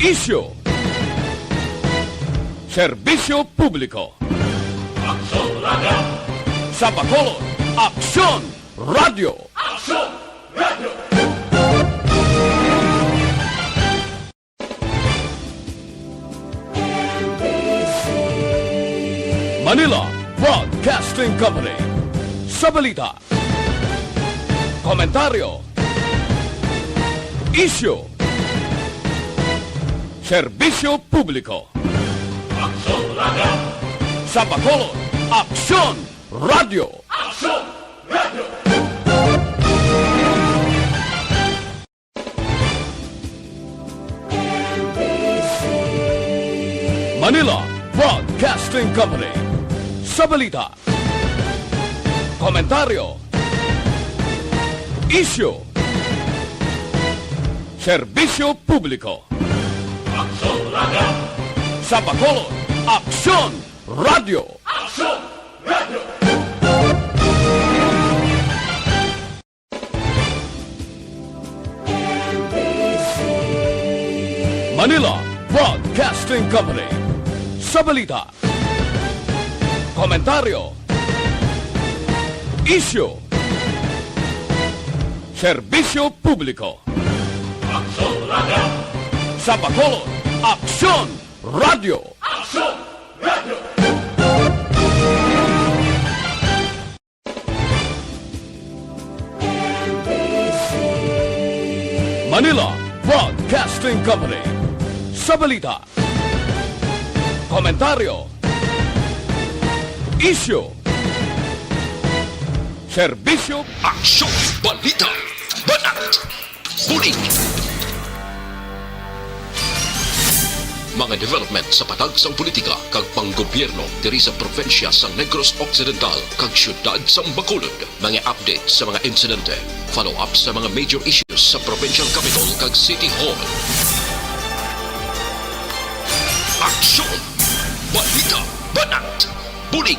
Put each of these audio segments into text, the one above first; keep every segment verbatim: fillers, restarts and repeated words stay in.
Isyu. Serbisyo publiko. Aksyon Radio. Sa Bacolod, Aksyon Radio. Aksyon Radio. Manila Broadcasting Company. Sa balita, komentaryo, isyu, serbisyo publiko. Aksyon Radio. Sa Bacolod, Aksyon Radio. Aksyon Radio. Manila Broadcasting Company. Sa balita, komentaryo, isyu, serbisyo publiko. Aksyon Radio. Sa Bacolod, Aksyon Radio. Aksyon Radio. Manila Broadcasting Company. Sa balita, komentaryo, isyu, serbisyo publiko. Aksyon Radio. Sa Bacolod, Aksyon Radio. Aksyon Radio. Manila Broadcasting Company. Sa balita, komentaryo, isyu, serbisyo, aksyon, balita, banat, bulig. Mga development sa patag sang politika kag panggobyerno diri sa probinsya sang Negros Occidental kag siyudad sang Bacolod. Mga update sa mga insidente. Follow up sa mga major issues sa provincial capital kag city hall. Aksyon! Balita! Banat! Bulig!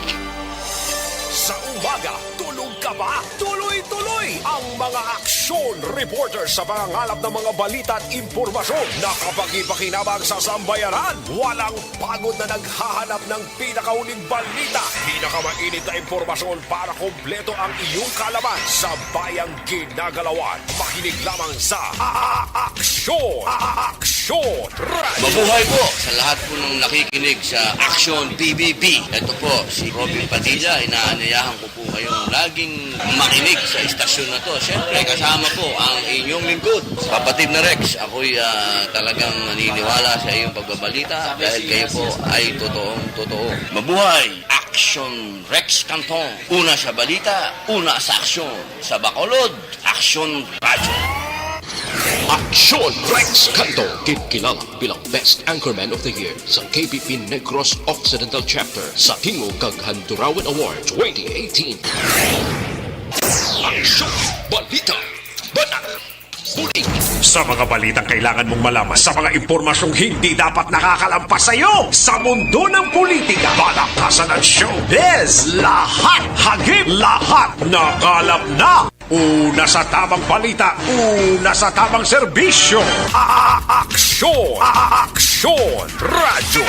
Sa umaga, tulog ka ba? Tuloy-tuloy ang mga aksyon reporter sa pangangalap ng mga balita at impormasyon. Nakapagpakinabang sa sambayanan. Walang pagod na naghahanap ng pinakahuling balita, pinakamainit na impormasyon para kompleto ang iyong kaalaman sa bayang ginagalawan. Makinig lamang sa A-, A-, Aksyon, A-, A-, Aksyon Radio. Mabuhay po sa lahat po ng nakikinig sa Aksyon P B B. Ito po si Robin Padilla. Inaanyayahan ko po kayong laging makinig sa istasyon na to. Siyempre, kasama po ang inyong lingkod, kapatid na Rex. Ako'y, ah, talagang naniniwala sa iyong pagbabalita dahil kayo po ay totoong totoo. Mabuhay! Aksyon Rex Canton. Una sa balita, una sa aksyon. Sa Bacolod, Aksyon Radyo. Aksyon Rex Canton, ginkilala bilang Best Anchorman of the Year sa K B P Negros Occidental Chapter sa Tingog kag Handurawan Award twenty eighteen. Aksyon, balita, banat, bulig. Sa mga balitang kailangan mong malaman, sa mga impormasyong hindi dapat nakakalampas sa iyo, sa mundo ng politika, palakasan at showbiz, lahat hagip, lahat nakalap na. Una sa tamang balita, una sa tamang serbisyo. A-, a-, aksyon, a-, a-, aksyon, radyo.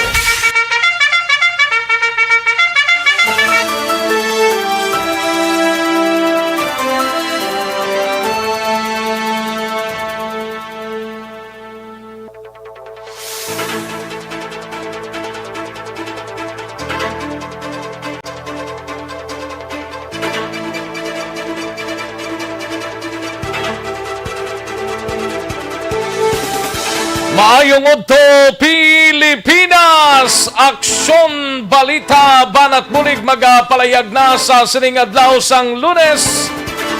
Maayong udto, Pilipinas! Aksyon, balita, banat bulig magapalayag na sa sining adlaw sang Lunes.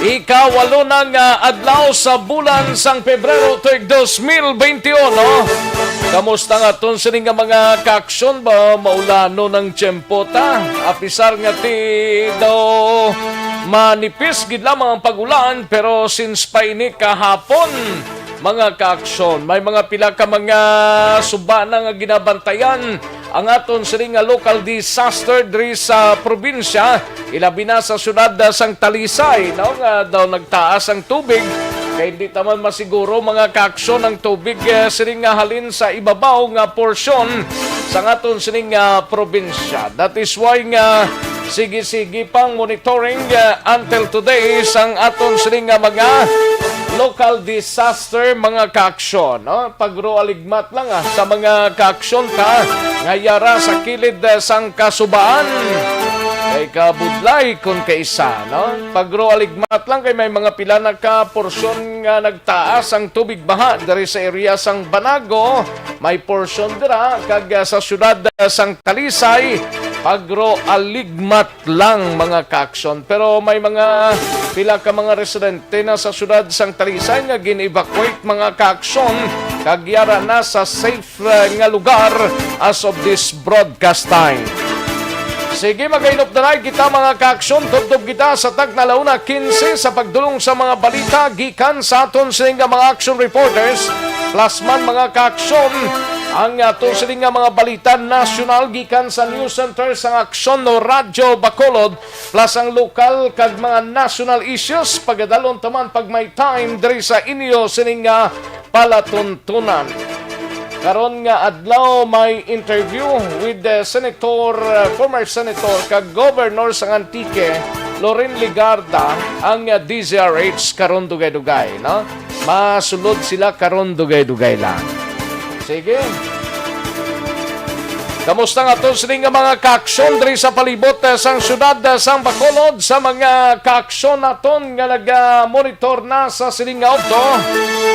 Ikawalo na nga adlaw sa bulan sang Pebrero tuig dos mil bente uno. Kamusta nga aton sini nga mga kaaksyon ba? Maulanon ang tiyempo ta. Apisar nga ti daw manipis gid lamang ang pag-ulan, pero since pa ini kahapon, mga kaaksyon, may mga pila ka mga suba na nga ginabantayan ang aton sini nga local disaster diri sa probinsya, ilabi na sa siyudad, ah, sang Talisay, no, nga daw nagtaas ang tubig. Kay hindi ta man masiguro, mga kaaksyon, ang tubig, eh, sining nga halin sa ibabaw nga porsyon sa aton sining nga probinsya. That is why nga sige-sige pang monitoring, eh, until today sang aton sining nga mga local disaster, mga kaaksyon, no? Pagro aligmat lang, ah, sa mga kaaksyon ta nga yara sa kilid, eh, sang kasubaan. Kay kabudlay kun kaisa, no? Pagro aligmat lang kay may mga pila na ka porsyon nga nagtaas ang tubig baha diri sa area sang Banago, may porsyon dira, kag, ah, sa siyudad, ah, sang Talisay, pagro aligmat lang, mga kaaksyon. Pero may mga pila ka mga residente na sa siyudad sang Talisay nga gin-evacuate, mga kaaksyon, kag yara na sa safe uh, nga lugar as of this broadcast time. Sige, magainop na lang kita, mga kaaksyon. Tubtob kita sa tagna la una quince sa pagdulong sa mga balita gikan sa aton sining nga mga action reporters. Plus man, mga kaaksyon, ang aton sining nga mga balita nasyonal gikan sa News Center sang Aksyon o Radyo Bacolod, plus ang lokal kag mga national issues. Pagadalon taman pag may time diri sa inyo sining nga palatuntunan. Karon nga adlaw may interview with the Senator, uh, former Senator kag Governor sang Antique, Loren Legarda, ang, uh, D Z R H karon dugay-dugay, no? Masulod sila karon dugay-dugay lang. Sige. Kamusta nga to sini nga mga kaaksyon diri sa palibot, eh, sang syudad, eh, sang Bacolod, sa mga kaaksyon naton nga naga-monitor na sa sining nga udto?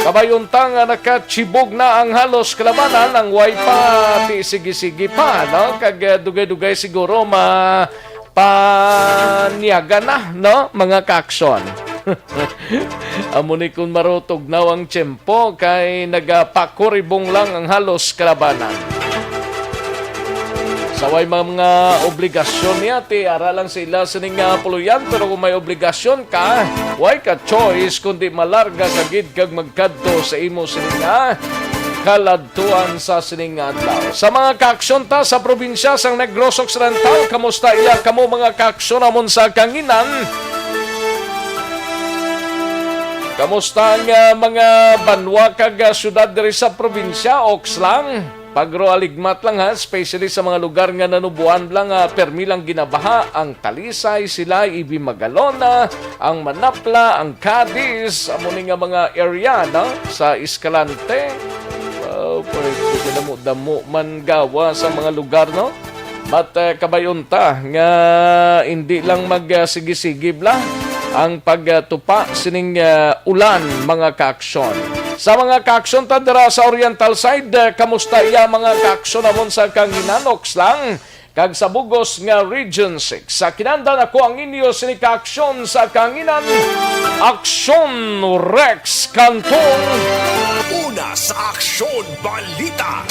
Kabay unta nga nakachibog na ang halos kalabanan, ang way pa ti sige-sige pa, no? Kag, eh, dugay-dugay siguro ma-, paniaga na, no, mga kaaksyon. Amo ni kun marutog na ang tiyempo kay nagapakuribong lang ang halos kalabanan. Sa way mga obligasyon niya, ti ara lang sila sining nga puloyan, pero kung may obligasyon ka, way ka choice kundi malarga ka gid kag magkadto sa imo sining nga kaladtuan sa sining nga adlaw. Sa mga kaaksyon ta sa probinsya sang Negros Occidental, kamusta iya kamo, mga kaaksyon namon sa Kanginan? Kamusta ang, ah, mga banwa kag, ah, syudad diri sa probinsya? Oks lang. Pagro aligmat lang, ha, especially sa mga lugar nga nanubuan lang, ah, permi lang ginabaha, ang Talisay, Silay, Ibi, Magalona, ang Manapla, ang Cadiz, amo ni nga mga area, no, sa Escalante. Oh, pwede ka damo-damo man gawa sa mga lugar, no? But, eh, kabay unta nga hindi lang mag, ah, sige-sige bala ang pagtupa sining, ah, ulan, mga kaaksyon. Sa mga kaaksyon ta dira sa Oriental Side, ah, kamusta iya, mga kaaksyon namon sa Kanginan, Oks lang, kag sa bugos nga Region six? Sa kinahanglan, ako ang inyo sini kaaksyon sa Kanginan, Aksyon Rex Cantong. Una sa Aksyon Balita.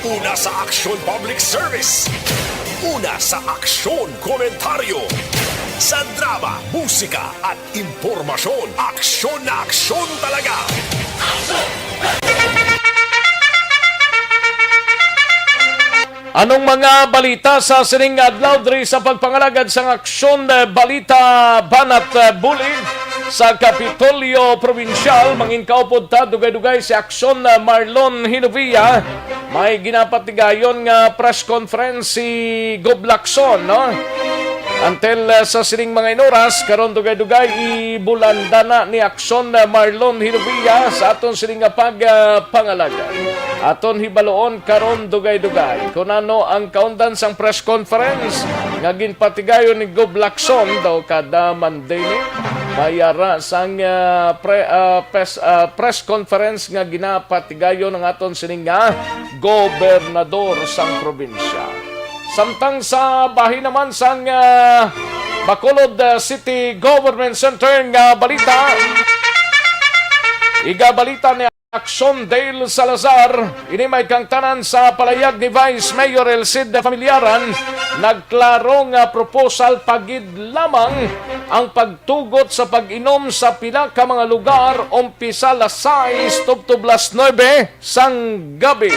Una sa Aksyon Public Service. Una sa Aksyon Komentaryo. Sa drama, musika, at impormasyon, aksyon na aksyon talaga. Anong mga balita sa sining adlaw diri sa pagpangalagad sang Aksyon, eh, Balita Banat, eh, Bulig sa Kapitolyo Probinsyal? Mangin kaupod ta dugay-dugay si Aksyon, eh, Marlon Hinovia. May ginapatigayon nga press conference si Gob Lacson, no? Until, uh, sa sining mga inoras, karon dugay-dugay, ibulanda na ni Aksyon, uh, Marlon Hinovia sa aton sining nga pag, uh, pangalagad. Aton hibaloon karon dugay-dugay kung ano ang kaundan sang press conference nga ginpatigayon ni Gob Lacson daw kada Monday ni mayara sang, uh, pre-, uh, pes-, uh, press conference nga ginapatigayon ang aton sining nga gobernador sang probinsya. Samtang sa bahin naman sang, ah, Bacolod, ah, City Government Center nga balita, igabalita ni Aksyon Dale Salazar, ini may kangtanan sa palayag ni Vice Mayor El Cid Familiaran, nagklaro nga proposal pa gid lamang ang pagtugot sa pag-inom sa pila ka mga lugar, umpisa las sais tubtob las nuebe sang gabi.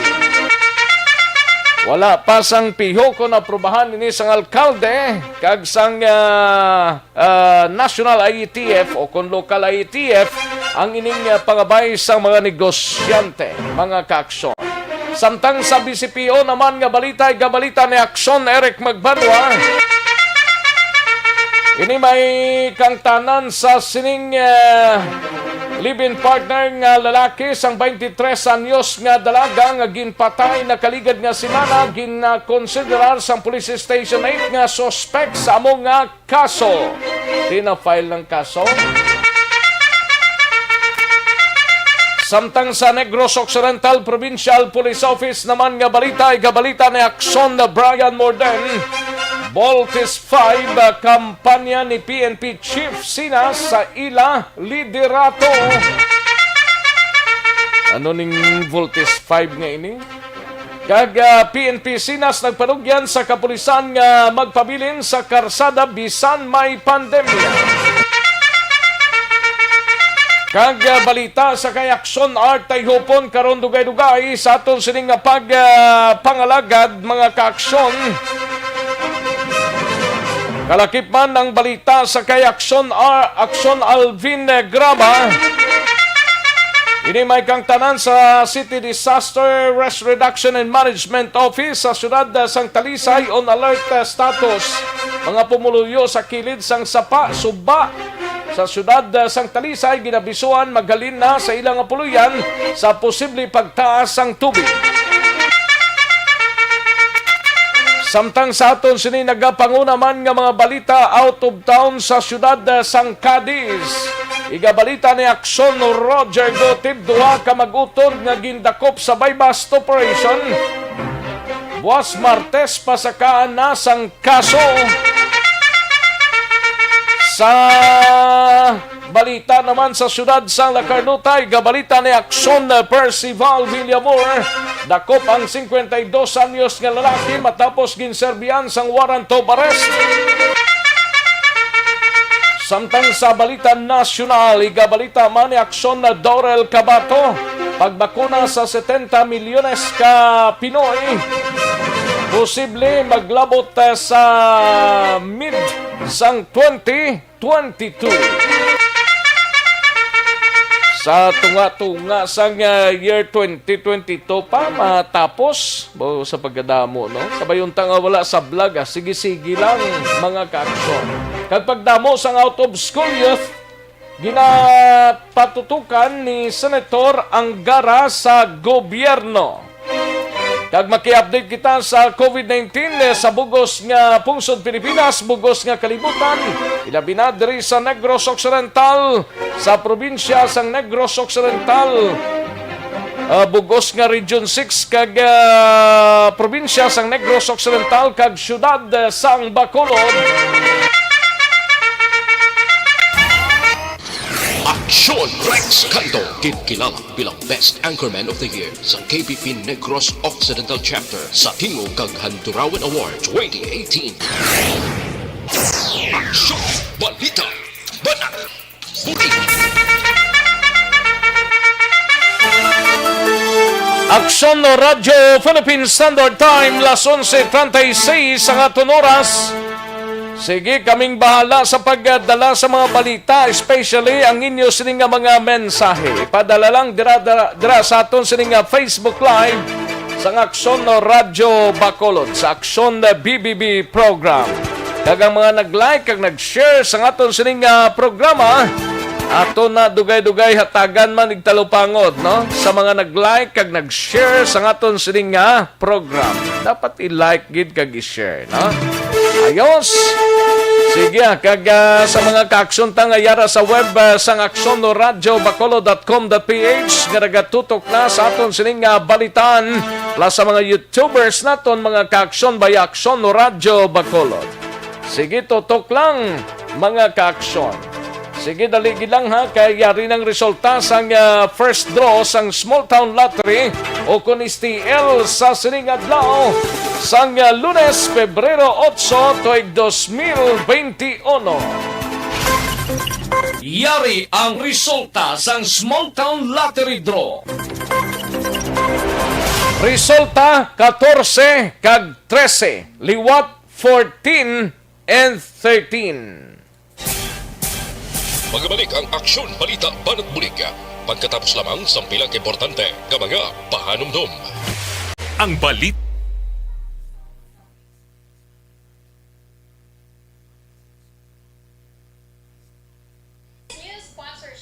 Wala pa sang piho kon aprubahan ini sang alkalde kag sang, ah, ah, National I E T F o kon local I E T F, ang ining, ah, pangabay sa mga negosyante, mga kaaksyon. Samtang sa B C P O naman nga balita, igabalita ni Aksyon Eric Magbanwa. Ini may kangtanan sa sining, ah, live-in partner nga lalaki sang twenty-three anyos nga dalaga nga ginpatay nakaligad nga semana, ginakonsiderar sang Police Station eight nga suspek sa amo nga kaso. Di na-file ang kaso. Samtang sa Negros Occidental Provincial Police Office naman nga balita, igabalita ni Aksyon na Brian Morden, Voltes five, ah, kampanya ni P N P Chief Sinas sa ila liderato. Ano ning Voltes five nga ini? Kag, ah, P N P Sinas nagpanugyan sa kapulisan nga magpabilin sa karsada bisan may pandemya. Kag, ah, balita sa kay Aksyon Art Tayhupon karon, dugay-dugay sa aton sining nga pag, ah, pangalagad, mga kaaksyon. Kalakip man ang balita sa kay Aksyon, ah, Aksyon Alvin, eh, Graba. Ini may kangtanan sa City Disaster Risk Reduction and Management Office sa siyudad, ah, sang Talisay on alert, ah, status. Mga pumuluyo sa kilid sang sapa, suba sa siyudad, ah, sang Talisay ginabisuan maghalin na sa ila nga puloy-an sa posible pagtaas sang tubig. Samtang sa aton sini nagapanguna man nga mga balita out of town sa siyudad, ah, sang Cadiz. Igabalita ni Aksyon Roger Gotib, duha ka mag-utod nga gindakop sa buy-bust operation. Buwas Martes, pasakaan na sang kaso. Sa balita naman sa siyudad sang La Carnota, igabalita ni Aksyon Percival Villamor, dakop ang cincuenta y dos anyos nga lalaki matapos ginserbihan sang warrant of arrest. Samtang sa balita nasyonal, igabalita man ni Aksyon na Dorel Cabato, pagbakuna sa setenta milyones ka Pinoy posible maglabot, eh, sa mid sang twenty twenty-two. Sa tunga-tunga sang, ah, year twenty twenty-two pa matapos, bo, sa pagkadamo, no? Kabay unta nga wala sa vlog, ah. Sige-sige lang, mga kaaksyon. Kag pagdamo sang out of school youth, ginapatutukan ni Senator Angara sa gobyerno. Kag maki-update kita sa COVID nineteen, eh, sa bugos nga pungsod Pilipinas, bugos nga kalibutan, ilabi na diri sa Negros Occidental, sa probinsya sang Negros Occidental, ah, bugos nga Region six kag, ah, probinsya sang Negros Occidental kag siyudad, ah, sang Bacolod. Aksyon Rex Canto, ginkilala bilang Best Anchorman of the Year sa K B P Negros Occidental Chapter sa Tingog kag Handurawan Award twenty eighteen. Aksyon! Balita! Banat! Buli! Aksyon no Radyo Philippine Standard Time, las onse treinta y seis ang aton oras. Sige, kaming bahala sa pagdala sa mga balita, especially ang inyo sini nga mga mensahe. Ipadala lang dira, dira, dira sa aton sini nga Facebook Live sang Aksyon no Radyo Bacolod, sa Aksyon na B B B program. Kag ang mga nag-like kag nag-share sa aton sini nga programa, ato na dugay-dugay hatagan man igtalupangod, no? Sa mga nag-like kag nag-share sa aton sini nga program. Dapat i-like gid kag i-share, no? Ayos! Sige, ah, kag, ah, sa mga kaaksyon ta nga yara sa web, ah, sang Aksyon no Radyo Bacolod dot com dot P H nga nagatutok na sa aton sining, ah, balitaan, plus sa mga YouTubers naton, mga kaaksyon, via Aksyon no Radyo Bacolod. Sige, tutok lang, mga kaaksyon. Sige, dali gid lang ha, kay yari nang resulta sang, ah, first draw sang Small Town Lottery o kon S T L sa sining adlaw sang, ah, Lunes, Pebrero otso, tuig dos mil beinti uno. Yari ang resulta sang Small Town Lottery Draw. Resulta, katorse kag trese, liwat fourteen and thirteen. Magabalik ang aksyon, balita, banat bulig. Pagkatapos lamang sang pila ka importante nga mga pahanumdom. Ang balit.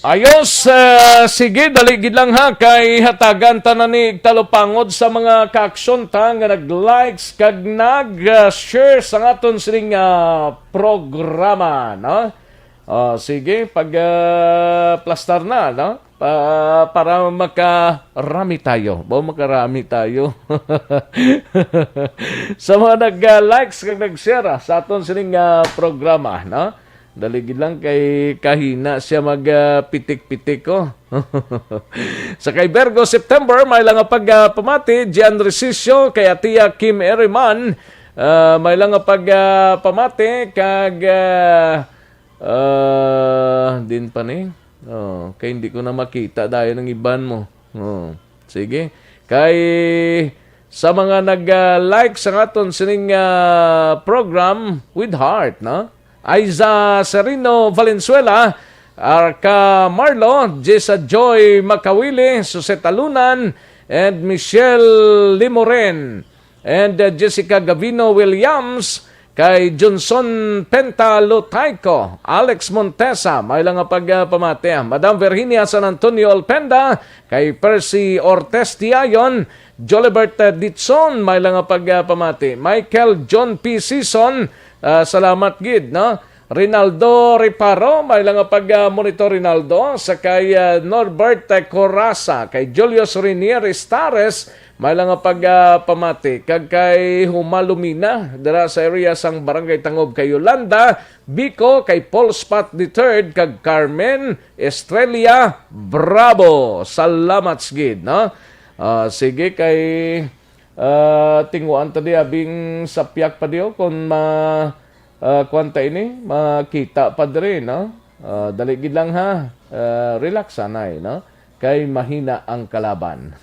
Ayos, ah, sige, dali gid lang ha, kay hatagan ta na ni talupangod sa mga kaaksyon ta nga nag-likes kag nag-share sa aton sining, ah, programa, no? Oh, sige, pag, ah, plastar na, no? Pa-, para makarami tayo. Ba, makarami tayo. Sa mga nag-likes kag nag-share, ah, sa aton sining, ah, programa, no? Dali gid lang kay kahina siya mag, ah, pitik-pitik, oh. Sa kay Virgo September, may lang nga pag, ah, pamati, Gian Resicio, kay Atia Kim Eriman, ah, may lang nga pag, ah, pamati, kag, ah, ah, din pa ni. Oh, kay hindi ko na makita dayon ang iban mo. Oh, sige. Kay sa mga nag, ah, like sa aton sining, ah, program with heart, no? Aiza Serino Valenzuela, Arca Marlo, Jessa Joy Makawili, Suset Alunan, and Michelle Limoren, and, uh, Jessica Gavino Williams, kay Johnson Penta Lotaico, Alex Montesa, may lang nga pag, uh, pamati. Madam Virginia San Antonio Alpenda, kay Percy Ortez Tiayon, Jolibert, uh, Ditson, may lang nga pag, uh, pamati. Michael John P. Season, uh, salamat gid, no? Rinaldo Reparo, may lang nga pag, uh, monitor, Rinaldo, sa kay, uh, Norbert, uh, Coraza, kay Julius Rinier Estares, may lang nga pag, ah, pamati, kag kay Humalumina, dira sa area sang Barangay Tangob kay Yolanda Bico, kay Paul Spot the third, kag Carmen Estrella Bravo. Salamat gid, no? Ah, sige, kay, ah, tinguan ta di abing sapyak pa diyo kung ma-, ah, kuwan ta ini, makita pa diri, no? Ah, dali gid lang, ha. Ah, relax anay, no? Kay mahina ang kalaban.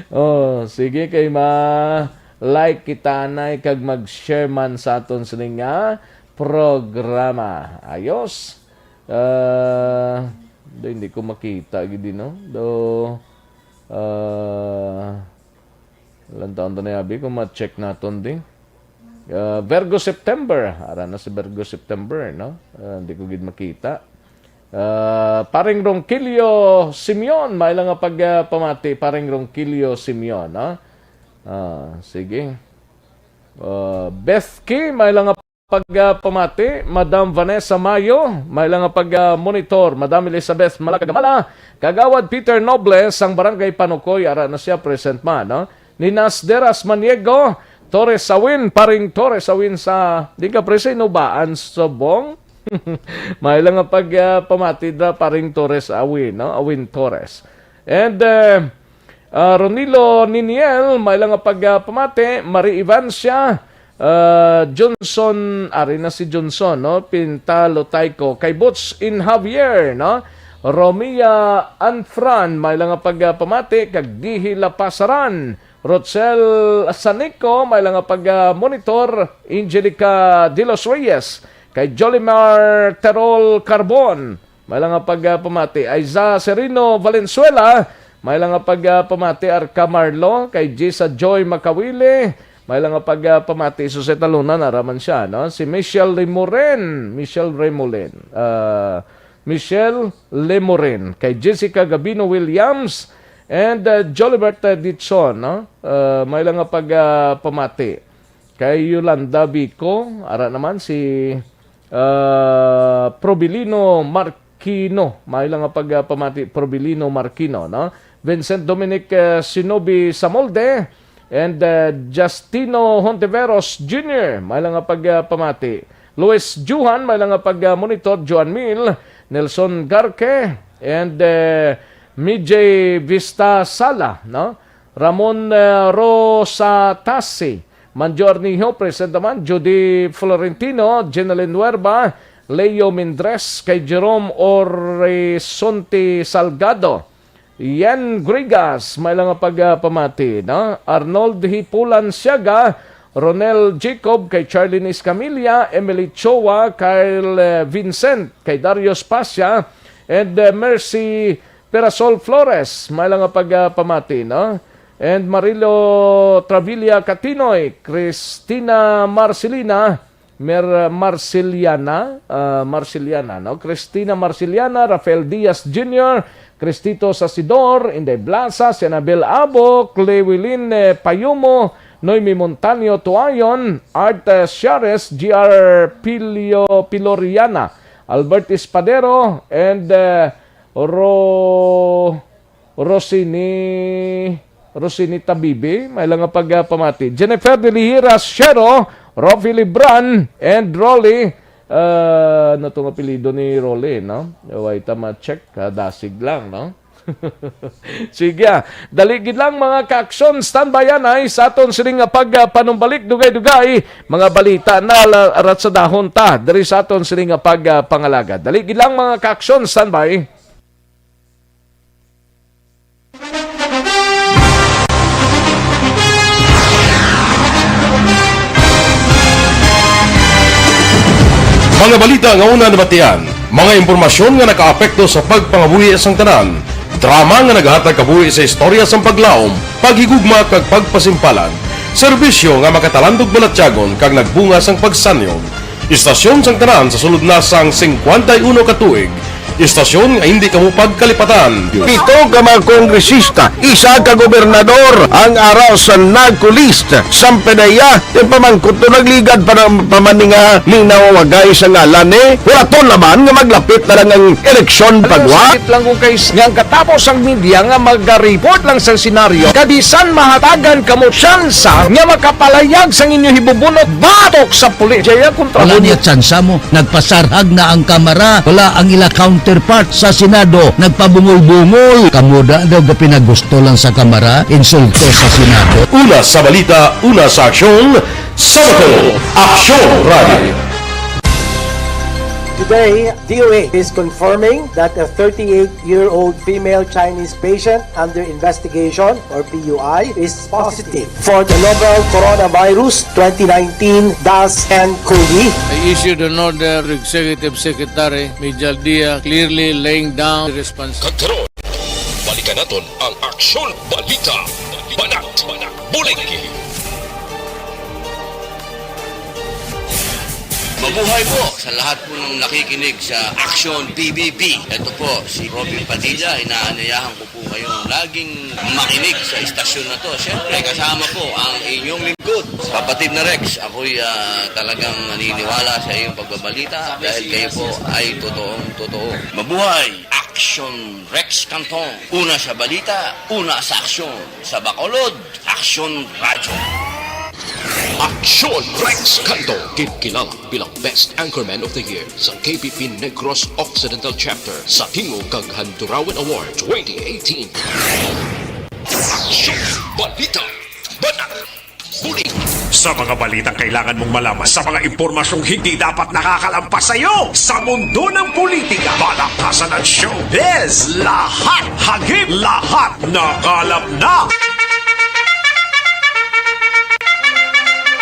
Oh, sige, kay ma-like kita anay kag mag-share man sa aton sini nga programa. Ayos. Ah, do, hindi ko makita gid, no? Do, ah, Lantaon ta ni abi kung ma-check naton di. Ah, Virgo September. Ara na si Virgo September, no? Ah, hindi ko gid makita. Ah, Paring Ronquillo Simeon, may lang nga pag, ah, pamati, Paring Ronquillo Simeon, no? Ah, sige. Ah, Beth Key, may lang nga pag, ah, pamati, Madam Vanessa Mayo, may lang nga pag, ah, monitor, Madam Elizabeth Malagagamala, Kagawad Peter Noble, sang Barangay Panukoy, ara na siya, present man, no? Ni Nas Deras Maniego, Torres Awin, Paring Torres Awin sa, di ka pre, sa Inubaan, Subong? May lang nga pag, ah, pamati da, Paring Torres Awin, no? Awin Torres. And, eh, ah, Ronilo Niniel, may lang nga pag, ah, pamati, Marie Evancia, ah, Johnson, ari na si Johnson, no? Pintalo Tayko, kay Boots in Javier, no? Romia Anfran, may lang nga pag, ah, pamati, kag Dihi Lapasaran, Rochelle Sanico, may lang nga pag, ah, monitor, Angelica De Los Reyes, kay Jolimar Terol Carbon, may lang nga pag, ah, pamati. Aiza Serino Valenzuela, may lang nga pag, ah, pamati. Arca Marlo, kay Jisa Joy Makawili, may lang nga pag, ah, pamati. Suset Alunan, ara man siya, no? Si Michelle Remoren, Michelle Remolen, ah, Michelle Lemoren, kay Jessica Gabino Williams, and, ah, Jolibert, ah, Ditson, no? Ah, may lang nga pag, ah, pamati. Kay Yolanda Vico, ara naman si, ah, Probilino Marquino. May lang nga pag, ah, pamati, Probilino Marquino, no? Vincent Dominic, ah, Sinobi Samolde, and, ah, Justino Hontiveros Junior. May lang nga pag, ah, pamati. Luis Juhan, may lang nga pag, ah, monitor. Juan Mil, Nelson Garque, and, ah, Mijay Vista Sala, no? Ramon, ah, Rosa Tasi, Manjo Arnijo, present naman, Judy Florentino, Jeneline Nuerba, Leo Mindres, kay Jerome Horizonte Salgado, Yen Grigas, may lang nga pag, ah, pamati, no? Arnold Hipulan Siaga, Ronel Jacob, kay Charlene Escamilla, Emily Choa, Kyle, eh, Vincent, kay Darius Pasha, and, eh, Mercy Perasol Flores. May lang nga pagpamati, no? And Marilo Travilla Catinoy, Christina Marcelina, Mer-, Marceliana, ah, Marceliana, no? Christina Marceliana, Rafael Diaz Junior, Cristito Sasidor, Inday Blasa, Senabel Abo, Clewilin, eh, Payumo, Noemi Montaño Tuayon, Art, eh, Siares, G R Pilio-, Piloriana, Albert Espadero, and, eh, Ro-, Rosini, Rosini Tabibi, may lang nga pagpamati. Jennifer Delihira Shero, Rovi Libran, and Rolly, ah, ano tong apelyido ni Rolly, no? Way ta ma-check, ha? Dasig lang, no? Sige, ah. Dali gid lang, mga ka-aksyon, standby anay sa aton sining nga pagpanumbalik, dugay-dugay, mga balita na la-, ratsadahon ta diri sa aton sining nga pagpangalagad. Dali gid lang, mga ka-aksyon, standby. Mga balita nga una nabatian, mga impormasyon nga nakaapekto sa pagpangabuhi sang tanan, drama nga naghatag kabuhi sa istorya sang paglaom, paghigugma kag pagpasimpalan, serbisyo nga makatalandog balatyagon kag nagbunga sang pagsanyon. Istasyon sang tanan sa sulod na sang singkwenta y uno ka tuig. Istasyon nga hindi kamo pagkalipatan. Pito ka mga kongresista, isa ka gobernador ang ara sa NAGCO list. Sampedeya, yung pamangkot to nagligad pa ng pamaninga, linaw wagay sa ngalan ni. Wala to naman nga maglapit na lang ang eleksyon pagwa. Sakit lang kung kay s-, nga ang katapos ang media nga mag-report lang sa senaryo, kabisan mahatagan kamo tsansa nga makapalayag sang inyo hibubunot batok sa pulis. Jaya kontra Wala mo niya tsansa mo. Nagpasarhag na ang Kamara. Wala ang ila counterpart sa Senado. Nagpabungol-bungol. Kamo da daw gapinagusto lang sa Kamara. Insulto sa Senado. Una sa balita, una sa aksyon, sa Aksyon Radio. Today, D O H is confirming that a thirty-eight-year-old female Chinese patient under investigation, or P U I, is positive for the novel coronavirus twenty nineteen dash N COVID. I issued an order to Executive Secretary Mijal Dia, clearly laying down the responsibility. Kag karon, balikan naton ang Aksyon Balita. Banat, Banat, Bulig. Mabuhay po sa lahat po ng nakikinig sa Aksyon P B B. Ito po si Robin Padilla. Inaanyayahan ko po kayong laging makinig sa istasyon na to. Siyempre, kasama po ang inyong lingkod, kapatid na Rex. Ako'y, ah, talagang naniniwala sa iyong pagbabalita dahil kayo po ay totoong totoo. Mabuhay! Aksyon Rex Canton. Una sa balita, una sa aksyon. Sa Bacolod, Aksyon Radyo. Aksyon Rex Canto, kinikilala bilang Best Anchorman of the Year sa K P P Negros Occidental Chapter sa Tingog kag Handurawan Award twenty eighteen. Aksyon Balita, Banat, Bulig. Sa mga balitang kailangan mong malaman, sa mga impormasyong hindi dapat nakakalampas sa iyo, sa mundo ng politika, balaktasan at showbiz, lahat hagip, lahat nakalap na.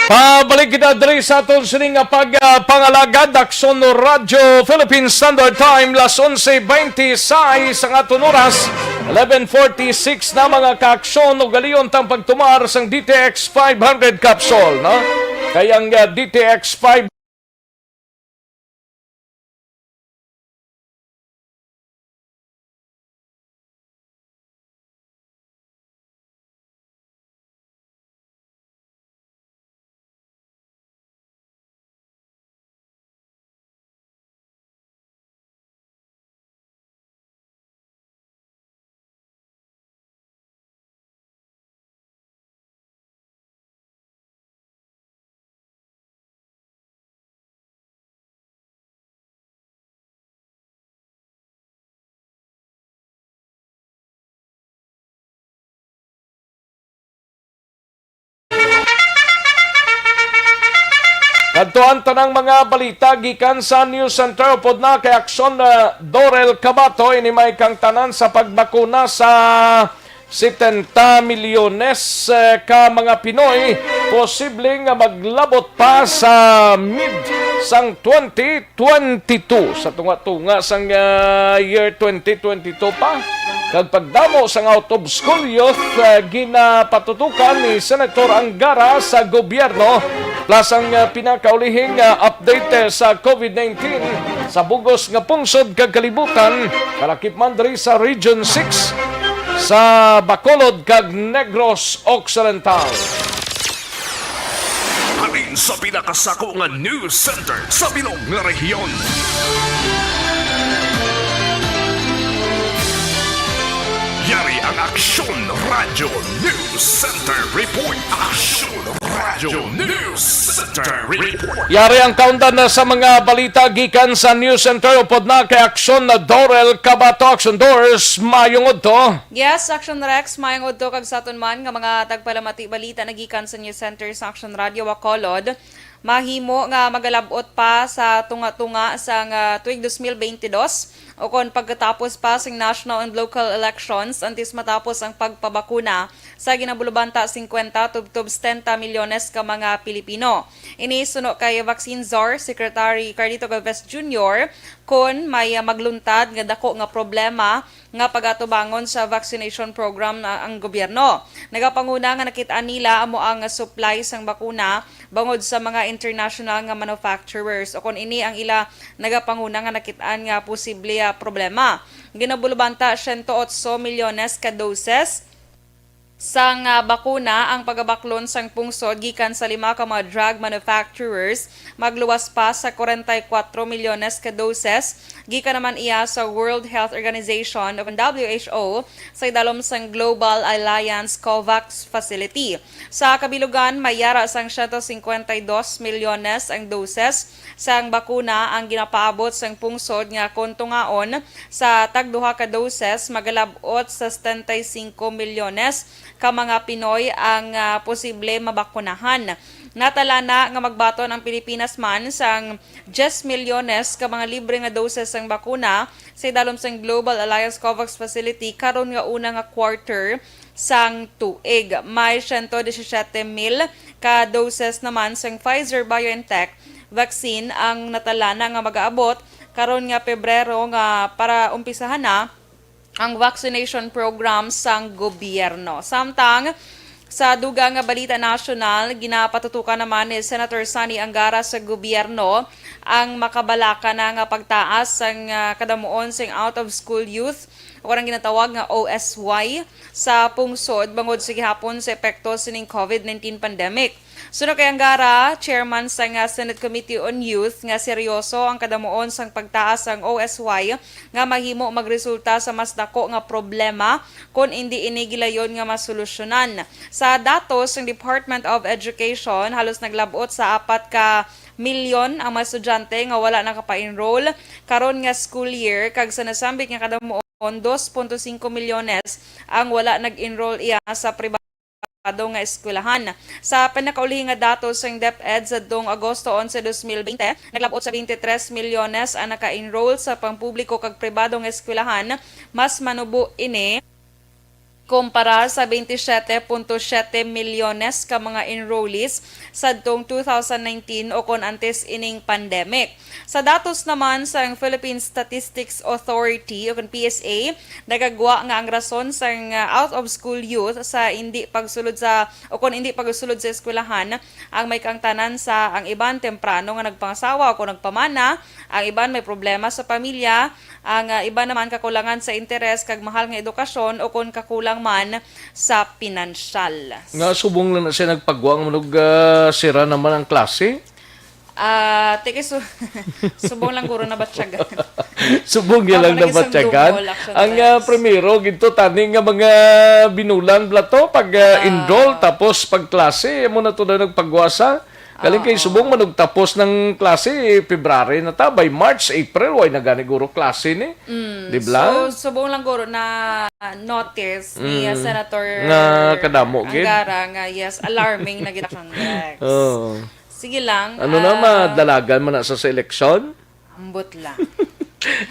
Pabalik kita diri sa aton sining nga pag, ah, pangalagad, Aksyon Radyo Philippine Standard Time, las onse beintiseis ang aton oras, eleven forty-six na, mga kaaksyon, ugalion tang pagtumar sang D T X five hundred capsule, no? Kay ang, ah, D T X five Kadto ang tanang mga balita gikan sa News Center. Upod na kay Aksyon, ah, Dorel Cabato, ini may kang tanan sa pagbakuna sa Setenta milyones, eh, ka mga Pinoy posible nga maglabot pa sa mid sang twenty twenty-two, sa tunga-tunga sang, ah, year twenty twenty-two pa. Kag pagdamo sang out of school youth, ah, ginapatutukan ni Senator Angara sa gobyerno, plus ang, ah, pinakaulihing, ah, update, eh, sa COVID nineteen sa bugos nga pungsod kag kalibutan, kalakip man diri sa Region six sa Bacolod kag Negros Occidental. Halin sa pinakasako nga news center sa bilog nga rehiyon. Yari ang Aksyon Radyo News Center Report. Aksyon Radyo News Center Report. Yari ang kaundan na sa mga balita gikan sa News Center. Upod na kay Aksyon na Dorel Cabato. Aksyon Dors, mayong udto. Yes, Action Rex, mayong udto kag sa aton man nga mga tagpalamati balita nagikan sa News Center sa Action Radio Bacolod. Mahimo nga magalab-ot pa sa tunga-tunga sang, ah, tuig dos mil bente dos, ukon pagkatapos pa sing national and local elections antes matapos ang pagpabakuna sa ginabulubanta singkwenta tubtob setenta milyones ka mga Pilipino. Ini suno kay Vaccine Czar Secretary Carlito Galvez Junior, kon may, ah, magluntad nga dako nga problema nga pagatubangon sa vaccination program na ang gobyerno. Nagapanguna nga nakit-an nila amo ang supply sang bakuna bangod sa mga international nga manufacturers, ukon ini ang ila nagapanguna nga nakit-an nga posible, ah, problema. Ginabulubanta siyento otso milyones ka doses sang, ah, bakuna ang pagabaklon sang pungsod gikan sa lima ka mga drug manufacturers, magluwas pa sa kwarenta y kuwatro milyones ka doses gikan naman iya sa World Health Organization o W H O sa idalom sang Global Alliance COVAX facility. Sa kabilugan, may yara sang siyento singkwenta y dos milyones ang doses sang bakuna ang ginapaabot sang pungsod nga kon tungaon sa tagduha ka doses, magalab-ot sa setenta y cinco milyones ka mga Pinoy ang, ah, posible mabakunahan. Natala na nga magbaton ang Pilipinas man sang diyes milyones ka mga libre nga doses sang bakuna sa idalom sang Global Alliance COVAX facility karon nga una nga quarter sang tuig. May siyento disisiete mil ka doses naman sang Pfizer-BioNTech vaccine ang natala na nga magaabot karon nga Pebrero nga para umpisahan na ang vaccination program sang gobyerno. Samtang sa dugang nga balita nasyonal, ginapatutukan naman ni Senator Sonny Angara sa gobyerno ang makabalaka na nga pagtaas sang, ah, kadamuon sang out-of-school youth o ang ginatawag nga O S Y sa pungsod bangod sa gihapon sa epekto sining COVID nineteen pandemic. Suno kay Angara, chairman sang, ah, Senate Committee on Youth, nga seryoso ang kadamuon sang pagtaas sang O S Y nga mahimo magresulta sa mas dako nga problema kon indi ini gilayon nga masolusyonan. Sa datos sang Department of Education, halos naglab-ot sa apat ka milyon ang mga estudyante nga wala nakapa-enroll karon nga school year, kag sa nasambit nga kadamuon, dos punto singko milyones ang wala nag-enroll iya sa pribado nga eskwelahan. Sa pinakauli nga datos sang DepEd sadtong Agosto onse, dos mil bente, naglab-ot sa twenty-three milyones ang naka-enroll sa pampubliko kag pribado nga eskwelahan. Mas manubo ini kumpara sa twenty-seven punto seven milyones ka mga enrollees sadtong two thousand nineteen o kon antes ining pandemic. Sa datos naman sang Philippine Statistics Authority o kon P S A, nagagwa nga ang rason sang, uh, out of school youth sa hindi pagsulod sa o kon hindi pagsulod sa eskwelahan ang may kaangtanan sa ang iban temprano nga nagpangasawa o kon nagpamana, ang iban may problema sa pamilya, ang, ah, iba naman kakulangan sa interes kag mahal nga edukasyon o kon kakulang man sa pinansyal. Nga subong lang na siya nagpagwa nga manog, ah, sira naman ang klase? Ah, tiki su-, subong lang guro na batyagan. Subong niya lang na batyagan. Ang, ah, primero, ginto tani nga mga binulan bla to, pag, ah, enroll, tapos pag klase, mo na to na nagpagwasa. Galing kay subong man og tapos ng klase, February na ta, by March, April, way na gani guro klase ni. Mm. Di ba? So, subong lang guro na notice ni, uh, Senator nga kadamo gid. Angara nga, yes, alarming na gid ang Rex. Oh. Sige lang. Ano na, ah, madalagan man na sa, sa eleksyon? Ambot lang.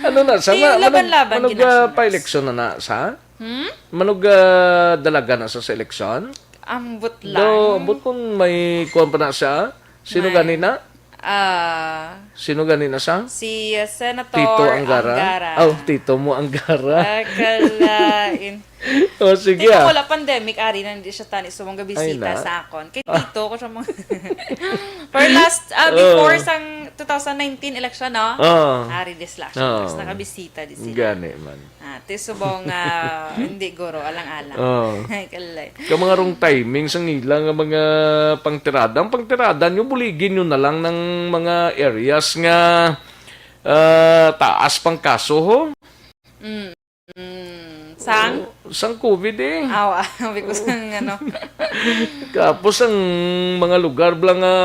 Ano na, sa ma-, laban-laban manog, gid na ah, siya, pa-eleksyon na na sa? Hmm? Manog, ah, dalaga na sa, sa eleksyon? Ambot lang. Do, ambot kung may kuwan pa na siya. Sino May. gani na? Ah. Sino gani na siya? Si, uh, Senator Tito Angara? Angara. Oh, Tito mo Angara. Ah, kalain. Oh, sige, Tito, ah. wala pandemic, ari na hindi siya tani subong Ay, gabisita na. sa akon. Kay Ah. Tito ko siya mga Pero last, ah, before Oh. sang two thousand nineteen election, no? Oh. Ari this last. Oh. Nakabisita di sila. Gani man. Ah, ti subong, ah, hindi, guro, alang-alang. Oh. Ay, kalay. Ka mga wrong timing sang ila nga mga pangtirada. Ang pangtirada nyo, buligin nyo na lang ng mga areas nga, ah, taas pang kaso, ho. Mm. Mm. Sang? Oh, sang covid, eh. Awa, sabi ko sang ano. Tapos ang mga lugar bala nga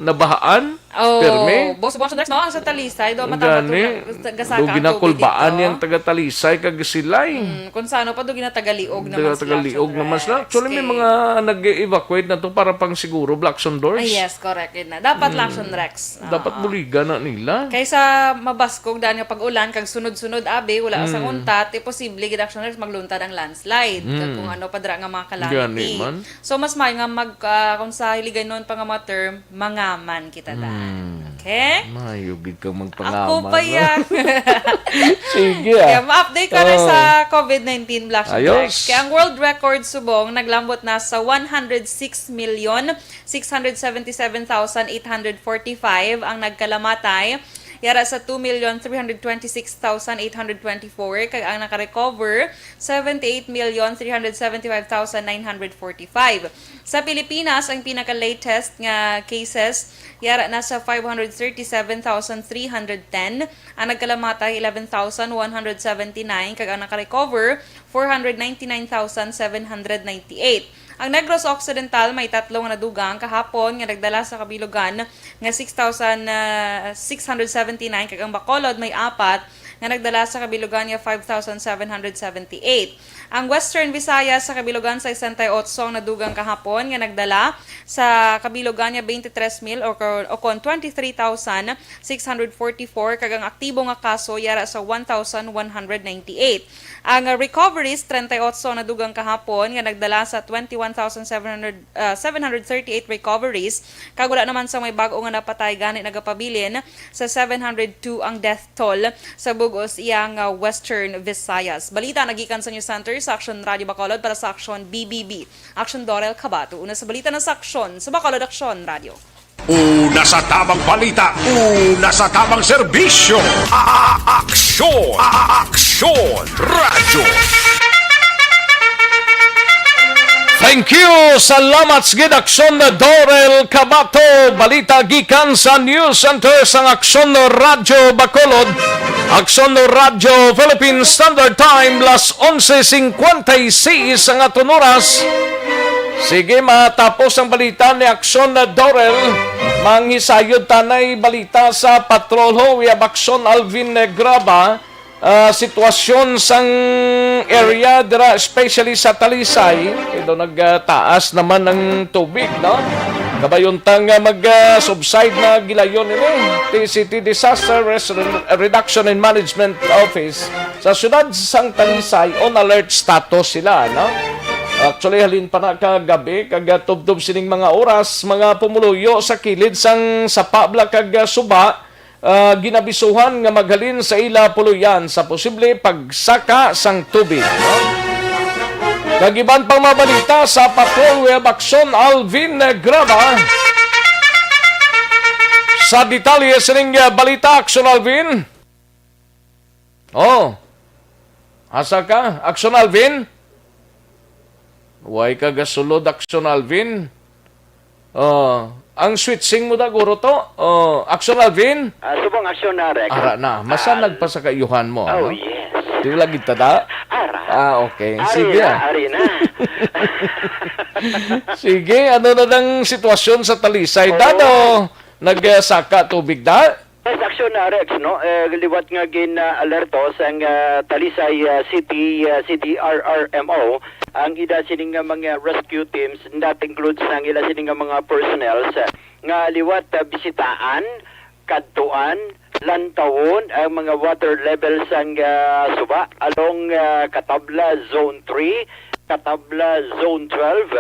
nabahaan, Oh, pirmi. Boss, Boss Andres, no? Ang sa Talisay, do, Ang matama to gani, na, ga-, gasaka do ang tubig ginakulbaan dito. niyang taga Talisay kag Silay. Mm, kung sa ano pa, do ginatagaliog naman Taga sila, Tagaliog Action naman sila. Rex. Actually, may Kay mga nag-evacuate na to para pang siguro, Blackson Doors. Ah, yes, correct, yun na. Dapat Mm. Laction Rex. Dapat Ah. buligan na nila. Kaysa mabaskog daan nga pag-ulan, kag sunod-sunod, abi, wala sa Mm. untat, eh, posible gid, Action Rex, magluntad ang landslide. Kag Mm. kung ano pa dira nga mga calamity. Gani man. So, mas maayo nga mag, ah, kung sa Hiligaynon pa nga mga term, mangaman kita daan. Hmm. Okay? Maayo gid kang Ako magpangaman, pa no? yan. Sige, ah. Kaya ma-update ka na Oh. sa covid nineteen, Black Ayos. Kaya ang world record subong naglambot na sa one hundred six million six hundred seventy-seven thousand eight hundred forty-five ang nagkalamatay. Yara sa two million three hundred twenty-six thousand eight hundred twenty-four, kag ang nakarecover, seventy-eight million three hundred seventy-five thousand nine hundred forty-five. Sa Pilipinas, ang pinaka-latest nga cases, yara na sa five hundred thirty-seven thousand three hundred ten. Ang nagkalamatay, eleven thousand one hundred seventy-nine, kag ang nakarecover, four hundred ninety-nine thousand seven hundred ninety-eight. Ang Negros Occidental may tatlo nga nadugang kahapon nga nagdala sa kabilugan nga six thousand six hundred seventy-nine, kag ang Bacolod may apat nga nagdala sa kabilugan nga five thousand seven hundred seventy-eight. Ang Western Visayas sa kabilugan, sesenta y otso ang nadugang kahapon nga nagdala sa kabilugan nga twenty-three mil o ko-, o kon twenty-three thousand six hundred forty-four, kag ang aktibo nga kaso yara sa one thousand one hundred ninety-eight. Ang, uh, recoveries, treinta y ocho ang nadugang kahapon nga nagdala sa twenty-one thousand seven hundred, uh, seven hundred thirty-eight recoveries, kag wala naman sa may bag-o nga napatay, gani nagapabilin sa seven hundred two ang death toll sa bug-os iya nga Western Visayas. Balita nagikan sa News Center sa Action Radio Bacolod para sa Action B B B. Action Dorel Cabato. Una sa balita na sa Action sa Bacolod Action Radio. Una sa tamang balita, una sa tamang serbisyo. A-, a-, aksyon, a-, a-, aksyon, radyo. Thank you. Salamat sa gid, Aksyon Dorel Cabato. Balita gikan sa News Center sang Aksyon Radyo Bacolod. Aksyon Radyo Philippine Standard Time, las onse cincuenta y seis ang aton oras. Sige, matapos ang balita ni Aksyon Dorel. Manghisayod tanay balita sa Patrol Ho. We have Aksyon Alvin Graba. Ah, sitwasyon sang area dira, especially sa Talisay, ito nagtaas naman ang tubig, no? Kabayuntang, ah, mag, ah, subside na gilayon ini. T C T Disaster Res-, Reduction and Management Office sa siyudad sang Talisay, on alert status sila, no? Actually, halin pa na kagabi, kag, ah, tubtob sining mga oras, mga pumuluyo sa kilid sang sapa bala kag, ah, suba, ah, ginabisuhan nga maghalin sa ila puloy-an sa posible pagsaka sang tubig, no? Kag iban pang mga balita sa Patrol, we have Aksyon Alvin Graba. Sa detalye sining, ah, balita, Aksyon Alvin. Oh. Asa ka, Aksyon Alvin? Way ka gasulod, Aksyon Alvin? Oh, ang switching mo da, guro to? Oh, Aksyon Alvin? Ah, subong Aksyon na, Rex. Ara na, masa Ah, nagpasakayuhan mo, Oh, ano? yes. Di wala gid ta da? Ara. Ah, okay. Ari Sige, na, ah. ari na. Sige, ano na ang sitwasyon sa Talisay? Oo. Dano, nagsaka tubig da? Yes, Aksyon na, Rex, no? Eh, liwat nga gin-alerto sang, ah, Talisay, ah, City, ah, C D R R M O, ang ila sining nga mga rescue teams, that includes ang ila sining nga mga personnel sa, nga liwat, ah, bisitaan, kadtuan, lantawon ang mga water level sang, ah, suba along, ah, Katabla Zone three, Katabla Zone twelve,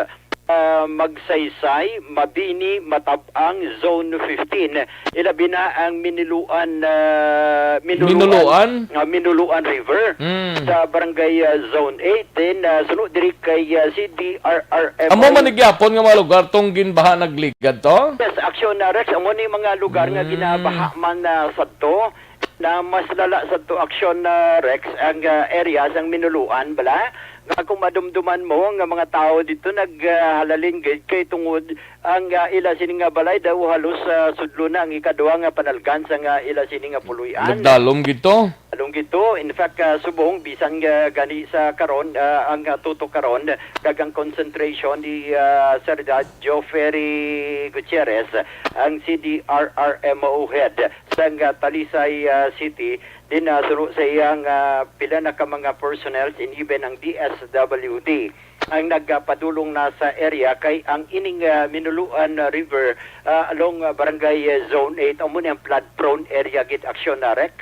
ah, Magsaysay, Mabini, Matab-ang, Zone fifteen. Ilabi na ang Minuluan, ah, Minuluan, Minuluan? ah, Minuluan River Mm. sa barangay, ah, Zone eight. Then, ah, suno diri kay, ah, C D R R M O. Amo man ni gyapon nga mga lugar tong ginbaha nagligad to? Yes, Action, ah, Rex, amo ni mga lugar nga Mm. ginabaha man, ah, sadto. Na mas lala sa to action na Rex ang, ah, area sang Minuluan bala, nga kung madumduman mo nga mga tawo dito naghalalin gid kay tungod ang, ah, ila sini nga balay daw halos, ah, sudlo na ang ikaduha nga panalgan sang, ah, ila sini nga puloy-an. Nagdalom gid to. Dalom gid to. In fact, ah, subong bisan nga gani sa karon, ah, ang, ah, tutok karon kag ang concentration ni, ah, Sir, ah, Joe Ferry Gutierrez, ang C D R R M O head sang, ah, Talisay, ah, City, din, ah, suno sa iyang, ah, pila na ka mga personnel and even ang D S W D ang nagpadulong na sa area kay ang ining, ah, Minuluan, ah, River, ah, along, ah, Barangay, ah, Zone eight, amo ni ang flood prone area gid aksyon na Rex.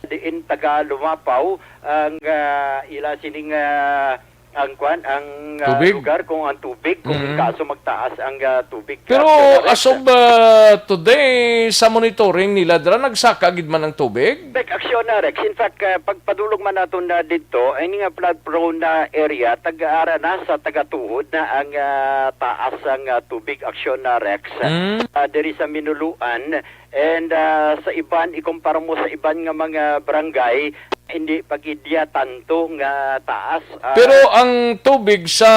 Diin taga Lumapaw ang, ah, ila sining, ah, ang kwan, ang, ah, Tubig? lugar kung ang tubig, kung Mm. kaso magtaas ang, ah, tubig, Pero ah, as of, ah, today, sa monitoring nila, dira nagsaka gid man ang tubig? Big aksyon na, Rex. In fact, ah, pagpadulog man naton na didto, ay nga flood prone na area, taga-ara na sa tagatuhod na ang, ah, taas ang, ah, tubig aksyon na, Rex. Mm. Ah, diri sa Minuluan, and, ah, sa iban, ikumpara mo sa iban nga mga barangay, hindi pa gid ya tanto nga taas, ah. Pero ang tubig sa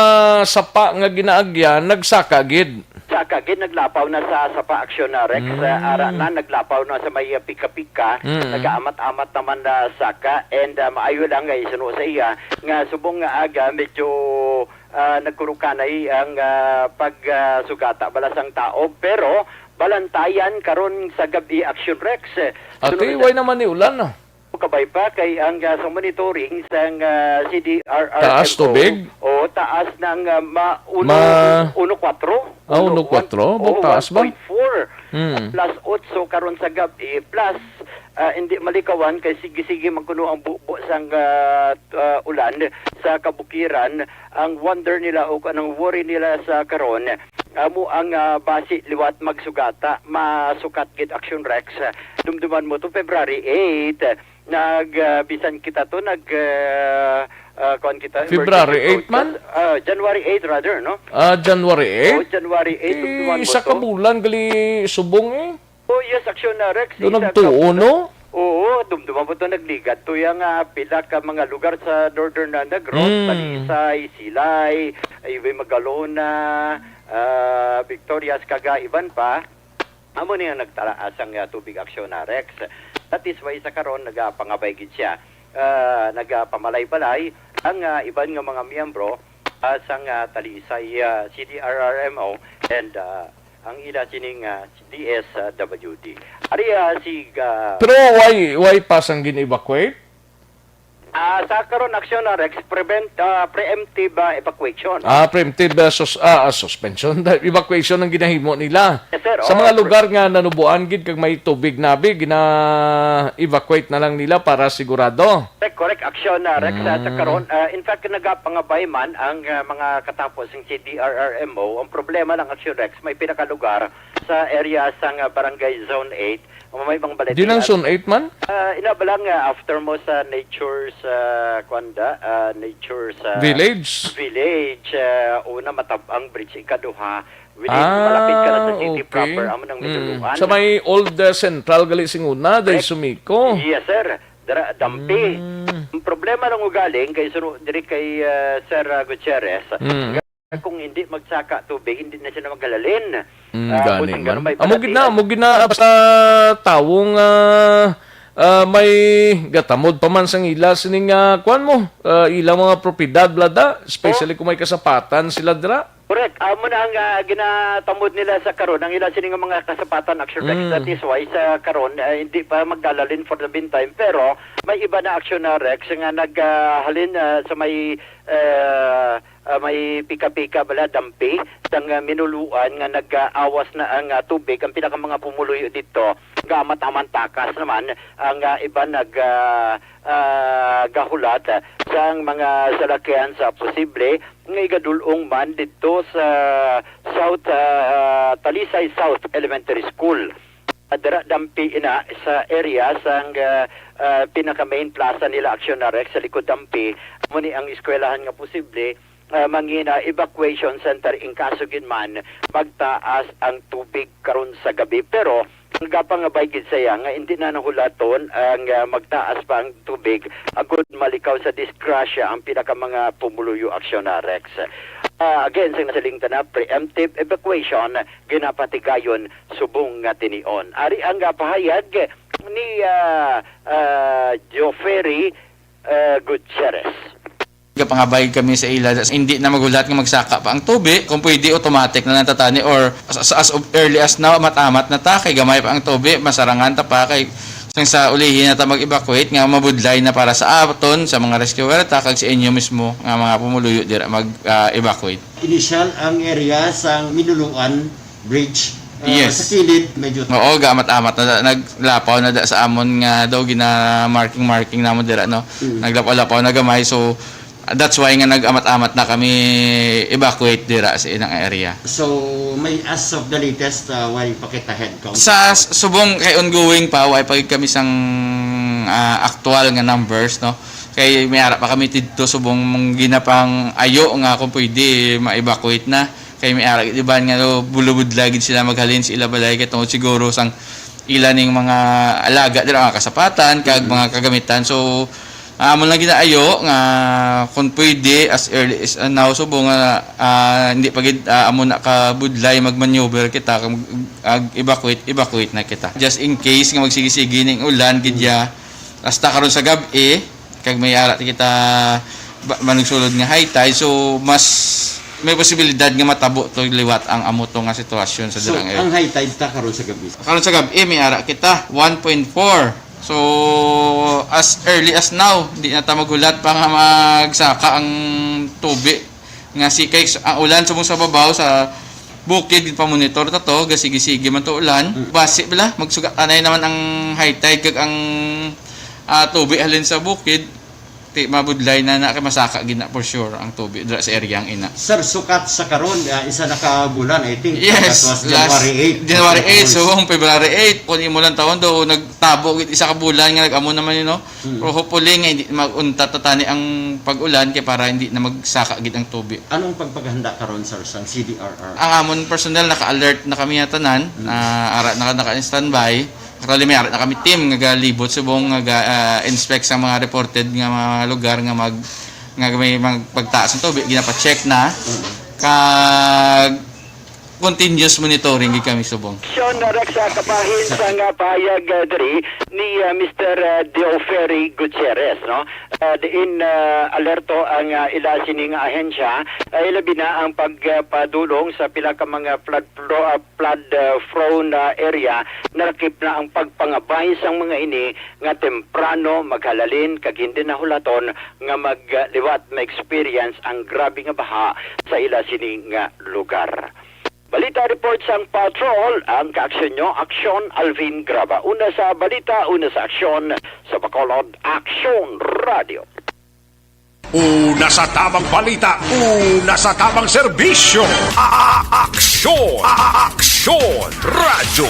sapa nga ginaagyan, nagsaka gid. Saka gid, naglapaw na sa sapa aksyon na Rex, Mm. ah, ara na, naglapaw na sa may, ah, pika-pika, Mm. nagaamat-amat naman na saka, and, ah, maayo lang nga isuno sa iya nga subong nga aga, medyo, ah, nagkurukanay ang, ah, pag, ah, sugata bala sang tao, pero balantayan karon sa gab-i aksyon Rex. Sunod Ate, sa way naman ni ulan, ah. Kabay pa kay ang, ah, sa monitoring sang, ah, C D R R M O, Taas tubig? O, taas ng, ah, ma-, uno, Ma- uno kwatro. Ah, uno kwatro? Uno, Bang oh, taas ba? one point four. Hmm. Plus otso karon sa gabi, plus, ah, hindi malikawan kay sige-sige man kuno ang bubo sang, ah, ah, ulan sa kabukiran. Ang wonder nila o kanang worry nila sa karon, amo ang, ah, basi liwat magsugata, masukat gid Action Rex. Dumduman mo to, February eight, nag, ah, bisan kita to, nag, ah, ah, kuwan kita, February emergency eight man? broadcast. Ah, January eight rather, no? Ah, January eight? Oh, January eight, Eh, dumduman mo isa to. ka bulan gali subong eh. Oh, yes, Action, ah, Rex. Doon Isa nagtuo, ka no? Oo, dumduman mo to, nagligad to yang, ah, pila ka mga lugar sa Northern, ah, Negros, Mm. Talisay, Silay, Ayuy, Magalona, ah, Victorias, kaga iban pa. Amo ni ang nagtalaas ang, ah, tubig Action, ah, Rex. That is why sa karon nagapangabay gid siya. Ah, nagapamalay-balay ang, ah, iban nga mga miyembro, ah, sang, ah, Talisay, ah, C D R R M O and, ah, ang ila sining, ah, D S W D. Ari, ah, si, ah, Pero why, why pa sang gin-evacuate? Ah, sa karon aksyon na Rex, prevent, ah, preemptive, ah, evacuation. Ah, preemptive, ah, sus-, ah, ah, suspension. Evacuation ang ginahimo nila. Yes, sir. Sa Oo, mga pre- lugar nga nanubuan gid kag may tubig nabi, gina-evacuate na lang nila para sigurado. Correct, correct. Action na, Rex, ah, sa Mm. karon. Ah, in fact, nagapangabay man ang, ah, mga katapo sang C D R R M O. Ang problema lang, Action Rex, may pinakalugar sa area sang, ah, Barangay Zone eight. May mga balay Di lang tiyan. Zone eight man? Ah, ina ba lang, ah, after mo sa nature's, ah, kwanda, ah, nature's, ah, Village? village, ah, una, Matab-ang Bridge, ikaduha, within, Ah, malapit ka na sa city okay. proper, amo nang Mm. Minuluan. Sa may old, ah, Central gali singuna, dahil Correct. Sumiko. Yes, sir. Dara, dampi. Mm. Ang problema lang ugaling, kay suru-, diri kay, ah, Sir, ah, Gutierrez, Mm. kung hindi magsaka tubig, hindi na sila maghalalin. Mm, Ah, gani kung man. may Amo gid na, balatian. amo gid na, ah, basta tawong, ah, ah, may gatamod pa man sang ila sining, ah, kuwan mo, ah, ilang mga propiedad, blada, especially Oh. kung may kasapatan sila dira. Correct. Amo na ang, ah, ginatamod nila sa karon, ang ila sini nga mga kasapatan, Action Rex. Mm. That is why sa karon, ah, hindi pa magdalalin for the meantime. Pero may iba na Action na Rex nga nag, ah, halin, ah, sa may, ah, Ah, may pika-pika bala, dampi, sang, ah, Minuluan nga nag-aawas na ang, ah, tubig. Ang pila ka mga pumuluyo dito, nga amat-aman takas naman, ang, ah, iban nag, ah, ah, gahulat, ah, sang mga salakyan sa posible nga igadul-ong man didto sa South, ah, Talisay South Elementary School. Ah, dira dampi ina sa area sang, ah, ah, pinaka main plaza nila, Action Direct, sa likod dampi. Amo ni ang eskwelahan nga posible, ah, mangina evacuation center in kaso gid man magtaas ang tubig karon sa gabi. Pero nagapangabay gid siya nga hindi na nahulaton ang, ah, magtaas pa ang tubig agud malikaw sa disgrasya ang pinaka mga pumuluyo, Action Direct. Ah, again, sang nasiling ta na, preemptive evacuation ginapatigayon subong nga tinion. Ari ang, ah, pahayag ni, ah, ah, Geoffrey, ah, Gutierrez. Gapangabay kami sa ila, hindi na maghulat nga magsaka pa ang tubi. Kung pwede, automatic na lang ta tani, or as, as, as early as now, amat-amat na ta, kay gamay pa ang tubi, masarangan ta pa, kay sang sa ulihi na ta mag-evacuate, nga mabudlay na para sa aton, sa mga rescuer ta, kag sa inyo mismo nga mga pumuluyo dira mag, ah, evacuate. Initial ang area sang Minuluan Bridge, ah, Yes. sa kilid, medyo Oo, gaamat-amat na da, naglapaw na da sa amon nga daw gina-marking-marking namon dira, no? Mm. Naglapaw-lapaw na gamay, so that's why nga nag-amat-amat na kami evacuate dira sa inang area. So, may, as of the latest, ah, way pa kita head count? Sa s-, subong kay ongoing pa, way pa gid kami sang, ah, aktual nga numbers, no? Kay may ara pa kami didto subong mong ginapang-ayo nga kung pwede ma-evacuate na. Kay may ara gid iban nga, no, bulubudlay gid sila maghalin sa ila balay kay tungod siguro sang ila ning mga alaga dira, mga kasapatan kag Mm. mga kagamitan. So, amo lang ginaayo nga kung pwede, as early as, ah, now, subong nga, ah, hindi pa gid, ah, amo na kabudlay mag-maneuver kita, kag, ah, evacuate, evacuate na kita. Just in case nga magsige-sige ning ulan gid ya, hasta karon sa gab-i, kag may ara kita ba, manugsulod nga high tide, so mas may posibilidad nga matabo to liwat ang amo to nga sitwasyon sa So, dirang area. Ang high tide ta karon sa gabi? Karon sa gab-i, may ara kita, one point four. So, as early as now, di na ta maghulat pa nga magsaka ang tubi. Nga si kay ang ulan subong sa babaw sa bukid, ginpamonitor ta to, gasigi-sige man to ulan. Mm. Basi bala, magsuga anay naman ang high tide kag ang, ah, tubi halin sa bukid, ti mabudlay na na kay masaka gid na for sure ang tubi dira sa area ang ina. Sir, sukat sa karon, ah, isa na ka bulan, I think, Yes, that was last January eight. January eight, so ang February eight, kung imo lang tawon daw, nagtabo gid isa ka bulan nga nag-amo naman yun, no? Mm. Pero hopefully nga hindi mag-untat na tani ang pag-ulan kay para hindi na magsaka gid ang tubi. Anong pagpaghanda karon, sir, sang C D R R? Ang amon personnel naka-alert na kami nga tanan. Mm. Ah, ara na naka-standby. Actually, may ara na kami team nga galibot subong nga ga, ah, inspect sa mga reported nga mga lugar nga mag, nga may magpagtaas ng tubi, ginapa-check na. Mm. Kag continuous monitoring gid kami subong. Sean Rex, ah, kabahin sa nga pahayag, ah, diri ni, ah, Mister, ah, Deo Ferry Gutierrez, no? Ah, diin, ah, alerto ang, ah, ila sini nga ahensya, ah, ilabi na ang pagpadulong sa pila ka mga flood pro-, ah, flood, ah, prone, ah, area. Nakip na ang pagpangabay sang mga ini nga temprano maghalalin kag hindi nahulaton nga magliwat ma-experience ang grabe nga baha sa ila sini nga lugar. Balita report sang Patrol, ang kaaksyon nyo, Aksyon Alvin Graba. Una sa balita, una sa aksyon, sa Bacolod, Aksyon Radio. Una sa tamang balita, una sa tamang serbisyo. A-, a-, aksyon, a-, a-, aksyon, radyo.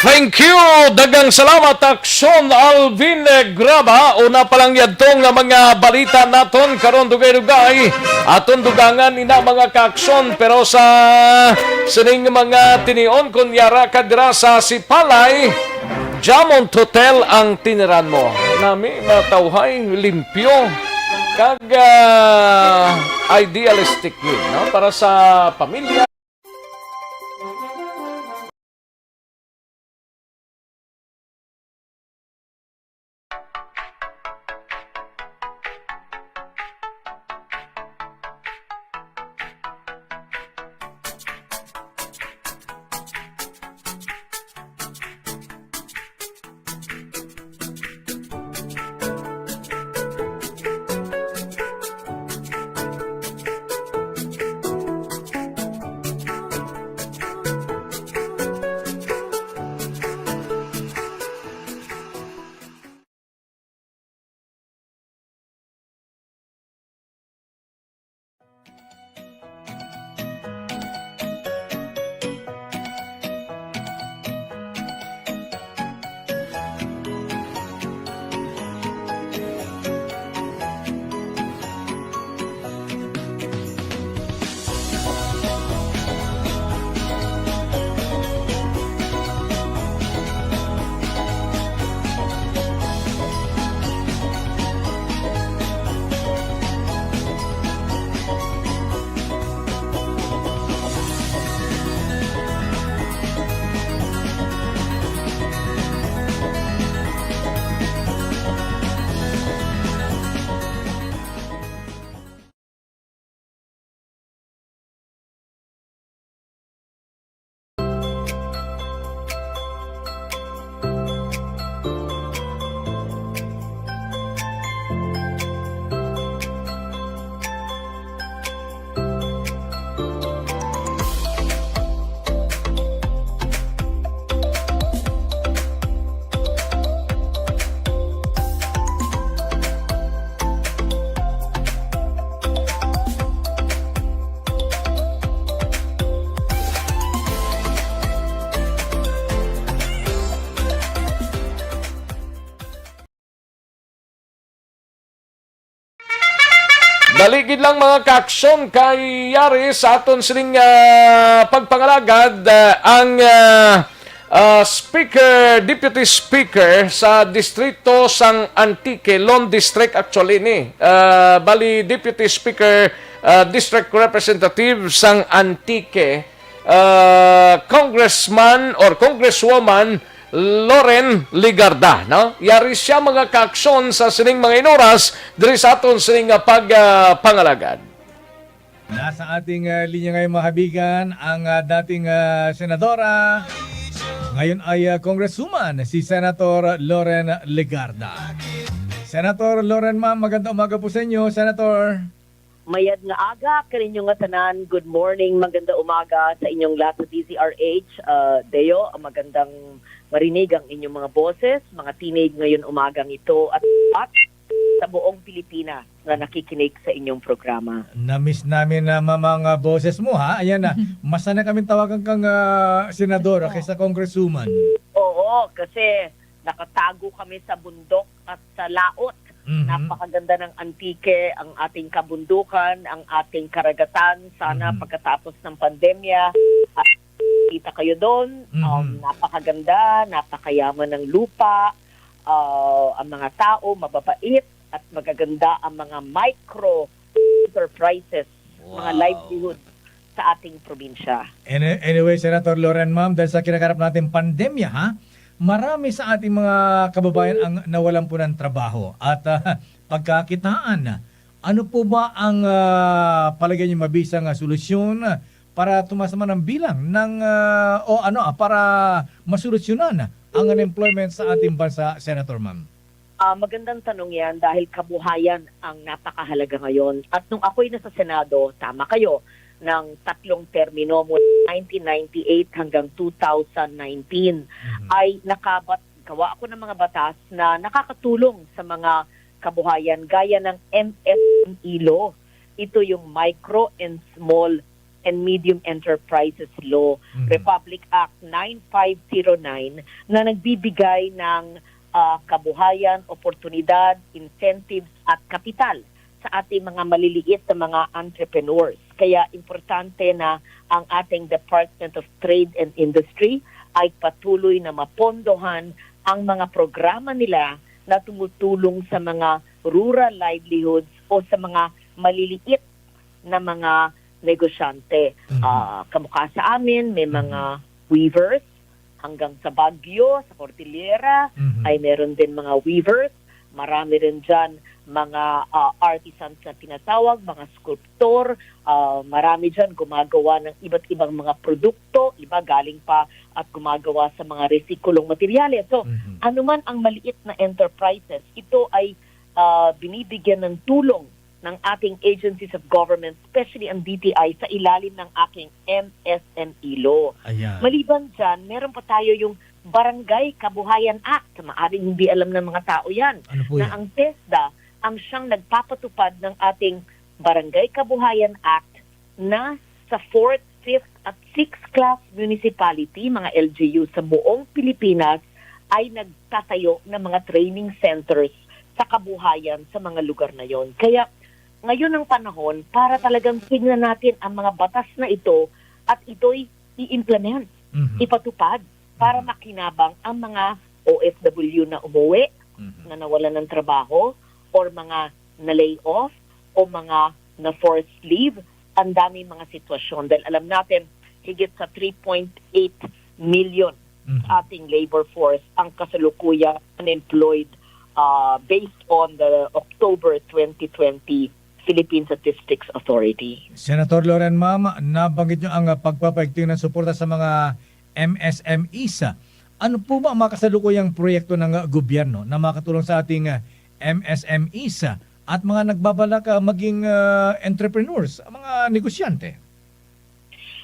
Thank you. Daghang salamat, Aksyon Alvin Graba. Una pa lang yadto nga mga balita naton karon, dugay-dugay aton dugangan ina, mga kaaksyon, pero sa sining mga tinion, kun yara ka dira sa Sipalay, Jamont Hotel ang tiniran mo. Nami matawhay, limpyo, kag, ah, idealistic gid, no? Para sa pamilya. Bali gid lang, mga kaaksyon, kay yari sa aton sining, ah, pagpangalagad, ah, ang, ah, ah, speaker, deputy speaker sa distrito sang Antique, Lone District actually ni. Ah, bali deputy speaker, ah, district representative sang Antique, ah, Congressman or Congresswoman Loren Legarda, no? Yari siya, mga kaaksyon, sa sining mga inuras diri sa aton sining nga pag, ah, pangalagad. Nasa ating, ah, linya ngayon, mga kabigan, ang, ah, dating, ah, senadora, ngayon ay, ah, congresswoman, si Senator Loren Legarda. Senator Loren, ma'am, magandang umaga po sa inyo, Senator. Mayad nga aga kaninyo nga tanan. Good morning, maganda umaga sa inyong lahat sa D Z R H. Ah, Deo, magandang marinig ang inyong mga boses, mga tinig ngayon umagang ito at, at sa buong Pilipinas na nakikinig sa inyong programa. Na-miss namin na, ma'am, ang, ah, boses mo, ha? Ayan na, mas sana kami tawagan kang, ah, senadora kaysa congresswoman. Oo, kasi nakatago kami sa bundok at sa laot. Mhm. Napakaganda ng Antique, ang ating kabundukan, ang ating karagatan. Sana Mhm. pagkatapos ng pandemya, ah, kita kayo doon. Mhm. Um, napakaganda, napakayaman ng lupa, ah, ang mga tao mababait at magaganda ang mga micro enterprises, mga Wow. livelihood sa ating probinsya. Any-, anyway, Senator Loren, ma'am, dahil sa kinakarap natin pandemya, ha, marami sa ating mga kababayan ang nawalan po ng trabaho at, ah, pagkakitaan. Ano po ba ang, ah, palagay niyo mabisa nga solusyon para tumaas naman ang bilang ng, ah, o ano, ah, para masolusyonan ang unemployment sa ating bansa, Senator, ma'am? Ah, magandang tanong yan dahil kabuhayan ang napakahalaga ngayon. At nung ako'y nasa Senado, tama kayo, ng tatlong termino mula nineteen ninety-eight hanggang two thousand nineteen, Mhm. ay nakabat-, gawa ako ng mga batas na nakakatulong sa mga kabuhayan gaya ng M S M E law. Ito yung Micro and Small and Medium Enterprises Law, Mhm. Republic Act nine five zero nine, na nagbibigay ng, ah, kabuhayan, oportunidad, incentives at kapital sa ating mga maliliit na mga entrepreneurs. Kaya importante na ang ating Department of Trade and Industry ay patuloy na mapondohan ang mga programa nila na tumutulong sa mga rural livelihoods o sa mga maliliit na mga negosyante. Mhm. Ah, kamukha sa amin, may Mhm. mga weavers. Hanggang sa Baguio, sa Cordillera, Mhm. ay meron din mga weavers. Marami rin dyan mga, ah, artisans na tinatawag, mga sculptor. Ah, marami dyan gumagawa ng iba't ibang mga produkto, iba galing pa at gumagawa sa mga resikulong materyales. So, Mhm. anuman ang maliit na enterprises, ito ay, ah, binibigyan ng tulong ng ating agencies of government, especially ang D T I, sa ilalim ng aking M S M E law. Ayan. Maliban dyan, meron pa tayo yung Barangay Kabuhayan Act. Maaring hindi alam ng mga tao yan, Ano po na yan? ang TESDA ang siyang nagpapatupad ng ating Barangay Kabuhayan Act na sa fourth, fifth, at sixth class municipality, mga L G U sa buong Pilipinas, ay nagtatayo ng mga training centers sa kabuhayan sa mga lugar na yon. Kaya ngayon ang panahon para talagang tingnan natin ang mga batas na ito at ito'y i-implement, Mhm. ipatupad para Mhm. makinabang ang mga O F W na umuwi, Mhm. na nawalan ng trabaho, or mga na-lay off, o mga na-forced leave. Ang daming mga sitwasyon. Dahil alam natin, higit sa three point eight million Mhm. sa ating labor force ang kasalukuyang unemployed, ah, based on the October twenty twenty Philippine Statistics Authority. Senator Loren, ma'am, nabanggit niyo ang, ah, pagpapaigting ng suporta sa mga M S M Es. Ano po ba ang mga kasalukuyang proyekto ng, ah, gobyerno na makatulong sa ating, ah, M S M Es, ah, at mga nagbabalak, ah, maging, ah, entrepreneurs, ang mga negosyante?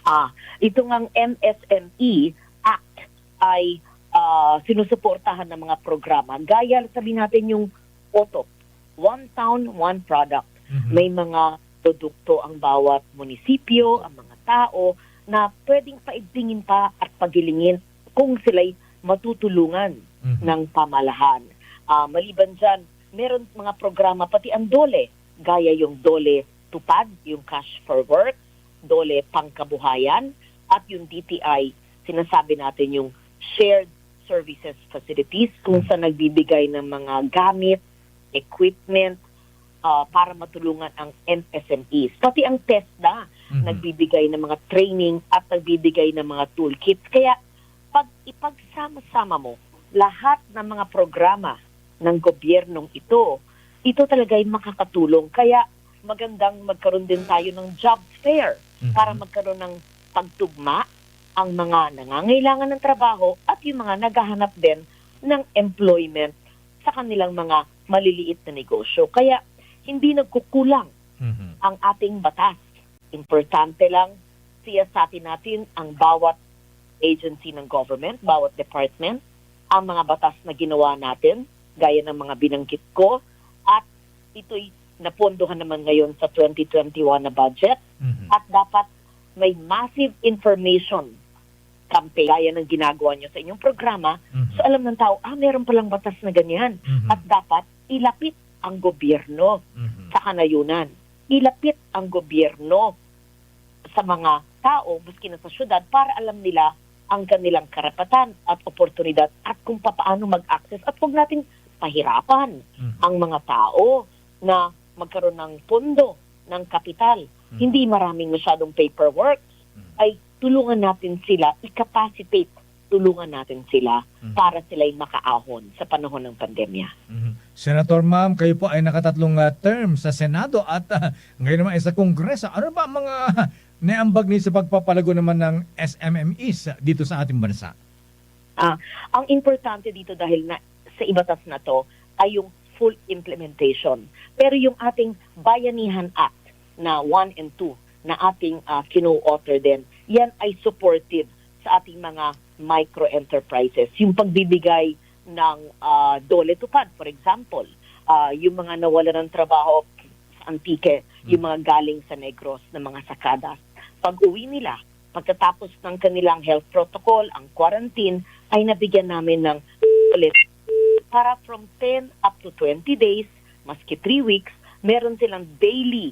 Ah, ito ngang M S M E Act ay, ah, sinusuportahan ng mga programa. Gaya, sabihin natin, yung OTOP, One Town, One Product. Mhm. May mga produkto ang bawat munisipyo, ang mga tao, na pwedeng paigtingin pa at pagilingin kung sila'y matutulungan Mhm. ng pamahalaan. Ah, maliban dyan, meron mga programa, pati ang DOLE, gaya yung DOLE TUPAD, yung Cash for Work, DOLE Pangkabuhayan, at yung D T I, sinasabi natin yung Shared Services Facilities, kung sa nagbibigay ng mga gamit, equipment, ah, para matulungan ang M S M Es. Pati ang TESDA Mhm. nagbibigay ng mga training at nagbibigay ng mga toolkits. Kaya pag ipagsama-sama mo lahat ng mga programa ng gobyernong ito, ito talaga ay makakatulong. Kaya magandang magkaroon din tayo ng job fair Mhm. para magkaroon ng pagtugma ang mga nangangailangan ng trabaho at yung mga naghahanap din ng employment sa kanilang mga maliliit na negosyo. Kaya hindi nagkukulang Mhm. ang ating batas. Importante lang, siyasatin natin ang bawat agency ng government, bawat department, ang mga batas na ginawa natin, gaya ng mga binanggit ko, at ito'y napondohan naman ngayon sa twenty twenty-one na budget, Mhm. at dapat may massive information campaign, gaya ng ginagawa nyo sa inyong programa. Mhm. So, alam ng tao, ah, meron palang batas na ganyan. Mhm. At dapat ilapit ang gobyerno Mhm. sa kanayunan. Ilapit ang gobyerno sa mga tao, maski na sa syudad, para alam nila ang kanilang karapatan at oportunidad at kung papaano mag-access. At huwag nating pahirapan Mhm. ang mga tao na magkaroon ng pondo, ng kapital. Mhm. Hindi maraming masyadong paperwork. Mhm. Ay tulungan natin sila, i-capacitate, tulungan natin sila Mhm. para sila'y makaahon sa panahon ng pandemya. Mhm. Senator, ma'am, kayo po ay nakatatlong, ah, term sa Senado at, ah, ngayon naman ay sa Kongreso. Ano ba ang mga naambag ni sa pagpapalago naman ng S M M Es dito sa ating bansa? Ah, ang importante dito dahil na sa ibatas na 'to ay yung full implementation. Pero yung ating Bayanihan Act na one and two na ating, ah, kino-author din, yan ay supportive sa ating mga micro enterprises. Yung pagbibigay ng, ah, DOLE TUPAD, for example, ah, yung mga nawalan ng trabaho sa Antique, yung Hmm. mga galing sa Negros na mga sakadas, pag-uwi nila, pagkatapos ng kanilang health protocol, ang quarantine, ay nabigyan namin ng ulit para from ten up to twenty days, maski three weeks, meron silang daily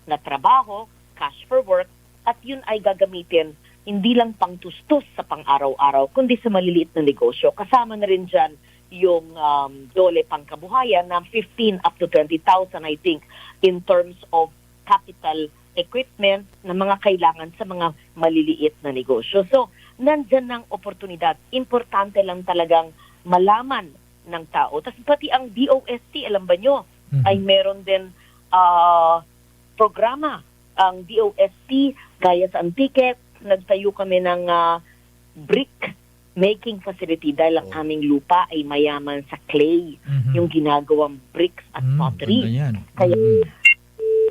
na trabaho, cash for work, at yun ay gagamitin hindi lang pangtustos sa pang-araw-araw, kundi sa maliliit na negosyo. Kasama na rin dyan yung, um, DOLE Pangkabuhayan na fifteen up to twenty thousand, I think, in terms of capital equipment na mga kailangan sa mga maliliit na negosyo. So, nandyan ang oportunidad. Importante lang talagang malaman ng tao. Tas pati ang D O S T, alam ba nyo, Mhm. ay meron din, ah, programa. Ang D O S T, gaya sa Antique, nagtayo kami ng, ah, brick making facility dahil ang Oh. aming lupa ay mayaman sa clay, Mhm. yung ginagawang bricks at Mm, pottery. Ganda yan. Kaya Mm.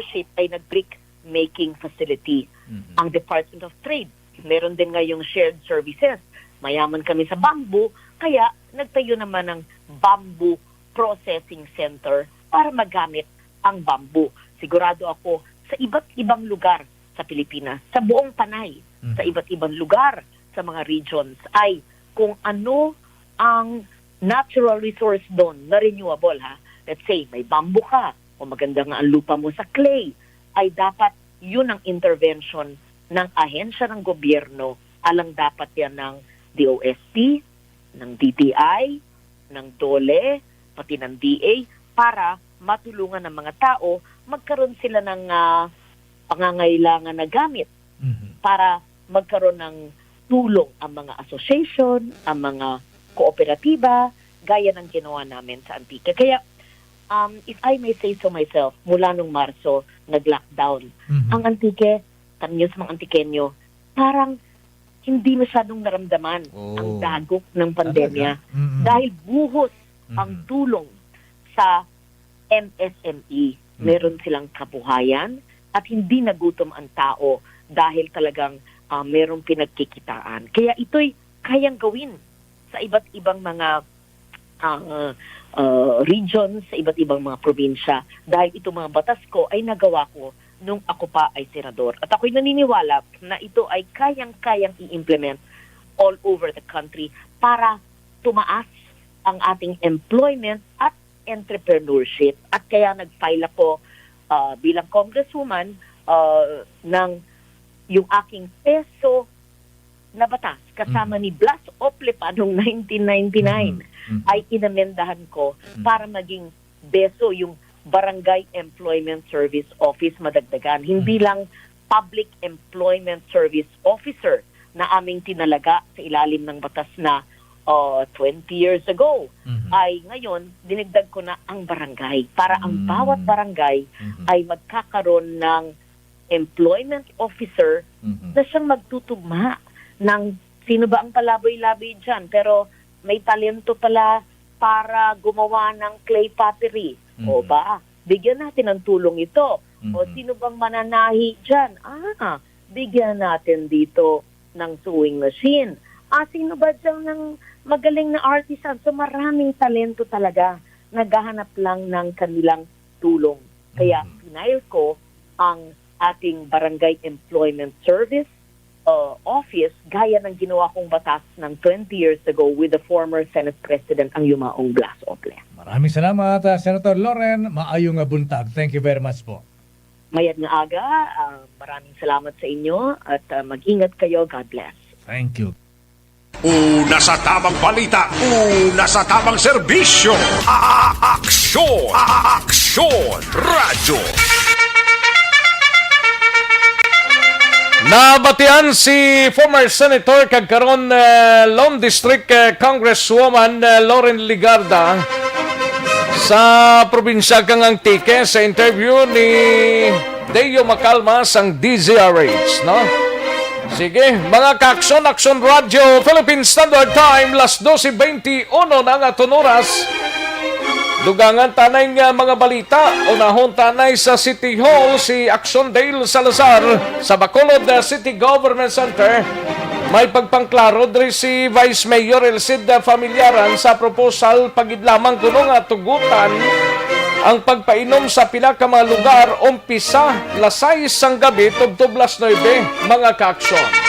ship ay nag-brick making facility. Mhm. Ang Department of Trade, meron din ngayong shared services. Mayaman kami sa bamboo, kaya nagtayo naman ng bamboo processing center para magamit ang bamboo. Sigurado ako sa iba't ibang lugar sa Pilipinas, sa buong Panay, Mhm. sa iba't ibang lugar, sa mga regions, ay kung ano ang natural resource doon na renewable, ha. Let's say, may bamboo ka o maganda nga ang lupa mo sa clay, ay dapat yun ang intervention ng ahensya ng gobyerno, alang dapat yan ng D O S T, ng D T I, ng DOLE, pati ng D A, para matulungan ang mga tao magkaroon sila ng, ah, pangangailangan na gamit Mhm. para magkaroon ng tulong ang mga association, ang mga kooperatiba, gaya ng ginawa namin sa Antique. Kaya, um, if I may say so myself, mula nung Marso, nag-lockdown Mhm. ang Antique, tanyo sa mga Antiqueño, parang hindi masyadong naramdaman Oh. ang dagok ng pandemya Talaga? Mm-mm. dahil buhos ang Mhm. tulong sa M S M E. Mhm. Meron silang kabuhayan at hindi nagutom ang tao dahil talagang, ah, merong pinagkikitaan. Kaya ito'y kayang gawin sa iba't ibang mga, ah, ah, regions, sa iba't ibang mga probinsya dahil itong mga batas ko ay nagawa ko nung ako pa ay senador. At ako'y naniniwala na ito ay kayang-kayang i-implement all over the country para tumaas ang ating employment at entrepreneurship. At kaya nag-file ako ah, bilang congresswoman, ah, ng yung aking peso na batas kasama ni Blas Ople pa noong nineteen ninety-nine ay inamendahan ko para maging beso yung Barangay Employment Service Office madagdagan. Hindi lang Public Employment Service Officer na aming tinalaga sa ilalim ng batas na uh, twenty years ago, ay ngayon dinagdag ko na ang barangay para ang bawat barangay ay magkakaroon ng employment officer na siyang magtutugma ng sino ba ang palaboy-laboy dyan, pero may talento pala para gumawa ng clay pottery. O ba, bigyan natin ng tulong ito. O sino bang mananahi dyan? Ah, bigyan natin dito ng sewing machine. Ah, sino ba dyan ng magaling na artisan? So maraming talento talaga. Naghahanap lang ng kanilang tulong. Kaya pinail ko ang ating Barangay Employment Service uh, Office gaya ng ginawa kong batas ng twenty years ago with the former Senate President, ang yumaong Blas Ople. Maraming salamat, ah, Senator Loren. Maayong nga buntag. Thank you very much po. Mayad nga aga, ah, maraming salamat sa inyo at ah, mag-ingat kayo. God bless. Thank you. Una sa tamang balita, una sa tamang serbisyo. A- Aksyon! A- Aksyon! Radyo. Nabatian si former senator kag karon uh, Lone District uh, Congresswoman uh, Loren Legarda sa probinsya kang Antique sa interview ni Deo Macalma sang D Z R H, no? Sige, mga ka-aksyon, Aksyon Radyo, Philippine Standard Time, las dose bente uno na nga aton oras. Dugangan tanay nga mga balita, unahon tanay sa City Hall si Aksyon Dale Salazar sa Bacolod City Government Center. May pagpangklaro diri si Vice Mayor Elcid Familiaran sa proposal pagid lamang kuno nga tugutan ang pagpainom sa pila ka mga lugar umpisa las sais sang gabi tubtob las nuebe, mga ka-aksyon.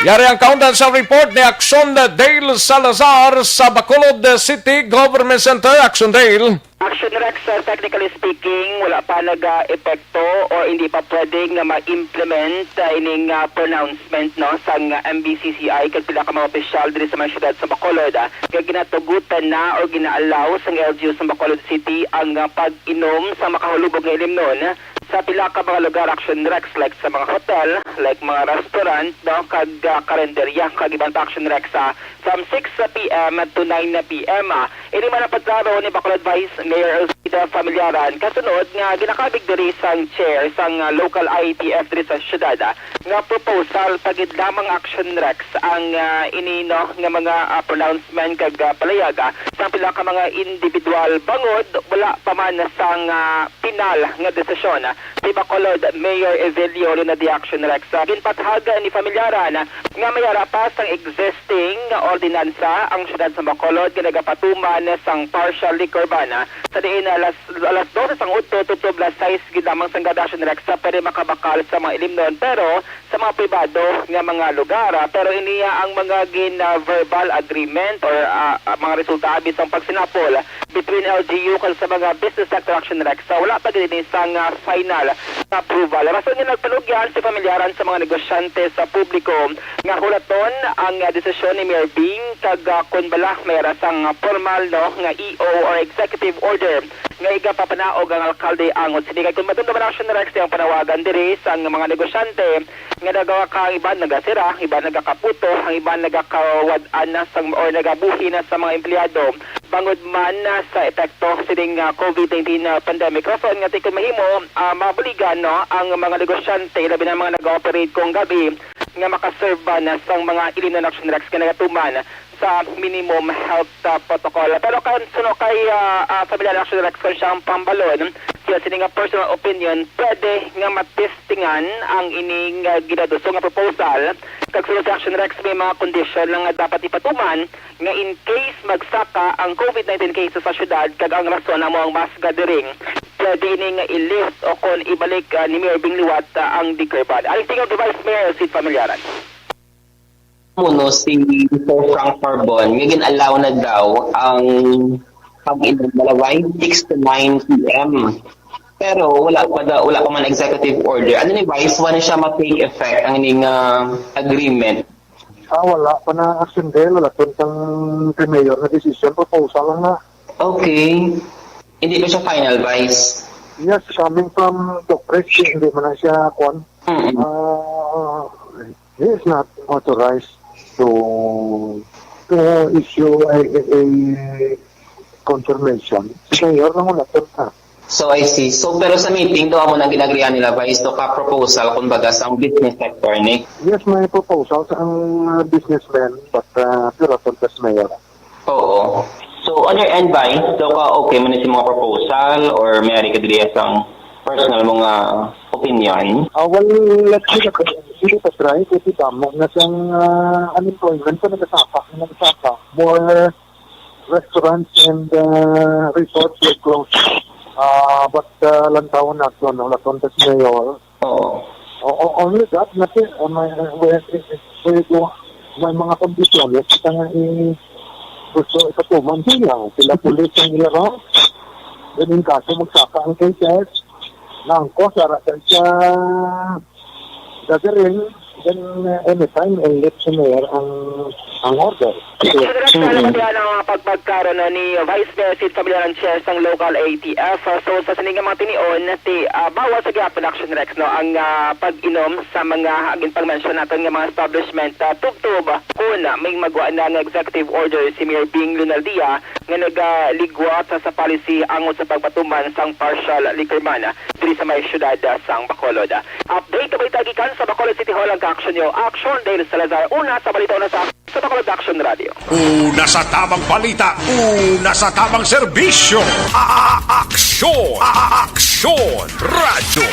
Yari ang kaundan sa report ni Aksyon Dale Salazar sa Bacolod City Government Center. Aksyon Dale. Action Rex, uh, technically speaking, wala pa nag-epekto o hindi pa pwede nga ma-implement uh, ining uh, pronouncement, no, sang uh, M B C C I kag pila ka mga opisyal diri sa mga syudad sa Bacolod uh, nga ginatugutan na o gina-allow sang L G U sa Bacolod City ang uh, pag-inom sa makahulubog nga ilimnon sa pila ka mga lugar, Action Rex, like sa mga hotel, like mga restaurant, no, kag uh, karinderya, kag iban pa, Action Rex, uh, from six p m to nine p m. Uh, ini man ang pagklaro ni Bacolod Vice Mayor Elcida Familiaran kasunod nga ginakabig diri sang chair sang uh, local I A T F diri sa syudad, uh, nga proposal pagid lamang, Action Rex, ang uh, ini, no, nga mga uh, pronouncement kag uh, palayag uh, sang pila ka mga individual bangod wala pa man sang uh, pinal nga desisyon si Bacolod Mayor Evelio Leonadia, Action Rex. Ginpathag ni Familiaran nga may ara pa sang existing nga ordinansa ang siyudad sa Bacolod nga nagapatuman sang partial liquor ban sa diin alas, alas dose sang udto tubtob alas sais gid lamang sang gabi, Action Rex, sa pwede makabakal sa mga ilimnon, pero sa mga pribado nga mga lugar. Pero iniya ang mga gin-verbal agreement or uh, mga resulta abi sang pagsinapol between L G U kag sa mga business sector, Action Rex, sa wala pa gid ini sang uh, final approval. Rason nga nagpanugyan si Familiaran sa mga negosyante sa publiko nga hulaton ang uh, desisyon ni Mayor Bing kag uh, kun bala may ara sang uh, formal, no, nga E O or executive order nga igapapanaog ang alkalde angot sini. Kay kun madumduman, Action Rex, ang panawagan diri sang mga negosyante nga naga, ang iban nagasira, ang iban nagakaputo, ang iban nagakawad-an na sang, or nagabuhi na sa mga empleyado bangod man na sa epekto sining ah, COVID nineteen ah, pandemic. Rason nga tikon mahimo ah, mabuligan, no, ang mga negosyante, labi na mga nag-ooperate kung gabi, nga makaserve ba na sang mga ilimnon, Action Rex, nga nagatuman sa minimum health ah, protocol. Pero kan suno kay ah, ah, Familiaran, Action Rex, kon siya ang pambalon, siya sini nga personal opinion, pwede nga matistingan ang ining ah, ginaduso nga proposal. Kag suno si Action Rex, may mga kondisyon lang nga dapat ipatuman nga in case magsaka ang COVID nineteen cases sa syudad kag ang rason amo ang mass gathering, pwede ini nga i-lift o kon ibalik ah, ni Mayor Bing liwat ah, ang liquor ban. Aning tingog ni Vice Mayor Sid Familiaran. Muno si Mister Frank Carbon nga gin-allow na daw ang pag-inom malaway six to nine p.m. Pero wala pa da, wala pa man executive order. Ano ni Vice, wala siya ma-take effect ang ining, ah, agreement? Ah, wala pa na action dahil wala pa sang kay Mayor na decision, proposal lang na. Okay. Hindi pa siya final, Vice? Yes, coming from Doctrix, hindi man na siya, kwan. Mm-mm. Ah, he is not authorized to, to issue a, a, a confirmation. Si Mayor lang wala pa na. So, I see. So, pero sa meeting, daw amo nang ginagrihan nila, Vice, to ka proposal, kumbaga, sa business sector, ni? Yes, may proposal sa ang, uh, businessman, but, uh, pero context mayor. Oo. So, on your end, Vice, daw ka okay man sa mga proposal or may ari ka diri sang personal mo nga opinion? Ah, well, let's see, hindi pa try, kasi tamo na sang, uh, unemployment pa nagasaka, nagasaka. More restaurants and, uh, resorts will close. Uh, but, uh, lantawon naton, no? Lantawon ta si Mayor. Oo. O, o, only that, na si, uh, may, uh, we, we, we do, may mga kondisyones kita nga i-, gusto ipatuman sila. Sila pulis ang ilaro. Then, in kaso magsaka ang cases, nangko, sara sa isa, gathering, then, uh, anytime, i-lift si Mayor ang, ang order. Congress, Mm-mm. Alam mo diyan ang pagpagkaroon, no, ni Vice Mayor Sid Familiaran, chair sang local A T F. So, sa sini nga mga tinion, ti, ah, bawal sa gihapon, Action Rex, no, ang, ah, pag-inom sa mga, ang ginpang-mention naton nga mga establishment, ah, tubtob kun may magwa na nga executive order si Mayor Bing Lunaldia nga nagaligwat sa, sa policy angot sa pagpatuman sang partial liquor ban diri sa may siyudad sang Bacolod. Update, balita gikan sa Bacolod City Hall ang ka-action nyo. Action, Dale Salazar. Una sa balita, una sa, sa Bacolod Action Radio. Una sa tamang balita, una sa tamang serbisyo. A-, a-, aksyon, a-, a-, aksyon, radyo.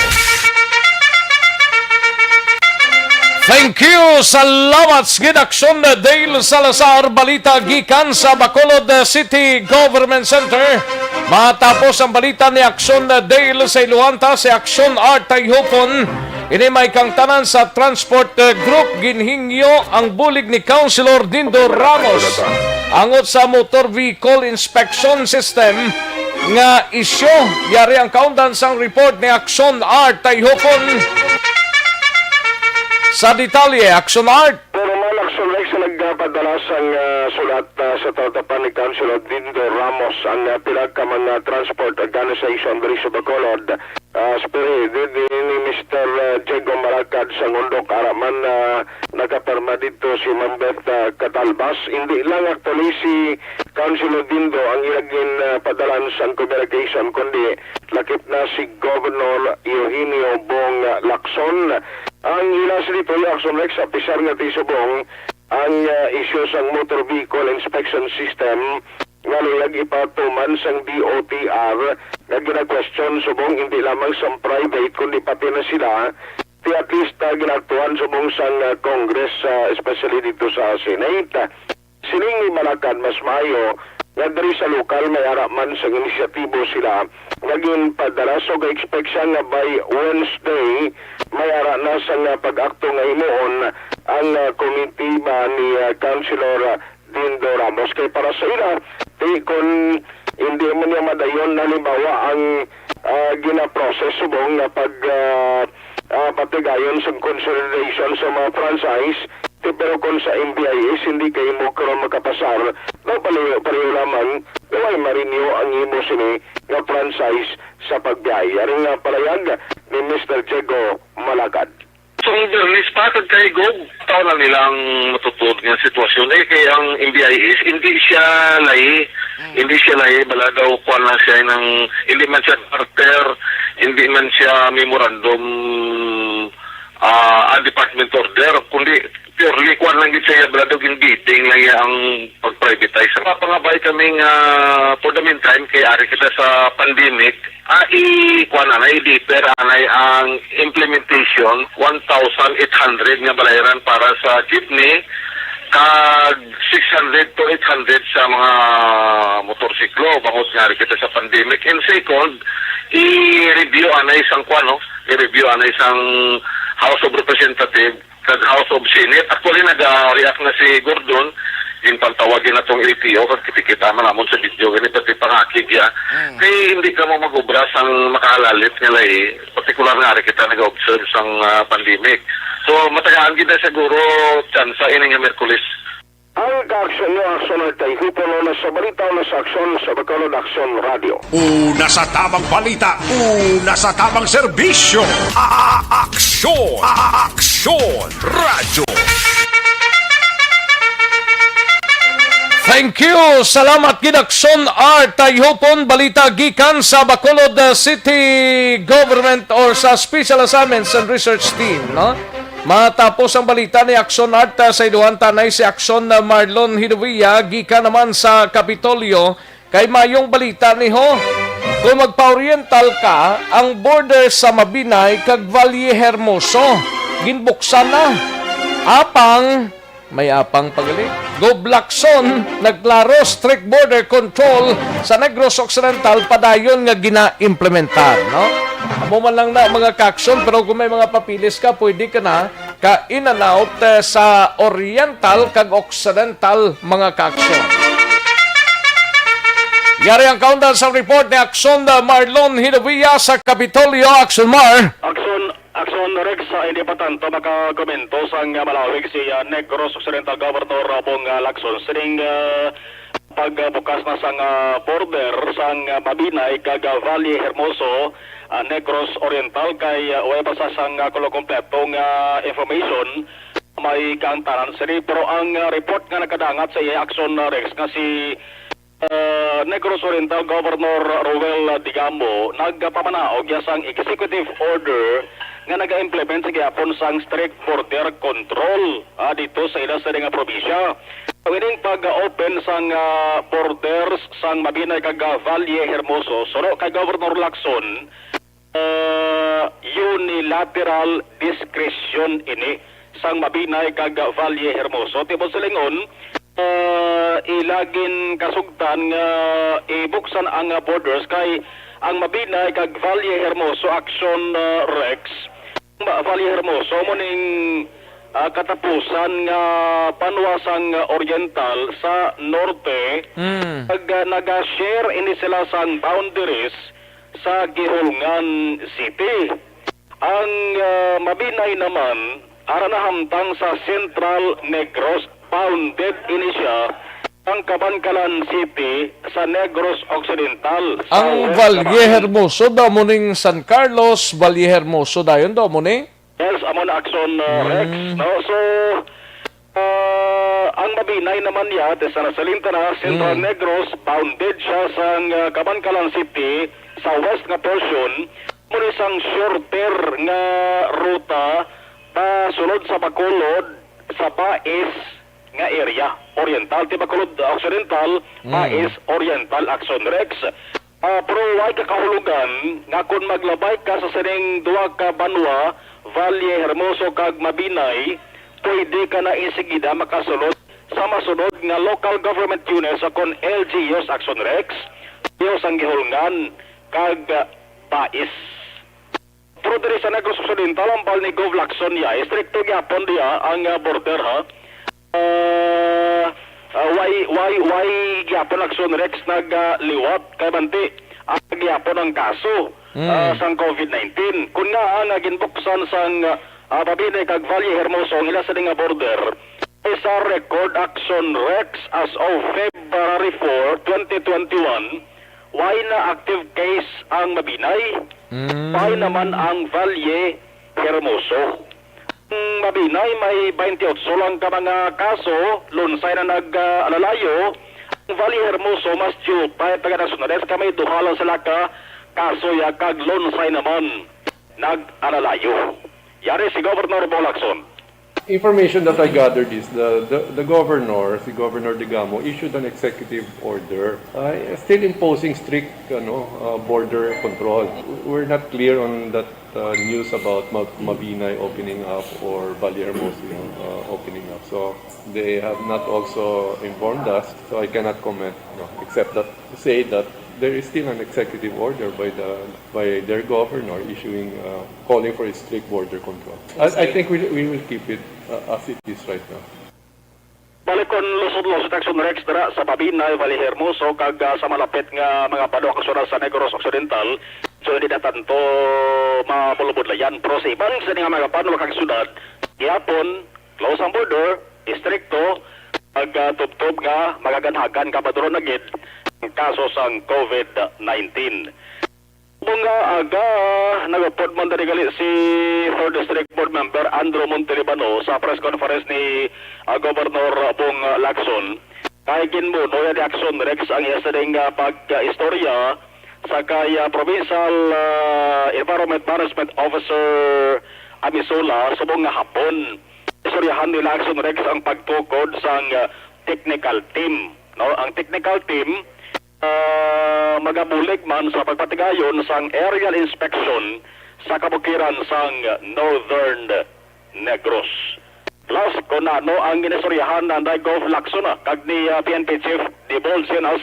Thank you. Salamat sa gid, Aksyon Dale Salazar. Balita gikan sa Bacolod City Government Center. Matapos ang balita ni Aksyon Dale sa iluhan ta si Aksyon Art Tayhupon. Ini may kangtanan sa Transport, eh, Group. Ginhingyo ang bulig ni Councilor Dindo Ramos angot sa Motor Vehicle Inspection System nga isyu. Yari ang kaundan sang report ni Aksyon Art Tayhupon. Sa detalye, Aksyon Art. Pero man, Aksyon Rex, sa nagpadala sang, ah, sulat, ah, sa tawtapan ni Councilor Dindo Ramos ang, ah, pila ka mga transport organization diri sa Bacolod. Ah, spearheaded ni, ni Mister, ah, Diego Malacad sang Undok, ara man, ah, nakapirma didto si Ma'am Beth, ah, Catalbas. Hindi lang actually si Councilor Dindo ang ila gin, ah, padalan sang communication, kundi lakip na si Governor Eugenio Bong Lacson. Ang ila sa dito, Action Rex, sa pisar nga ti subong ang, ah, isyu sang Motor Vehicle Inspection System nga luyag ipatuman sang D O T R nga gina-question subong hindi lamang sang private kundi pati na sila, ti at least, ah, ginaaktuhan subong sang, ah, Congress, ah, especially dito sa Senate. Siling ni Malacad, mas maayo nga diri sa lokal may ara man sang inisyatibo sila nga ginpadala. So, ga-expect siya nga by Wednesday may ara na sang, ah, pag-akto nga himuon ang, ah, komitiba ni, ah, Councilor, ah, Dindo Ramos. Kay para sa ila, ti, kung hindi man niya madayon, halimbawa, ang, ah, gina-process subong nga pag, ah, ah, patigayon sa consolidation sa mga franchise, ti, pero kung sa M B I S, hindi kay mo karon makapasar, no, pareho, pareho lamang, way ma-renew ang imo sini nga franchise sa pagbiyahe. Ari nga palayag ni Mister Diego Malacad. Sa fairness pa, kag kay Gov, tao na nilang matutuod nga sitwasyon. Eh, kay ang M B I S, hindi siya lahi. Mm. Hindi siya lahi. Bala daw, kuwan lang siya ng, hindi man siya charter, hindi man siya memorandum, ah, ang department order, kundi purely, kuwan lang gid siya, bala daw, gin-bidding lang niya ang pag-privatize. Mapangabay kami nga, for the meantime, kay ari kita sa pandemic, Ah, i-, kuwan anay, i-defer anay ang implementation, one thousand eight hundred nga balayran para sa jeepney, kag six hundred to eight hundred sa mga motorsiklo, bangod nga ari kita sa pandemic. And second, i-review anay sang kuwan, no? I-review anay sang House of Representative kag House of Senate. Actually, nag-react na si Gordon. Ginpantawag gid natong L T O kag kitikita man namon sa video gani, pati pangakig ya. Mm. Kay hindi ka mo mag-obra sang makahalalit nga lahi, partikular nga ari kita nag-observe sang, ah, pandemic. So, matagaan gid na siguro tsansa ini nga Miyerkules. Ang kaaksyon niyo, Aksyon Artay Hupon, una sa balita, una sa aksyon sa Bacolod Aksyon Radio. Una sa tamang balita, una sa tamang serbisyo. A-, a-, aksyon, a-, a-, aksyon, radyo. Thank you. Salamat gid, Aksyon Artay Hupon. Balita gikan sa Bacolod, uh, City Government or sa Special Assignments and Research Team, no? Matapos ang balita ni Aksyon Art, uh, sa iduhan tanay si Aksyon, uh, Marlon Hidovia gikan naman sa Kapitolyo. Kay mayong balita ni ho. Kung magpa-oriental ka, ang border sa Mabinay kag Valle Hermoso ginbuksan na. Apang, may apang pa gali. Gov Lacson nagklaro, strict border control sa Negros Occidental padayon nga gina-implementar, no? Amo man lang na, mga kaaksyon, pero kung may mga papeles ka, pwede ka na ka in and out, eh, sa Oriental kag Occidental, mga kaaksyon. Yari ang kaundan sa report ni Aksyon, uh, Marlon Hidovia sa Kapitolyo. Aksyon, Mar. Aksyon, Aksyon Rex, uh, hindi pa tanto makakomento sang, uh, malawig si, uh, Negros Occidental Governor, uh, Bong, uh, Lacson sining, uh, pagbukas na sang, uh, border sang, uh, Mabinay kag, uh, Valle Hermoso, uh, Negros Oriental kay, uh, way pa sa sang, uh, kulo kompleto nga information may kaangtanan sini. Pero ang, uh, report nga nakadangat sa iya, Aksyon, uh, Rex, nga si, uh, Negros Oriental Governor Roel Digamo nagpamanaog ya sang executive order nga naga-implement sa gihapon sang strict border control, ah, dito sa ila sa nga probinsya. Ang ining pag-open sang, ah, borders sang Mabinay kag, ah, Valle Hermoso, suno kay Governor Lacson, ah, unilateral discretion ini sang Mabinay kag Valle Hermoso. Tibod sa lingon, ah, ila gin kasugtan nga ibuksan ang, ah, borders kay ang Mabinay kag Valle Hermoso, Aksyon, ah, Rex, ang Valle Hermoso mo ning, ah, katapusan nga banwa sang, ah, Oriental sa Norte. Mm. Kag, ah, naga-share ini sila sang boundaries sa Guihulngan City. Ang, ah, Mabinay naman, ara nahamtang sa Central Negros, bounded ini siya ang Kabankalan City sa Negros Occidental, sa Ang West Valle Naman. Hermoso daw mo ning San Carlos, Valle Hermoso dayon daw mo ni? Yes, amo na, Aksyon, ah, Rex, Mm. no? So, ah, ang Mabinay naman niya, ti sa nasalinta na, Central Mm. Negros, bounded siya sa, ah, Kabankalan City, sa west nga portion, mo ni sang shorter nga ruta pasulod sa Bacolod, sa Bais nga area. Oriental, ti Bacolod Occidental, Mm. Bais Oriental, Aksyon, Rex. Ah, pero way ka kahulugan nga kon maglabay ka sa sining duha ka banwa, Valle Hermoso kag Mabinay, pwede ka na insigida makasulod sa masunod nga local government units o kon L G Us, Aksyon, Rex, L G Us ang Guihulngan kag, ah, Bais. Pero diri sa Negros Occidental, hambal ni Gov Lacson, ya, estrikto gyapon diya ang, ah, border, ha. Ah, ah, way, way, way gyapon, Lacson Rex, nag, ah, liwat kay banti ang gyapon ang kaso, Mm. ah, sang covid nineteen. Kun nga ang, ah, ginbuksan sang, ah, Babine kag Valle Hermoso ang ila sini nga border, sa record, Lacson Rex, as of February four, twenty twenty-one, way na active case ang Mabinay, Mm. way naman ang Valle Hermoso. Ang Mabinay may twenty-eight lang ka mga kaso, lunsay na nag-alalayo. Ang Valle Hermoso mas diyutay pa nga nasyonales, kay may duha lang sila ka kaso ya, kag lunsay naman nag-alalayo. Yari si Governor Bo Lacson. Information that I gathered is the, the, the governor, si Governor Digamo, issued an executive order, uh, still imposing strict, ano, uh, border control. We're not clear on that, uh, news about Ma-, Mabinay opening up or Valle Hermoso, uh, opening up. So they have not also informed us, so I cannot comment, no, except that to say that there is still an executive order by the, by their governor issuing, uh, calling for a strict border control. I, I think we, we will keep it, uh, as it is right now. Bali, Kon lusot-lusot Aksyon Rex dira sa Babinay, Valle Hermoso, kag, ah, sa malapit nga mga balo, Aksyon sa Negros Occidental, so hindi na tanto mabulbudlayan. Pero sa iban sa nga mga banwa kag syudad, gihapon, close ang border, istrikto, kag, ah, tubtob nga magaganhagan, kapaduron na gid ang kaso sang covid nineteen. Subong nga aga, nagupod man diri gali si Third District Board Member Andrew Montelibano sa press conference ni, ah, Governor Bong Lacson. Kay ginbuno ya ni Aksyon Rex ang iya sining, ah, pag-istorya sa kay, ah, Provincial, ah, Environment Management Officer Amisola subong nga hapon. Istoryahan nila Aksyon Rex ang pagtukod sang, ah, technical team, no? Ang technical team, ah, magabulig man sa pagpatigayon sang aerial inspection sa kabukiran sang Northern Negros. Plus, kung ano ang ginistoryahan ni Gov Lacson, ah, kag ni, ah, P N P Chief Dibol Sinas,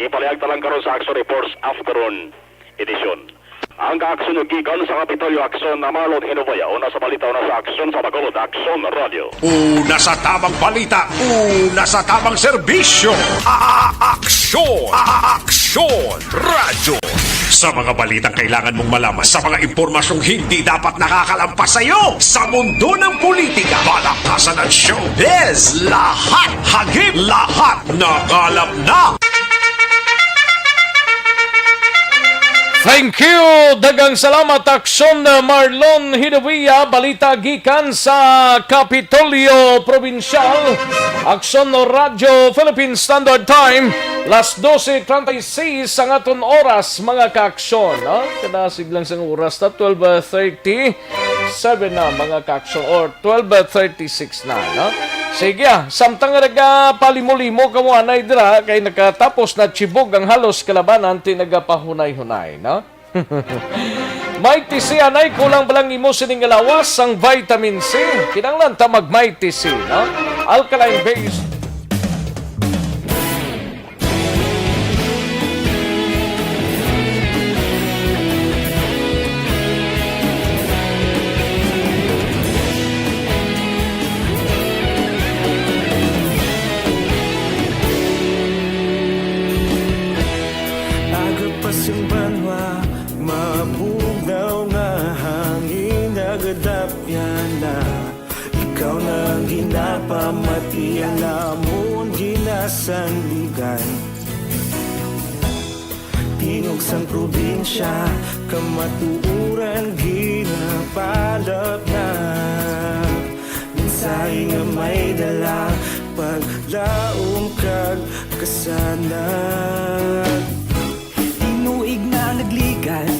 ipalihag ta lang karon sa Aksyon Reports Afternoon Edition. Ang kaaksyon gikan sa Kapitolyo, Aksyon na Marlon Hinubaya, una sa balita, una sa aksyon sa Bacolod, Aksyon Radyo. Una sa tamang balita, una sa tamang serbisyo. A-, a-, aksyon. A-, a-, aksyon. Radyo. Sa mga balitang kailangan mong malaman, sa mga impormasyong hindi dapat nakakalampas sa iyo, sa mundo ng politika, palakasan at showbiz, lahat hagip, lahat nakalap na. Thank you. Daghang salamat, Aksyon, uh, Marlon Hidawiya. Balita gikan sa Kapitolyo Probinsyal. Aksyon Radyo Philippine Standard Time, las doce treinta y seis ang aton oras, mga kaaksyon, no? Kadasig lang sang oras ta, twelve thirty-seven na, mga kaaksyon, or twelve thirty-six na, no? Sige, ah, samtang nga nagapalimulimo kamo anay dira, kay nakatapos na tibog ang halos kalabanan, ti nagapahunay-hunay, no? Mighty C, anay, kulang ba lang imo sining lawas sang vitamin C? Kinahanglan ta mag Mighty C, no? Alkaline base. Aga pa sing banwa, mabugnaw nga hangin nagadapyan na. Ikaw na ang ginapamati, ang amon ginasandigan. Tingog sang probinsya, kamatuoran ginapalap na. Mensahe nga may dala, paglaom kag kasanag. Tinuig na nagligan,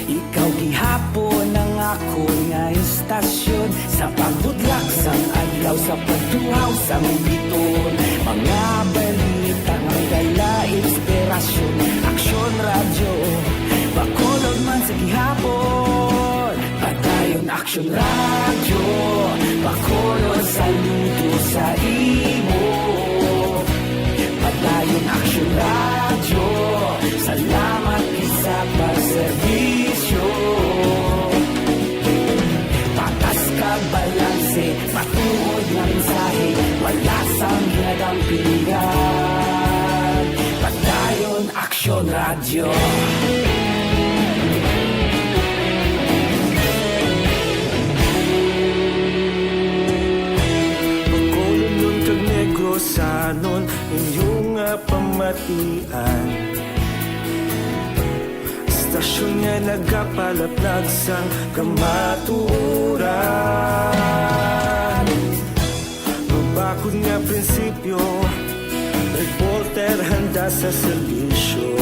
ikaw gihapon ang akon nga istasyon. Sa pagbudlak sang adlaw, sa pagtuhaw sang biton, mga balita nga may dala inspirasyon. Aksyon Radyo, Bacolod man sa gihapon. Padayon Aksyon Radyo, Bacolod, saludo sa imo. Padayon Aksyon Radyo, salamat gid sa pagserbisyo. Patas kag balanse, matuod nga mensahe, wala sang ginadampingan. Padayon Aksyon Radyo. Bacolodnon kag Negrosanon, inyo nga pamatian. Istasyon nga nagapalaplag sang kamatuoran. Mabakod nga prinsipyo, reporter handa sa serbisyo.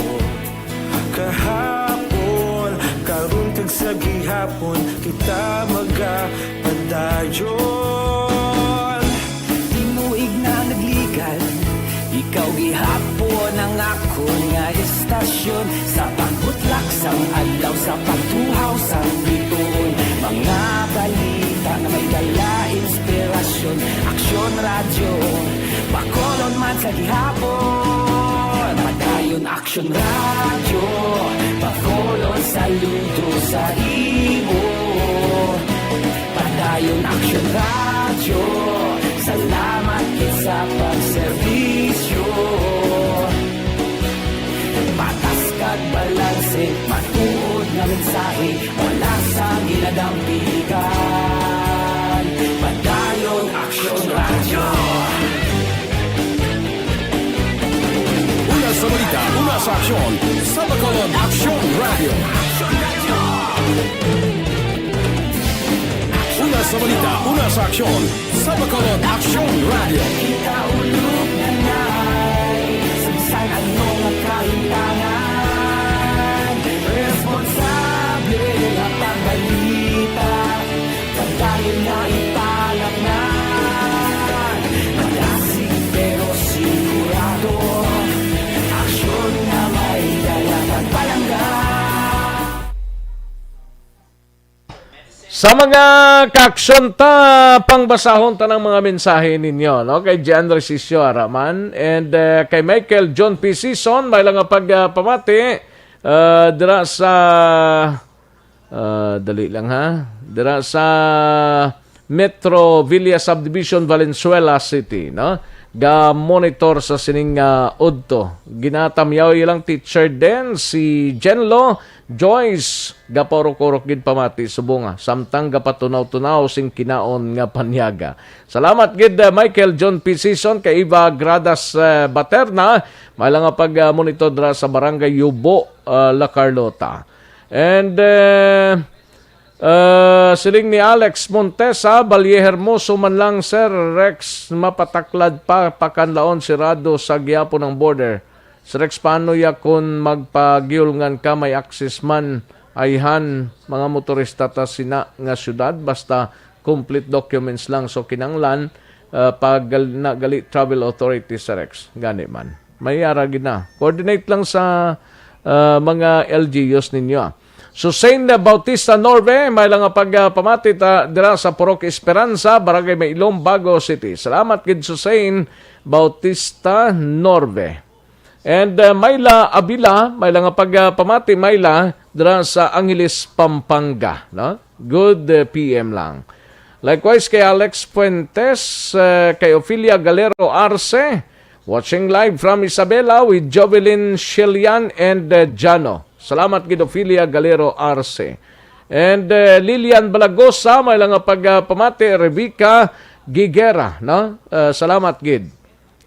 Kahapon, karon kag sa gihapon, kita magapadayon. Tinuig na nagligan, ikaw gihapon ang akon nga istasyon. Sa pagbutlak sang adlaw, sa pagtuhaw sang bituon, mga balita nga may dala inspirasyon. Aksyon Radyo, Bacolod man sa gihapon. Padayon Aksyon Radyo, Bacolod, saludo sa imo. Padayon Aksyon Radyo, salamat gid sa pag Padayon Aksyon Radyo. Una sa balita, una sa aksyon, sa Bacolod Aksyon Radyo. Una sa balita, una sa aksyon, sa Bacolod Aksyon Radyo. Kita ulog na nai, sa bisan ano nga kahintangan, responsable nga pagbalita. Padayon na ipalatnan, madasig pero sigurado, aksyon nga may dala kag palangga. Sa mga kaaksyon ta, pangbasahon ta ng mga mensahe ninyo, no? Kay Gian Resisio Araman and, eh, kay Michael John P. Sison, may lang nga pagpamati, ah, dira sa, ah, dali lang ha, dira sa Metro Villa Subdivision, Valenzuela City, no? Ga monitor sa sining, ah, udto. Ginatamyaw ilang teacher din si Jenlo Joyce, gapaurok-urok gid pamati subong nga samtang gapatunaw-tunaw sing kinaon nga panyaga. Salamat gid, uh, Michael John P. Sison, kay Eva Gradas, uh, Baterna, may lang nga pag, uh, monitor dira sa Barangay Yubo, uh, La Carlota. And, uh, uh, siling ni Alex Montesa, Balye Hermoso man lang, Sir Rex, mapataklad pa, pakanlaon sirado sa gihapon ang border. Sir Rex, paano ya kun magpagiulngan ka, may access man ayhan mga motorista ta sina nga syudad, basta complete documents lang. So, kinanglan, ah, pag gal-, na gali travel authority, Sir Rex. Gani man. May ara gid na. Coordinate lang sa, ah, mga L G Us ninyo, ah. Susain Bautista Norve, may lang nga pagpamati ta dira sa Purok Esperanza, Barangay Mailom, Bago City. Salamat gid, Susain Bautista Norve. And, uh, Myla Abila, may lang nga pagpamati, Myla, dira sa Angeles, Pampanga, no? Good, uh, P M lang. Likewise kay Alex Fuentes, uh, kay Ophelia Galero Arce, watching live from Isabela with Jovelyn, Shelian, and, uh, Jano. Salamat gid, Ophelia Galero Arce. And, uh, Lilian Balagosa, may lang nga pagpamati, Rebecca Gigera, no? Uh, salamat gid.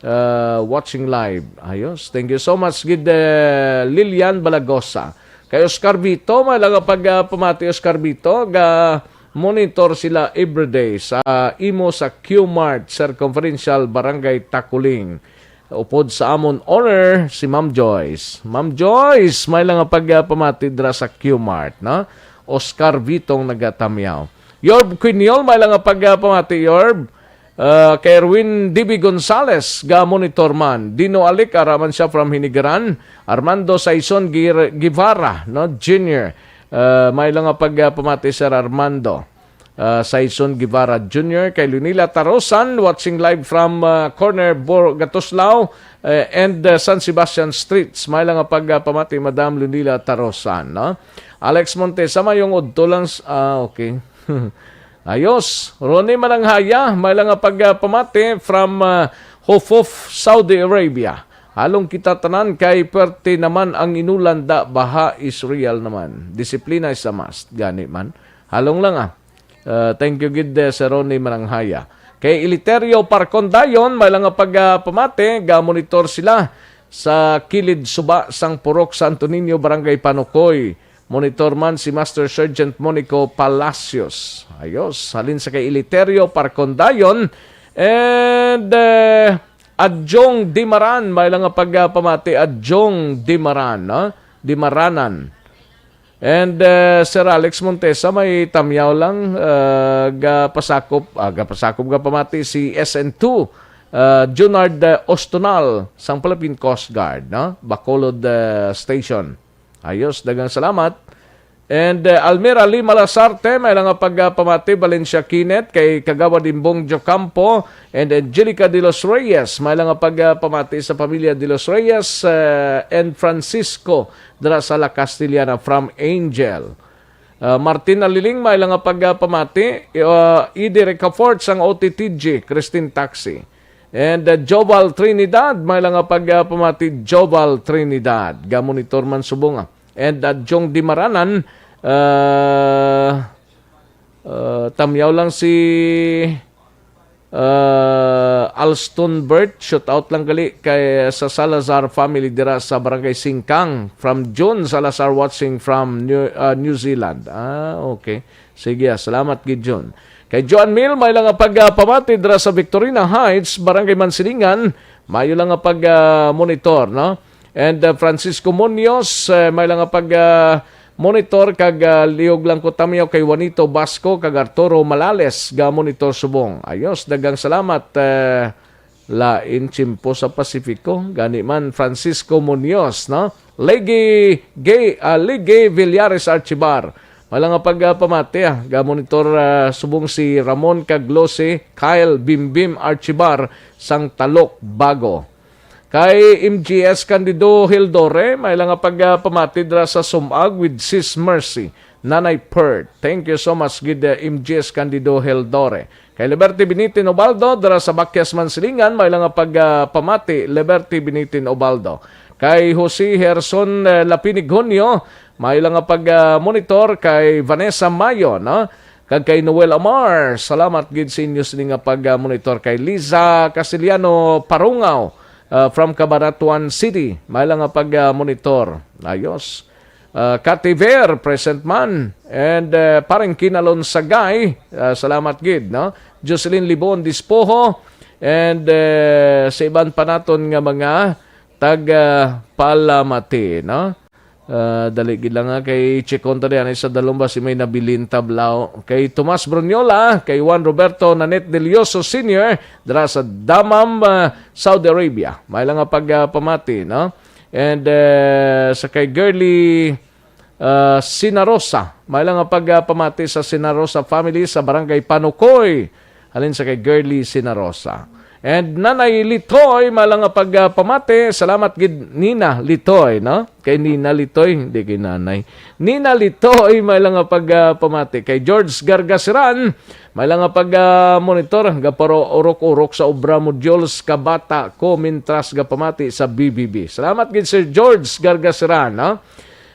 Uh, watching live. Ayos. Thank you so much gid, uh, Lilian Balagosa. Kay Oscar Vito, may lang nga pagpamati, Oscar Vito, ga monitor sila everyday sa imo sa Q Mart, Circumferential, Barangay Taculing. Upod sa amon owner, si Ma'am Joyce. Ma'am Joyce, may lang nga pagpamati dira sa Q Mart, no? Oscar Vitong nagatamyaw. Yorb Quiniol, may lang nga pagpamati, Yorb. Uh, kay Erwin D B Gonzales, ga monitor man. Dino Alic, ara man siya from Hinigaran. Armando Saison Gir-, Guevara, no, Junior. Uh, may lang nga pagpamati, Sir Armando. Uh, Saison Guevara Junior, kay Lunila Tarosan, watching live from, uh, corner Bor-, Gatuslao, uh, and, uh, San Sebastian Streets. May lang nga pagpamati, Madam Lunila Tarosan, no? Alex Montesa, mayong udto lang s-, ah, okay. Ayos. Ronnie Mananghaya, may lang nga pagpamati from, uh, Hufuf, Saudi Arabia. Halong kita tanan kay pwerte naman ang inulan da, baha is real naman. Disiplina is a must. Gani man. Halong lang, ah. Uh, thank you gid, eh, Sir Ronnie Mananghaya. Kay Eliterio Parcondayon, may lang nga pagpamati, ga-monitor sila sa kilid suba sang Purok Santo Niño, Barangay Panukoy. Monitor man si Master Sergeant Monico Palacios. Ayos, halin sa kay Eliterio Parcondayon and, eh, Adjong Dimaran, may lang nga pagpamati, Adjong Dimaran, no? Dimaranan. And, eh, Sir Alex Montesa, may tamyaw lang, eh, gapasakop, ah, gapasakop, gapamati si S N two, eh, Junard, eh, Ostonal, sang Philippine Coast Guard, no? Bacolod, eh, Station. Ayos, daghang salamat. And, eh, Almira Lima Lasarte, may lang nga pagpamati, Valencia Kinet, kay Kagawad Imbong Jocampo, and Angelica de los Reyes, may lang nga pagpamati sa pamilya de los Reyes, eh, and Francisco, dira sa La Castellana from Angel. Ah, Martin Aliling, may lang nga pagpamati, ah, Edi Ricafort sang O T T G, Christine Taxi. And, ah, Joval Trinidad, may lang nga pagpamati, Joval Trinidad. Ga-monitor man subong, ah. And, ah, Jong Dimaranan, ah, Uh, tamyaw lang si uh, Alston Bert. Shout out lang gali kay sa Salazar family dira sa Barangay Singkang. From June Salazar, watching from New, uh, New Zealand. Ah, okay. Sige, ah, salamat gid, June. Kay Joan Mill, may lang nga pagpamati dira sa Victorina Heights, Barangay Mansilingan. Mayo lang nga pag-monitor, no? And uh, Francisco Munoz, eh, may lang nga pag uh, monitor kag uh, liog lang ko tamyaw kay Juanito Basco kag Arturo Malales ga monitor subong. Ayos, daghang salamat, eh, lain tiyempo sa Pasifiko. Gani man, Francisco Munoz, no? Legi, Gay, ah, Legi Villares Archibar. May lang nga pagpamati, ah, ga monitor, ah, subong si Ramon kag Lucy, Kyle Bimbim Archibar sang Talok Bago. Kay M G S Candido Hildore, may lang nga pagpamati dira sa Sumag with Sis Mercy, Nanay Pert. Thank you so much gid, uh, M G S Candido Hildore. Kay Liberty Binitin Ubaldo dira sa Bakyas Mansilingan, may lang nga pagpamati, Liberty Binitin Ubaldo. Kay Jose Herson, uh, Lapinig Junio, may lang nga pag-monitor kay Vanessa Mayo, no? Kag kay Noel Amar, salamat gid sa inyo sini nga pag-monitor. Kay Liza Castellano Parungaw, uh, from Cabanatuan City, may lang nga pag-monitor. Ayos. Uh, Kativer, present man. And uh, Pareng Kinalon Sagay, uh, salamat gid, no? Jocelyn Libon Dispoho, and uh, sa iban pa naton nga mga taga Palamati, no? Ah, dali gid lang nga kay Chikon ta diyan sa Dalumba si may nabilin tablao. Kay Tomas Bruniola, kay Juan Roberto Nanette Delioso Senior, dira sa Dammam, ah, Saudi Arabia. May lang nga pagpamati, no? And eh, sa kay Girly ah, Sinarosa, may lang nga pagpamati sa Sinarosa family sa Barangay Panukoy. Halin sa kay Girly Sinarosa. And Nanay Litoy, may lang nga pagpamati. Salamat gid, Nina Litoy, no? Kay Nina Litoy, hindi kay Nanay. Nina Litoy, may lang nga pagpamati. Kay George Gargasiran, may lang nga pag-monitor. Gaparo urok-urok sa obra, modules ka bata ko mintras gapamati sa B B B. Salamat gid, Sir George Gargasiran, no?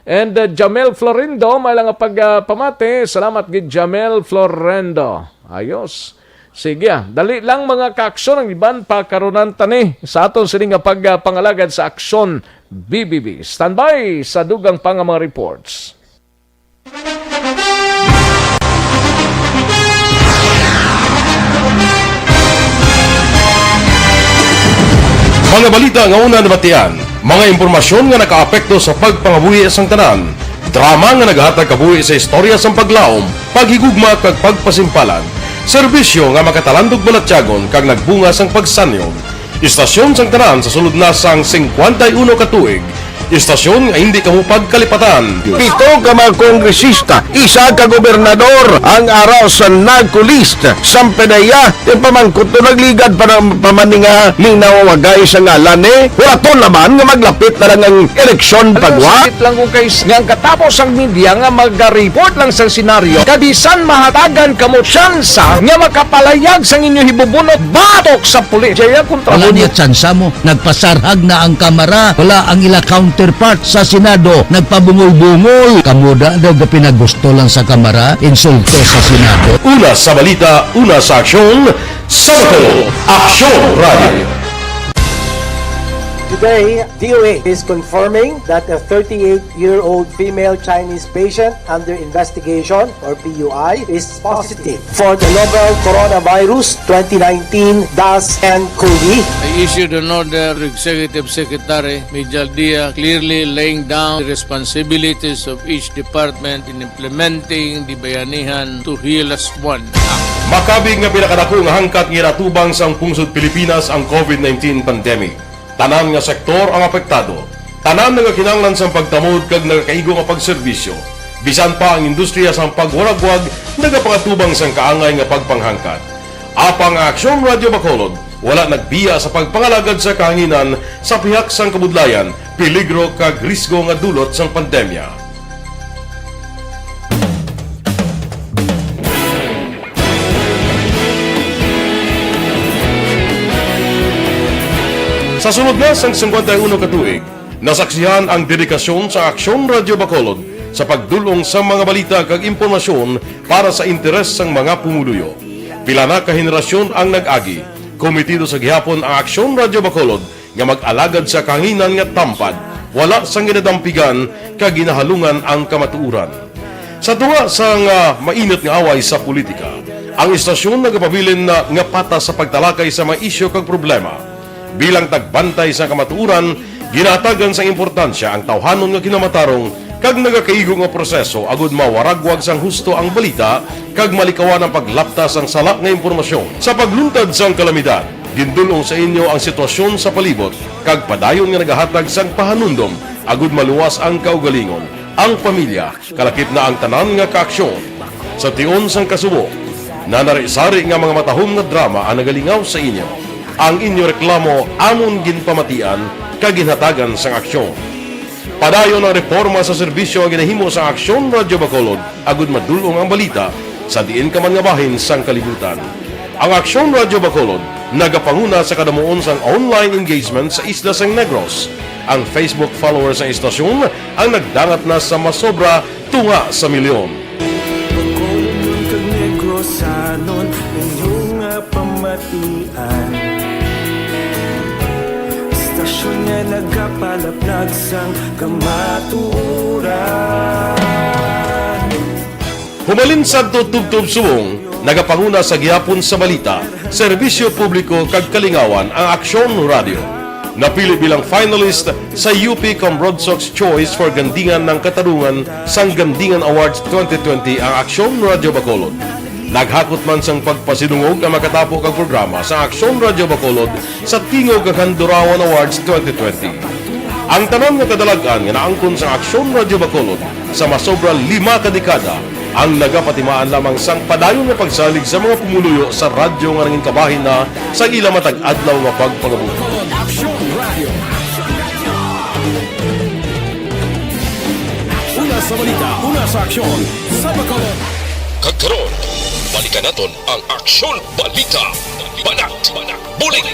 And uh, Jamel Florindo, may lang nga pagpamati. Salamat gid, Jamel Florindo. Ayos. Sige, ah. Dali lang, mga kaaksyon, ang iban pakarunan tani sa aton sini nga pagpangalagad sa Aksyon B B B. Standby sa dugang pa nga mga reports. Mga balita nga una nabatian, mga impormasyon nga nakaapekto sa pagpangabuhi sang tanan, drama nga nagahatag kabuhi sa istorya sang paglaom, paghigugma kag pagpasimpalan, serbisyo nga makatalandog balatyagon kag nagbunga sang pagsanyog. Istasyon sang tanan sa sulod na sang singkwenta y uno ka tuig, istasyon nga hindi kamo pagkalipatan. Pito ka mga kongresista, isa ka gobernador ang ara sa NAGCO list. Sang PDEA, ti pamangkot to, nagligad pa na, pa man ni nga ning nawawagay sa ngalan, eh. Wala to naman nga maglapit na lang ang eleksyon. Alam mo, pagwa. Sakit lang kung kay s-, nga ang katapos ang media nga mag-report lang sa senaryo, kabisan mahatagan kamo tsansa nga makapalayag sang inyo hibubunot batok sa pulis. Jaya kontra. Wala mo niya tsansa mo. Nagpasarhag na ang Kamara, wala ang ila counterpart sa Senado. Nagpabungol-bungol. Kamo da daw gapinagusto lang sa Kamara, insulto sa Senado. Una sa balita, una sa aksyon, sa Bacolod, Aksyon Radio. Today, D O H is confirming that a thirty-eight-year-old female Chinese patient under investigation, or P U I, is positive for the novel coronavirus twenty nineteen dash N cov. I issued an order to Executive Secretary Mijal Dia, clearly laying down the responsibilities of each department in implementing the Bayanihan to Heal Us One Act. Makabig nga pinakadako nga hangkat nga ginatubang sang pungsod Pilipinas ang covid nineteen pandemic. Tanan nga sektor ang apektado. Tanan nagakinahanglan sang pagtamod kag nagakaigo nga pagserbisyo. Bisan pa ang industriya sang pagwaragwag nagapangatubang sang kaangay nga pagpanghangkat. Apang ang Aksyon Radio Bacolod wala nagbiya sa pagpangalagad sa kahanginan sa pihak sang kabudlayan, peligro kag risgo nga dulot sang pandemya. Sa sulod na sang singkwenta y uno ka tuig, nasaksihan ang dedikasyon sa Aksyon Radio Bacolod sa pagdul-ong sa mga balita kag impormasyon para sa interes sang mga pumuluyo. Pila na ka henerasyon ang nag-agi. Kometido sa gihapon ang Aksyon Radyo Bacolod nga mag-alagad sa kahanginan nga tampad, wala sang ginadampigan kag ginahalungan ang kamatuoran. Sa tunga sang, ah, mainit nga away sa politika, ang istasyon nagapabilin na nga patas sa pagtalakay sa mga isyu kag problema. Bilang tagbantay sa kamatuoran, ginahatagan sang importansya ang tawhanon nga kinamatarong kag nagakaigo nga proseso agud mawaragwag sang husto ang balita kag malikawan ang paglapta sang sala nga impormasyon. Sa pagluntad sang kalamidad, gindul-ong sa inyo ang sitwasyon sa palibot kag padayon nga nagahatag sang pahanumdom agud maluwas ang kaugalingon, ang pamilya, kalakip na ang tanan nga kaaksyon. Sa tion sang kasubo, nanari-sari nga mga matahom nga drama ang nagalingaw sa inyo. Ang inyo reklamo amon ginpamatian kag ginhatagan sang aksyon. Padayon ang reporma sa serbisyo nga ginahimo sa Aksyon Radyo Bacolod agud madul-ong ang balita sa diin ka man nga bahin sang kalibutan. Ang Aksyon Radyo Bacolod nagapanguna sa kadamuon sang online engagement sa isla sang Negros. Ang Facebook followers sang istasyon ang nagdangat na sa masobra tunga sa milyon. Bacolod kag Negrosanon, inyo nga pamatian. Istasyon nga nagapalaplag sang kamatuoran. Humalin sadto tubtob subong, nagapanguna sa gihapon sa balita, serbisyo publiko kag kalingawan ang Aksyon Radyo. Napili bilang finalist sa U P Comrade Sox Choice for Gandingan ng Katarungan sang Gandingan Awards twenty twenty ang Aksyon Radyo Bacolod. Naghakot man sang pagpasidungog ang makatapo kag programa sa Aksyon Radyo Bacolod sa Tingog kag Handurawan Awards twenty twenty. Ang tanan nga kadalag-an nga naangkon sa Aksyon Radyo Bacolod sa masobra lima ka dekada ang nagapatimaan lamang sang padayon nga pagsalig sa mga pumuluyo sa radyo nga nangin kabahin na sa ila matag adlaw nga pagpangabuhi. Aksyon Radio. Una sa balita, una sa aksyon, sa Bacolod. Kag karon, balikan naton ang Aksyon Balita. Banat, bulig.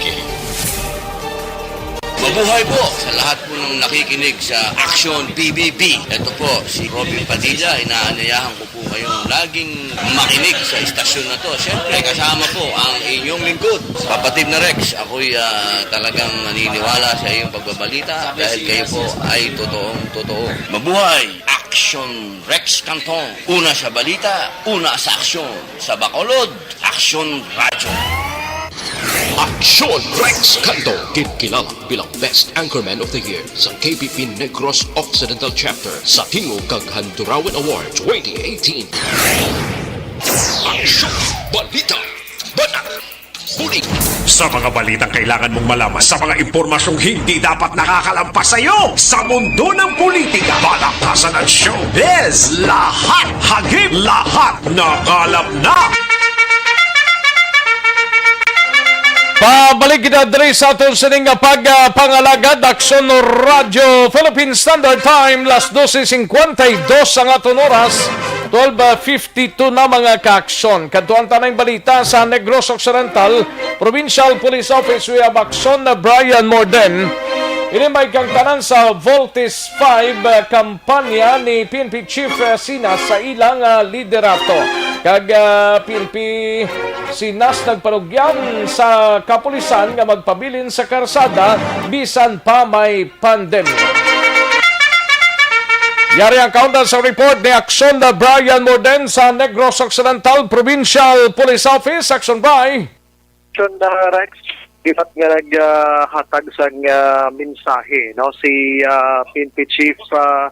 Mabuhay po sa lahat po ng nakikinig sa Aksyon B B B. Ito po si Robin Padilla. Inaanyayahan ko po kayong laging makinig sa istasyon na to. Siyempre, kasama po ang inyong lingkod, kapatid na Rex. Ako'y, ah, talagang naniniwala sa iyong pagbabalita dahil kayo po ay totoong totoo. Mabuhay! Aksyon Rex Cantong. Una sa balita, una sa aksyon. Sa Bacolod, Aksyon Radyo. Aksyon Rex Cantong, ginkilala bilang Best Anchorman of the Year sa K B P Negros Occidental Chapter sa Tingog kag Handurawan Award twenty eighteen. Aksyon, balita, banat, bulig. Sa mga balitang kailangan mong malaman, sa mga impormasyong hindi dapat nakakalampas sa iyo, sa mundo ng politika, palakasan at showbiz, lahat hagip, lahat nakalap na. Pabalik kita diri sa aton sining nga pag, ah, pangalagad, Aksyon Radyo Philippine Standard Time, las doce cincuenta y dos ang aton oras, twelve fifty-two na, mga kaaksyon. Kadto ang tanang balita sa Negros Occidental, Provincial Police Office, we have Aksyon Brian Morden. Ini may kang tanan sa Voltis five, ah, kampanya ni P N P Chief, ah, Sinas sa ilang, ah, liderato. Kag, ah, P N P Sinas nagpanugyam sa kapulisan nga magpabilin sa karsada bisan pa may pandemya. Yari ang kaundan sa report ni Aksyon Brian Morden sa Negros Occidental Provincial Police Office. Aksyon, Bri. Aksyon, uh, Rex, gipat nga naghatag sang, uh, mensahe, no, si, uh, P N P Chief, uh,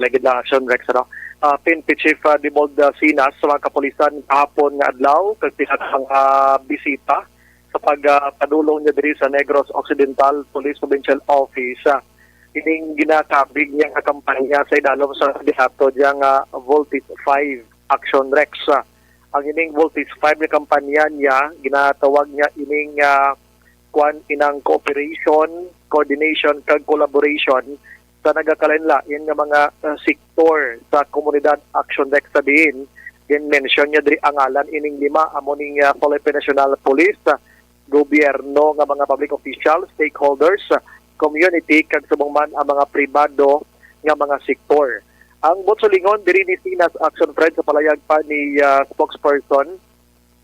lagid lang, Aksyon, Rex, ano? Uh, P N P Chief, uh, Debold, uh, Sinas sa mga kapulisan kahapon nga adlaw kag pila ka mga bisita sa pag, uh, padulong niya diri sa Negros Occidental Police Provincial Office. Uh, ining ginakabig niya nga kampanya sa idalom sa gihatod niya nga Voltis five Action Rex. Ang ining Voltis five nga kampanya niya, ginatawag niya ining, ah, kwan, inang cooperation, coordination, kag collaboration sa nagakalain-lain nga mga, ah, sektor sa komunidad. Action Rex sa diin gin-mention niya diri ang ngalan ining lima, amo ning, ah, Philippine National Police, ah, gobyerno nga mga public officials, stakeholders, community, kag subong man ang mga pribado nga mga sektor. Ang buot silingon diri ni Sinas Action Fred sa palayag pa ni, ah, spokesperson,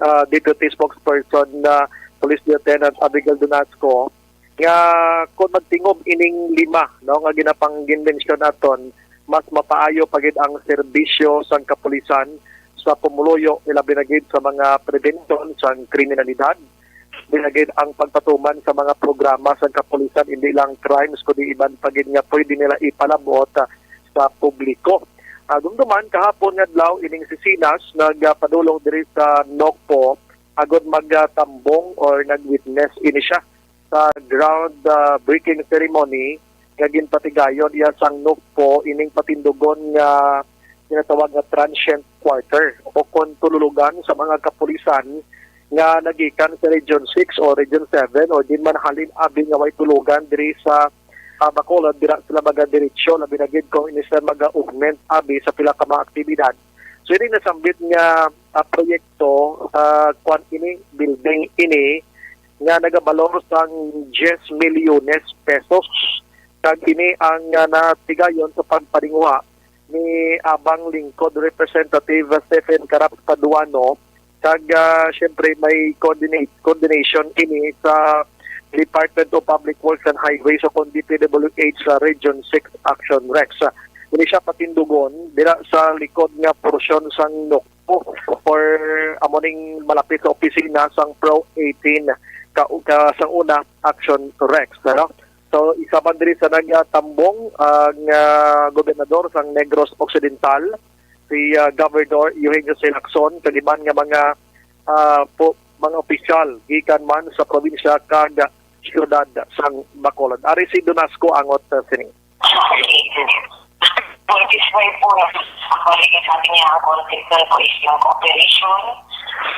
ah, Deputy Spokesperson na Police Lieutenant Abigail Donasco, nga kon magtingob ining lima, no, nga ginapangginmensyon naton, mas mapaayo pa gid ang serbisyo sang kapulisan sa pumuluyo, ilabi na gid sa mga prevensyon sang kriminalidad, ilabi na gid ang pagpatuman sa mga programa sang kapulisan, hindi lang crimes, kundi iban pa gid nga pwede nila ipalabot, ah, sa publiko. Ah, dumduman, kahapon nga adlaw, ining si Sinas nagpadulong diri sa Nocpo agod magtambong or nag-witness ini siya sa ground, ah, breaking ceremony nga ginpatigayon iya sang Nocpo ining patindugon nga ginatawag nga transient quarter o kon tululugan sa mga kapulisan nga nagikan sa Region six o Region seven o din man halin abi nga way tulugan diri sa, ah, Bacolod, dira sila magadiretso, labi na gid kung ini sila mag-augment abi sa pila ka mga aktibidad. So, ini nasambit nga, ah, proyekto, ah, kwan ini, building ini nga nagabalor sang diyes milyones pesos. Kag ini ang, ah, natigayon sa pagpaninguha ni Abang Lingkod Representative Stephen Caraps Paduano, kag, ah, siyempre may coordinate, coordination ini sa Department of Public Works and Highways o kon D P W H sa Region six Action Rex. Ini siya patindugon dira sa likod nga porsyon sang Nocpo or amo ning malapit sa opisina sang Pro eighteen ka, ka sang una Action Rex, ano? So, isa man diri sa nagtambong ang, ah, gobernador sang Negros Occidental, si, ah, Governor Eugenio C. Lacson, kag iban nga mga, ah, po, mga opisyal gikan man sa probinsya kag siyudad sang Bacolod. Ari si Donasco Angot, ah, sini. Point is point po na ang balik sa atin niya ang content ko is yung cooperation,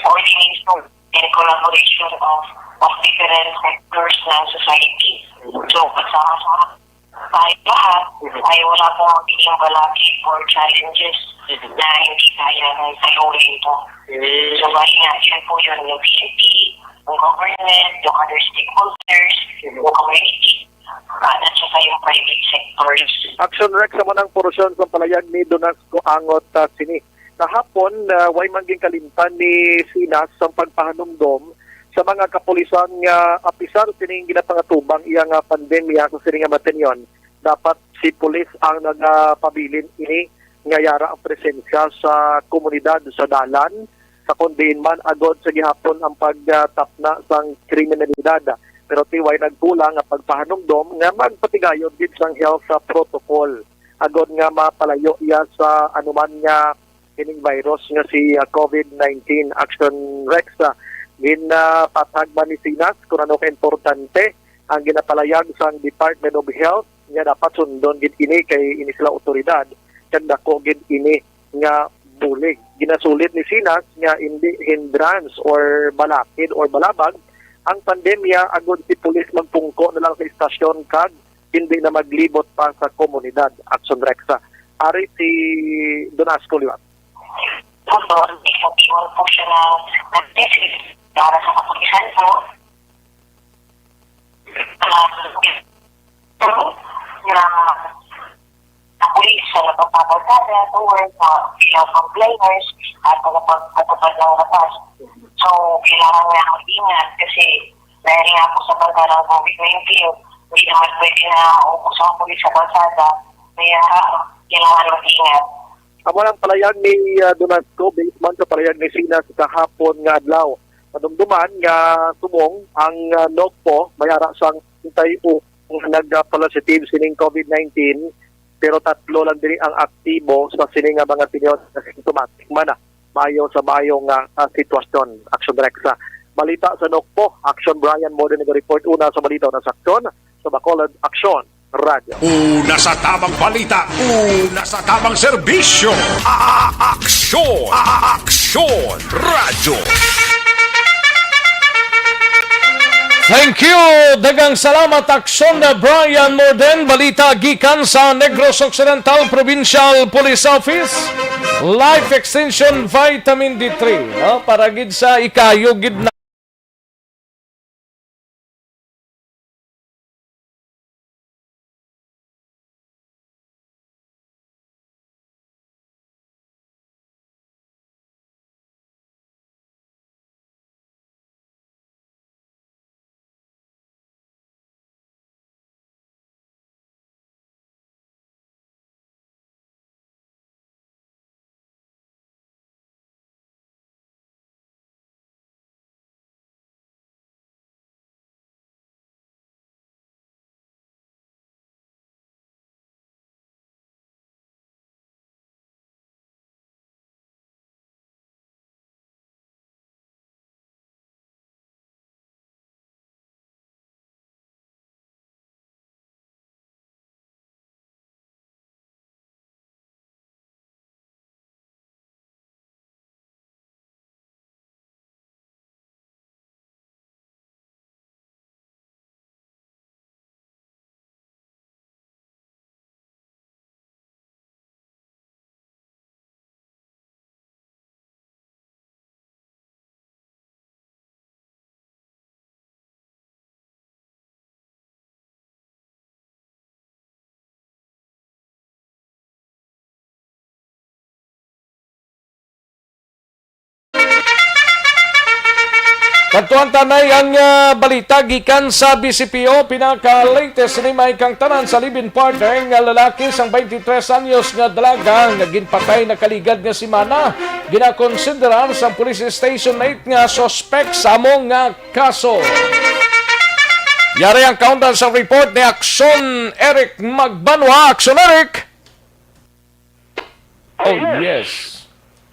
coordination, and collaboration of, of different sectors ng society. So, pagsama-sama tayo lahat, ay wala pong magiging balakid or challenges na hindi kaya ng saluhin po. So, bali nga, yun po yun, yung P N P, yung government, yung other stakeholders, yung community, at saka yung private sectors. Action Rex, sa manang porosyon sa palayag ni Donasco Angot, ah, sini. Kahapon, ah, way man ginkalimtan ni Sinas ang pagpahanumdom sa mga kapulisan nga apisar sining ginapangatubang iya nga pandemya sa sini nga matenyon, dapat si pulis ang nagapabilin ini nga yara ang presensya sa komunidad, sa dalan, sa kon diin man agod sa gihapon ang pagtapna sang kriminalidad. Pero ti way nagkulang nga pagpahanumdom nga magpatigayon gid sang health sa protocol agod nga mapalayo iya sa anuman nga kining virus nga si, ah, COVID nineteen. Action Rex, ah, ginapatag man ni Sinas kung ano ka importante ang ginapalayag sang Department of Health nga dapat sundon gid ini kay ini sila awtoridad kag dako gid ini nga bulig. Ginasulit ni Sinas nga indi hindrance or balakid or balabag ang pandemya agod si pulis magpungko na lang sa istasyon kag hindi na maglibot pa sa komunidad. Action Rex, ah. Ari si Donasco liwat. Pundo, ang epektibo po siya na nag-test para sa kapulisan po. Ah, na, na pulis sa nagpapakalsada, towards sa bilang complainers at nagpagpatupad ng batas. So, kailangan nga mag-ingat kasi dahil nga po sa banta ng COVID nineteen, hindi naman pwede na ubos ang pulis sa kalsada. Kaya kailangan mag-ingat. Amo lang palayag ni, ah, Donasco, based man sa palayag ni Sinas kahapon nga adlaw. Madumduman nga subong ang, ah, Nocpo may ara sang sesenta y uno nga nagpa-positive sining COVID nineteen, pero tatlo lang diri ang aktibo sa sini nga mga tinyon nga symptomatic man na maayo sa maayo nga, ah, sitwasyon. Action Rex sa balita sa Nocpo. Action Brian Morden nag-report una sa balita na sa Action sa Bacolod. Action Radyo. Una sa tamang balita, una sa tamang serbisyo. A-, a-, aksyon, a-, a-, aksyon, radyo. Thank you. Daghang salamat, Aksyon na Brian Morden. Balita gikan sa Negros Occidental Provincial Police Office. Life Extension Vitamin D three, no? Para gid sa ikayo gid na Kadtuan ta anay ang, ah, balita gikan sa B C P O. Pinaka-latest ni may kang tanan sa live-in partner nga lalaki sang twenty-three anyos nga dalaga nga ginpatay nakaligad nga semana. Ginakonsiderar sang Police Station eight nga suspek sa amo nga kaso. Yari ang kaundan sa report ni Akson Eric Magbanwa. Akson Eric! Oh, yes. Oh, yes.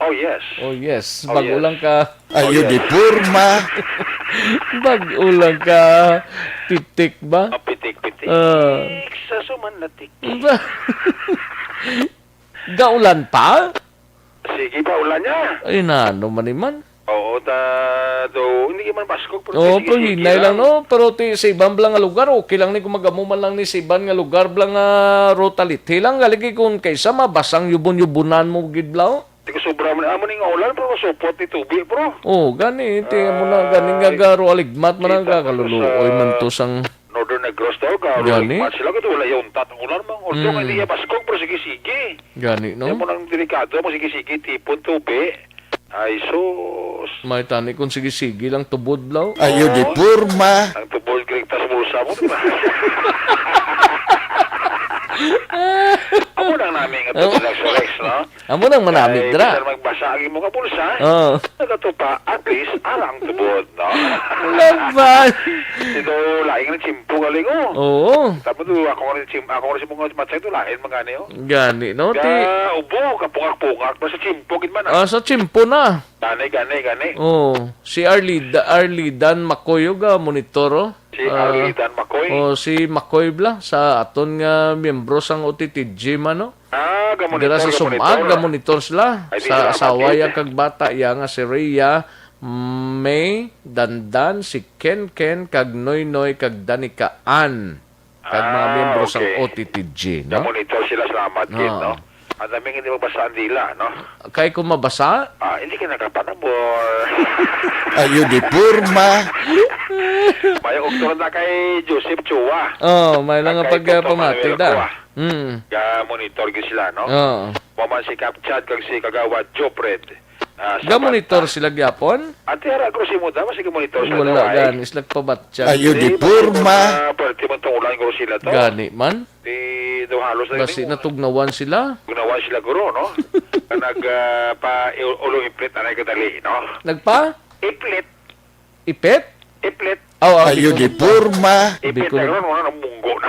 Oh, yes. Oh, yes. Mag-ulang ka. Ayo di porma. Mag-ulang ka. Pitik ba? Ah, pitik-pitik. Ah. Sa suman na tik. Ba? Gaulan pa? Sige pa, ulan niya. Ay, na, ano man ni man? Oo, ta, do, hindi man baskog, pero Oo, sige, pero sige hinay lang, lang. No? Pero ti, sa iban lang nga lugar, okay lang ni kung mag-amo man lang ni sa iban nga lugar, bla nga rotalithi lang, galigi kung kaysa mabasang yubon-yubunan mo gid, bla, oh. Di ko sobra man, amo ni nga ulan, pero masupot ni tubi, bro. Oh, gani, ti, amo na, gani nga Ah, garo aligmat man ang kita ko kakaluluoy sa man to sang Northern Negros daw, ka, Gani? Mat sila, kaya wala yung untat ang ulan, mang. Although, Mm. hindi niya baskog, pero sige-sige. Gani, no? Yan mo nang delikado, mo sige-sige, tipon tubi. Ay, sus. May tani kung sige-sige lang tubod, blaw. Ayo di Oo. porma. Ang tubod, galing tas bulsa mo, di ba? Amo nang nami nga Oo. tubod lang sa Rex, no? Amo nang manamig Kay dra. bisan magbasa ang imong bulsa, Oo. nagatupa, at least, arang tubod, no? Laban. Ito, laing ng chimpo galing, oh. Oo. Tapos, do, ako nga rin chim-, ako nga rin si mga matsay, do, lain mga ni, oh. Gani, no? Ti Ga, ubo, kapungak-pungak, basta chimpo, gid man, ah. Ah, sa chimpo na. Gani, gani, gani. Oh, si Arlida, Arlidan Macoy, oh, ga monitor, oh. Si Ah, Arlidan Macoy. Oh, si Macoy bla, sa aton nga miyembro sang O T T G man, no? Ah, ga monitor, Dira sa ga Sumag, monitor. Ga monitor sila. Ay, di Sa sila asawa mapit. Iya kag bata iya nga si Rhea, May, Dandan, si Ken Ken, kag Noy Noy, kag Danica Ann. Kag mga Ah, miyembro sang okay. O T T G, Ga no? monitor sila, salamat, kid, Oo. no? Ang daming hindi magbasa ang dila, no? Kay kung mabasa? Ah, hindi ka nakapanabor. Ayo di porma. May ukto na kay Joseph Chua. Oh, may lang Kay ang Toto pagpamati Manuel da. Cua. Mm. Ga monitor gyud sila, no? Oo. Wa man si Kap Chad kag si Kagawad Jopred. Ah, sa Ga monitor Banta. Sila gyapon? Ate, ara, Cruz, imo da, mas ga monitor sila Wala daw, ay. Gani, sila pabatsyag. Ayo di Hindi, porma. Ah, pwerte man tong ulan, Cruz, sila to. Gani man. Di daw halos na Basi ini mo. Natugnawan sila. Tugnawan sila, guro, no? Nga nag, ah, pa, i-, ulo iplit, anay kadali, no? Nagpa? Iplit. Ipit? Iplit. Aw, ang Ayo Bicol di nagpa- porma. Ipit Bicol na nag- guro, no? Nang munggo na.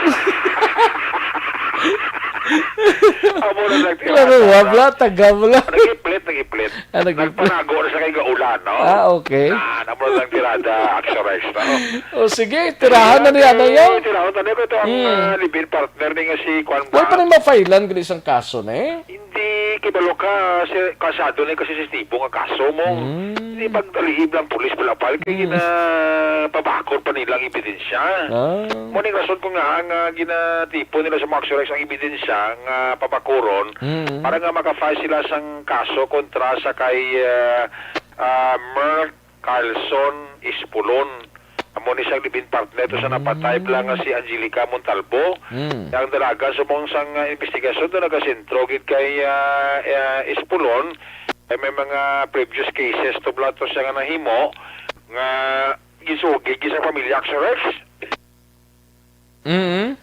Amo na nagtirada, Klaro, no? Wabla, taga mo lang. Nag-iplit, nag-iplit. Ah, nag-iplit. Nagpanago na siya kay gaulan, no? Ah, okay. Ah, namo lang tirada, Axorex, no? O sige, tirahan na niya, ano Ay, yan? Tirahan na niya. Ito ang, Hmm. ah, live-in partner ni nga si Kwan Wala pa ba? Rin mafailan gani isang kaso na eh. Hindi, kibalo ka, si, kasado na yung kasi sisitibo nga kaso mo. Hmm. Hindi pagdaliib lang pulis pala, pal, kay Hmm. ginapabakod pa nilang ebidensya. Ah. Mo ning rason ko nga ang, ah, ginatipon nila sa mga Axorex ang ebidensya nga pabakuron Hmm. para nga maka-file sila sang kaso kontra sa kay, ah, ah, Merl Carlson Espolon. Amo ni siyang live-in partner to sa Mm. napatay pala nga si Angelica Montalbo. Mm. Ang dalaga sa mong sang, ah, investigasyon do nagasentro gid kay, ah, ah, Espolon. Ay may mga previous cases to bala to siya nga nahimo nga gisugid gid sa pamilya Axorex. Mm.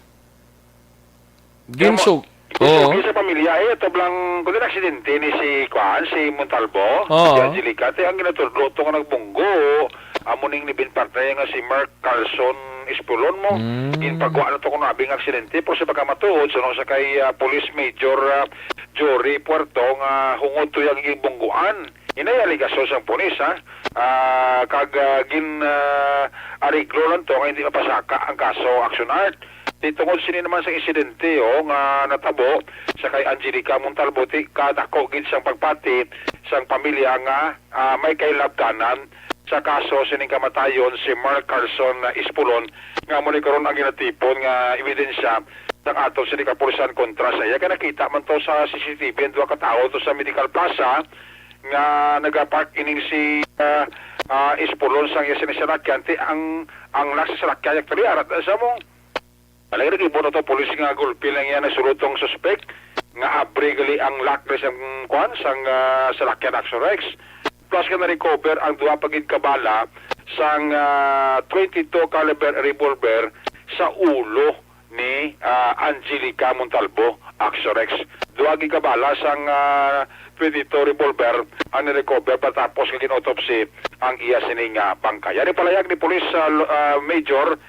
Ginsug. Ginsug Oo. Sa pamilya, eh, ito blang, kundi aksidente ni si, kuan, si Montalbo, Oo. Si Angelica, te, ang ginatudlo to nga nagbunggo, amo ning nibin partner nga si Mark Carlson Espolon mo. Mm. Ginpagwa na to kung nabing aksidente, pero sa pagkamatuod, suno sa kay, ah, Police Major, ah, Jory Puerto, nga hungod to yung ginbungguan. Inay aligasyon sang pulis, ha? Ah, kag, ah, gin, ah, ariglo lang to nga hindi mapasaka ang kaso, Action Art. Di tungod sini naman sa insidente, oh, nga natabo sa kay Angelica Montalbo, ti kadako gid sang pagpati sang pamilya nga, ah, may kailabtanan sa kaso sining kamatayon si Mark Carson, ah, Espolon, nga amo ni karon ang ginatipon nga ebidensya sang aton sini kapulisan kontra sa iya. Kay nakita man to sa C C T V ang duha ka tawo to sa Medical Plaza nga nagapark ining si, ah, ah, Espolon sang iya sini salakyan. Ti ang, ang lock sa salakyan, actually, arat na sa mo. Malay lagi mo na to, pulis nga gulpi lang yan, nagsulod tong suspek nga abri gali ang lock na sang, kuan, sang, ah, salakyan Axorex. Plus nga na-recover ang duha pa gid ka bala sang, ah, twenty-two caliber revolver sa ulo ni, ah, Angelica Montalbo, Action Rex. Duha gid ka bala sang, ah, twenty-two revolver ang ni-recover pagkatapos nga gin-autopsy ang iya sini nga bangkay. Yari palayag ni Police, ah, lo-, ah, Major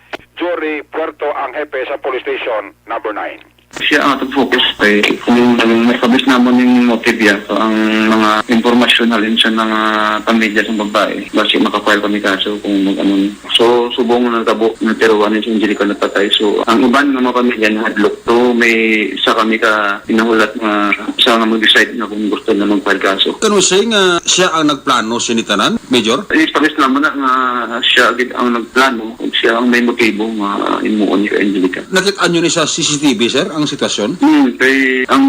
Jory Puerto, ang hepe sa Police Station number nine. Siya ang atong focus kay kung na-establish namon yung motive ya, so ang mga impormasyon halin sa mga pamilya sa babae, basi maka-file kami kaso kung mag-ano ni. So, subong na nagtabo, nagtiruan ni si Angelica napatay. So, ang iban nga mga pamilya nahadlok. So, may isa kami ka pinahulat nga isa nga mag-decide nga kung gusto na mag-file kaso. Can we say nga siya ang nagplano sini tanan, Major? I-establish naman na nga siya gid ang nagplano, siya ang may motibo nga himuon ni Angelica. Nakit-an nyo ni sa C C T V, sir, ang sitwasyon? Hmm, kay ang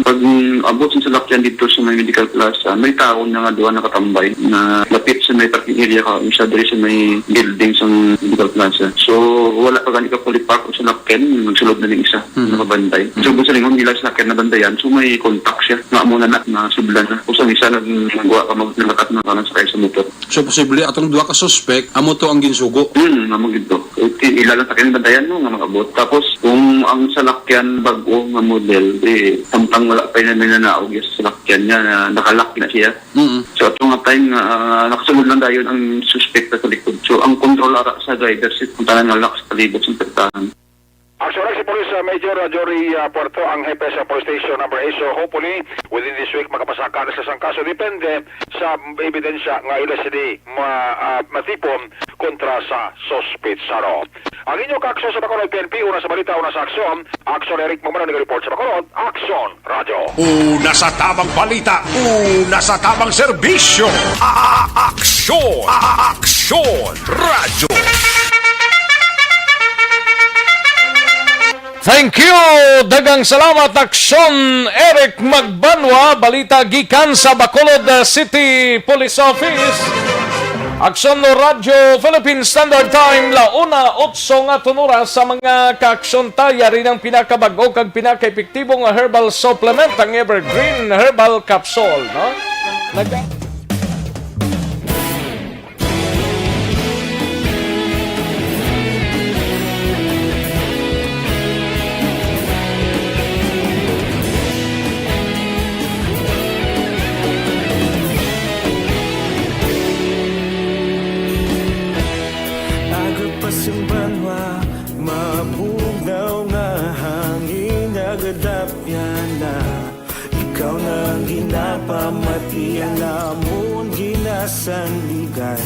pag-abot sa salakyan dito sa may Medical Plaza, may tao na nga duha nakatambay na lapit sa may parking area ka, isa diri sa may building sa Medical Plaza. So, wala pa gani ka fully park ang salakyan, nagsulod na ning isa, Mhm. nakabantay. So, kung sa lingon nila sa salakyan nabantayan, so may contact siya. Nga mo na na, nasudlan na. Kung sa isa nag-, nagwa ka mag-, nalakat na ka na sakay sa motor. So, posible atong duha ka suspect, amo to ang ginsugo. Hmm, amo gid to. Okay, ila lang sa kanya bantayan mo nga mag-abot. Tapos, kung ang salakyan bag-o nga model, di, samtang wala pa yun may nanaog yung salakyan niya, na nakalak na siya. Mm. So, ato nga time nga, ah, nakasulod lang dayon ang suspect sa likod. So, ang control ara sa driver seat, kung tanan nga lock sa palibot sa pertahan. Action Rex, si Police, ah, Major, ah, Jory, ah, Puerto, ang hepe sa Police Station number eight. So, hopefully, within this week, makapasaka na sa sang kaso. Depende sa ebidensya nga ila sini ma-, ah, matipon kontra sa suspetsado. Ang inyo kaaksyon sa Bacolod, P N P, una sa balita, una sa aksyon. Aksyon, Eric Magmano, nag-report sa Bacolod. Aksyon, Radyo. Una sa tamang balita, una sa tamang serbisyo. A-, a-, aksyon, a-, a-, aksyon, Radyo. Thank you! Daghang salamat, Aksyon Eric Magbanwa. Balita gikan sa Bacolod, uh, City Police Office. Aksyon no Radyo Philippine Standard Time, la una otso nga tunuras sa mga kaaksyon ta. Yari ng pinakabag-o kag pinakaepektibo nga herbal supplement, ang Evergreen Herbal Capsule, no? Nag- Agod pa sing banwa, mabugnaw nga hangin, nagadapyan na. Ikaw na ang ginapamati, ang amon ginasandigan.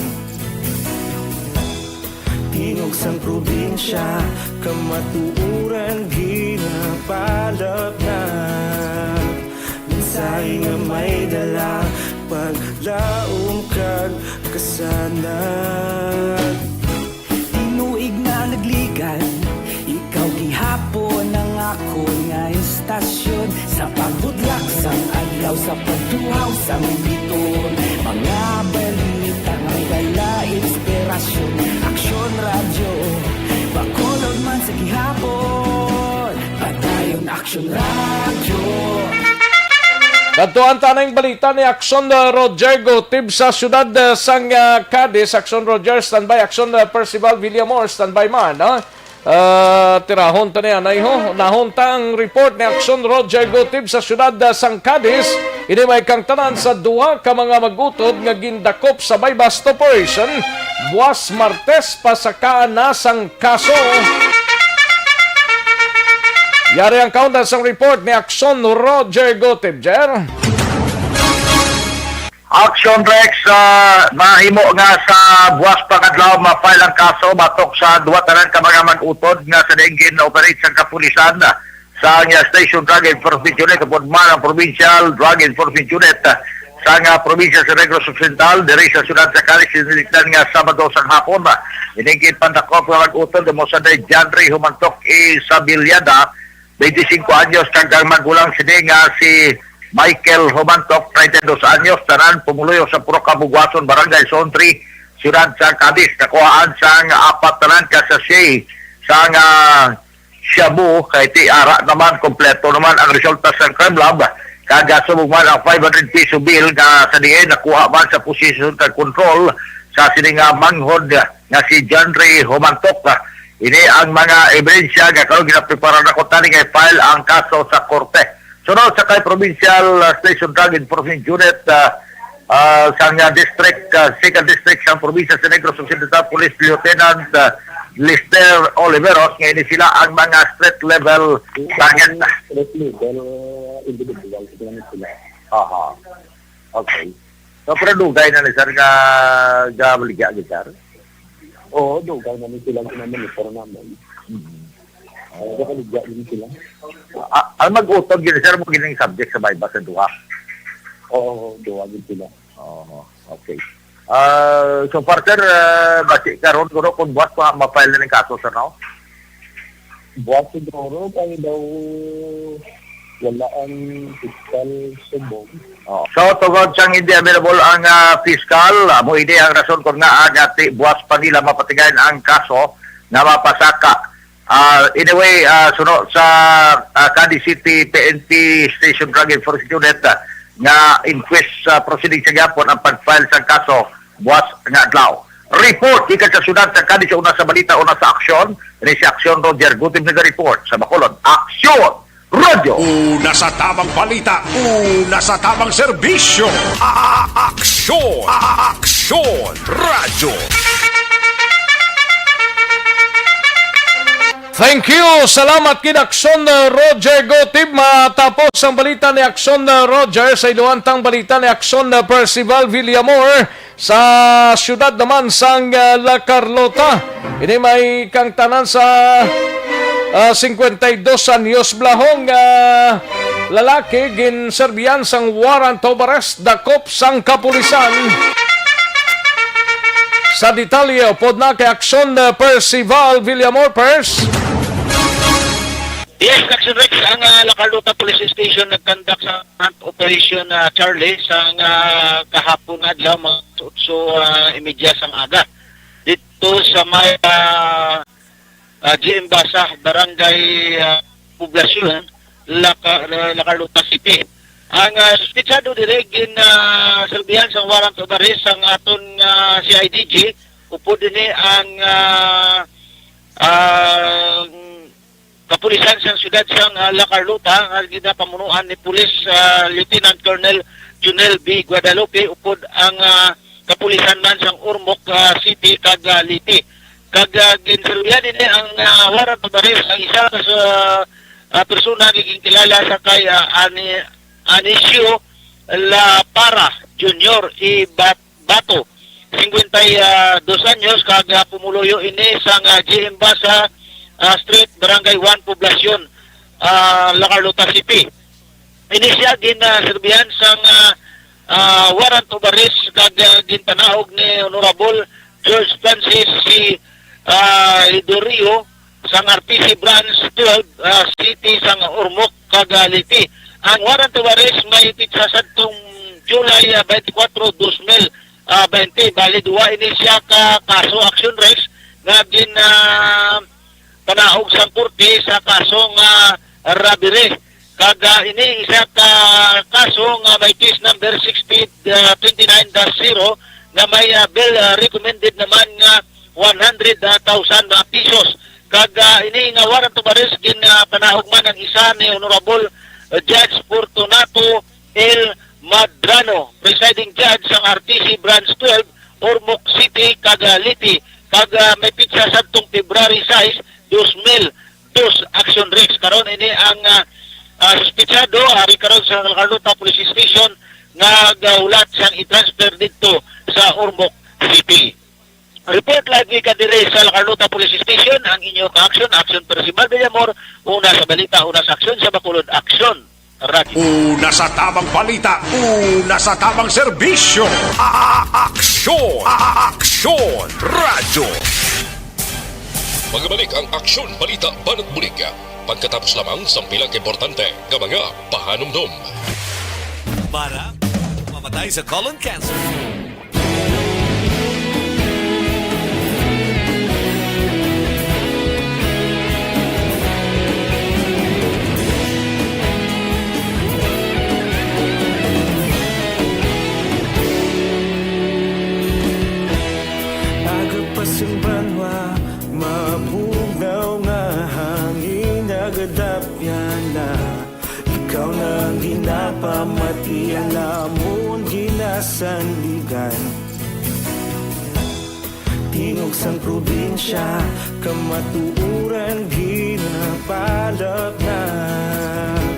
Tingog sang probinsya, kamatuoran ginapalapnag. Mensahe nga may dala, paglaom kag kasanag. Tinuig na nagligan, ikaw gihapon ang akon nga istasyon. Sa pagbudlak sang adlaw, sa pagduhaw sang biton, mga balita nga may dala inspirasyon. Aksyon Radyo, Bacolod man sa gihapon, padayon Aksyon Radyo. Kadtuan ta na yung balita ni Aksyon, uh, Roger Gutib sa siyudad, uh, sang, uh, Cadiz. Aksyon Roger, standby. Aksyon, uh, Percival Villamor, standby man, no? Ah, tirahon ta niya, nay, ho. Nahon ta ang report ni Aksyon Roger Gutib sa siyudad, ah, sang Cadiz. Ini may kangtanan sa duha ka mga mag-utod nga gindakop sa buy-bust operation. Buwas Martes, pasakaan na sang kaso. Yari ang kaundan sang report ni Aksyon Roger Gutib, Jer. Action Rex, ah, mahimo nga sa buwas pa nga adlaw ma-file ang kaso batok sa duha tanan ka mga mag-utod nga sa diin gin-operate sang kapulisan sa nga Station Drug Enforcement Unit, upod man ang Provincial Drug Enforcement Unit, ah, sa nga probinsya sa Negros Occidental, diri sa siyudad sa Cadiz, sinilitan nga Sabado sang hapon. Ining ginpandakop nga mag-utod amo sanday Janry Humantok Isabiliada, twenty-cinco anyos, kag ang magulang sini nga si Michael Humantok, treinta y dos anyos, tanan pumuluyo sa Purok Kabugwason, Barangay Zone three, siyudad sa Cadiz. Nakuhaan sang apat tanan ka sachet sang, ah, shabu, kay ti ara naman, kompleto naman ang resulta sa crime lab. Kag, ah, subong man ang five hundred peso bill nga sa diin nakuha man sa posesyon kag kontrol sa sini nga manghod nga si John Ray Humantok. Ini ang mga ebidensya nga karon ginaprepara na ko tani nga i-file ang kaso sa korte. Sunod sa kay Provincial, ah, Station Drug Enforcement Unit, ah, ah, sang, ah, district, ah, second district sang probinsya sa Negros Occidental, Police Lieutenant, ah, Lester Oliveros, nga ini sila ang mga street level target. Street level, ah, individual, sila ni sila. Aha. Okay. So, pero dugay na ni, sir, nga gabaligya gid, sir? Oo, dugay na ni sila ginamonitor naman. Mm. Oo, gabaligya din sila. Ah, ang mag-utod gid, sir, mo gining subject sa may sa duha? Oo, duha gid sila. Oo, okay. Ah, so far, sir, ah, basi karon kuno kung buwas pa ma-file na ning kaso, sir, no? Buwas siguro, kay daw wala ang fiscal subong. Oh. So, tungod sang hindi available ang, ah, fiscal, amo ini ang rason kon ngaa nga ti-, buwas pa nila mapatigayon ang kaso nga mapasaka. Ah, anyway, ah, suno sa, ah, Cadiz City P N P Station Drug Enforcement Unit, ah, nga inquest, ah, proceeding sa gihapon ang pag-file sang kaso buwas nga adlaw. Report gikan sa siyudad sa Cadiz, una sa balita, una sa aksyon. Ini si Aksyon Roger Gutib naga-report sa Bacolod. Aksyon! Radyo! Una sa tamang balita, una sa tamang serbisyo. A-, a-, aksyon! A-, a-, aksyon! Radyo! Thank you. Salamat kid Aksyon, uh, Roger Gotib. Matapos ang balita ni Aksyon, uh, Roger, sa iluwantang balita ni Aksyon, uh, Percival Villamor. Sa siyudad naman sang, ah, La Carlota, ini may kangtanan sa, ah, cincuenta y dos anyos blahong, ah, lalaki ginserbihan sang warrant of arrest, dakop sang kapulisan sa detalye. Upod na kay Aksyon, ah, Percival Villamor, Pers. Yes, Action Rex, ang, ah, La Carlota Police Station nagkandak sa hunt operation, ah, Charlie, sa, ah, kahapon nga adlaw, mga otso, ah, imedya sang aga. Dito sa may, ah, ah, G M Basa, Barangay, ah, Poblacion, La Ca-, La Carlota City. Ang, ah, suspetsado diri gin, ah, serbihan sang warrant of arrest sang aton, ah, C I D G, upod ini ang, ah, ah, kapulisan sang siyudad sang, ah, La Carlota nga ginapamunuan ni Police, ah, Lieutenant Colonel Junel B Guadalupe, upod ang, ah, kapulisan man sang Ormoc, ah, City kag, ah, Leyte. Kag, ah, ginserbihan ini ang, ah, warrant of arrest ang isa ka sa, ah, persona nga ginkilala sa kay, ah, Ani-, Anisio La Para Junior Ibat-, Bato, cincuenta y dos anyos, kag, ah, pumuluyo ini sang, ah, G M Basa, ah, Street, Barangay one, Poblacion, ah, La Carlota City. Ini siya gin, ah, serbihan sang, ah, ah, warrant of arrest kag, ah, ginpanaog ni Honorable George Francis C, ah, Hidorio sang R T C Branch twelve, ah, City sang Ormoc kag, ah, Leyte. Ang warrant of arrest may pitsa sadtong July, ah, twenty-four, dos mil, ah, twenty. Bali, duwa ini siya ka kaso, Action Rex, nga gin, ah, panaog sang korte sa kaso nga robbery. Kag, ah, ini isa ka kaso nga may case number sixty, ah, twenty-nine dash zero nga may, ah, bail, ah, recommended naman nga one hundred thousand pesos. Kag, ah, ini nga warrant of arrest gin, ah, panaog man ang isa ni Honorable, ah, Judge Fortunato L Madrano, presiding judge sang R T C Branch twelve, Ormoc City, kag, ah, Leyte, kag, ah, may pitsa sadtong February sais, dos mil dos, Action Rex. Karon ini ang, ah, ah, suspetsado ari karon sa Carlota Police Station nga gahulat sang i-transfer didto sa Ormoc City. Report live gikan diri sa La Carlota Police Station, ang inyo ka-action, Action Percival Villamor, una sa balita, una sa aksyon, sa Bacolod, Action Radyo. Una sa tamang balita, una sa tamang serbisyo, a-, aksyon, a-, aksyon, radyo. Magbalik ang Aksyon Balita Banat Bulig, pagkatapos lamang sang pila ka importante nga mga pahanumdom. Para mamatay sa colon cancer. Banwa, mabugnaw nga hangin nagadapyana. Ikaw na ang ginapamati, ang amon ginasandigan. Tingog sang probinsya, kamatuoran ginapalapnap.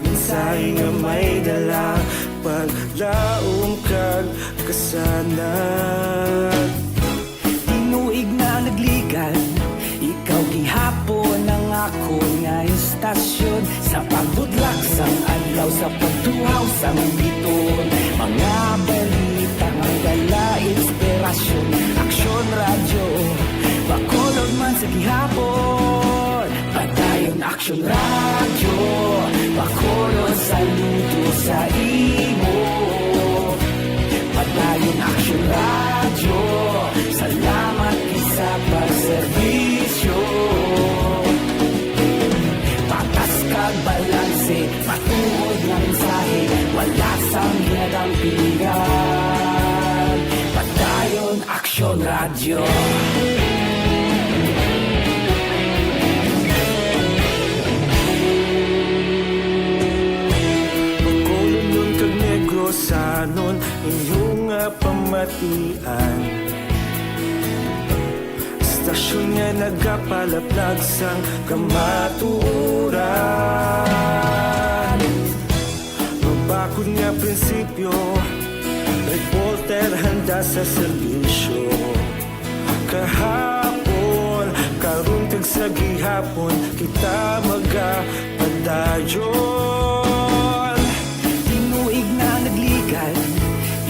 Mensahe nga may dala, paglaom kag kasanag. Tinuig na nagligan, ikaw gihapon ang akon nga istasyon. Sa pagbudlak sang adlaw, sa pagtuhaw sang biton, mga balita nga dala inspirasyon. Aksyon Radyo, Bacolod man sa gihapon. Padayon Aksyon Radyo, Bacolod, saludo sa imo. Padayon Aksyon Radyo, salamat gid sa pagserbisyo. Patas kag balanse, matuod nga mensahe, wala sang ginadampigan. Padayon Aksyon Radyo. Bacolodnon kag Negrosanon, inyo nga pamatian. Istasyon nga nagapalaplag sang kamatuoran. Mabakod nga prinsipyo, reporter handa sa serbisyo. Kahapon, karon kag sa gihapon, kita magapadayon. Tinuig na nagligan,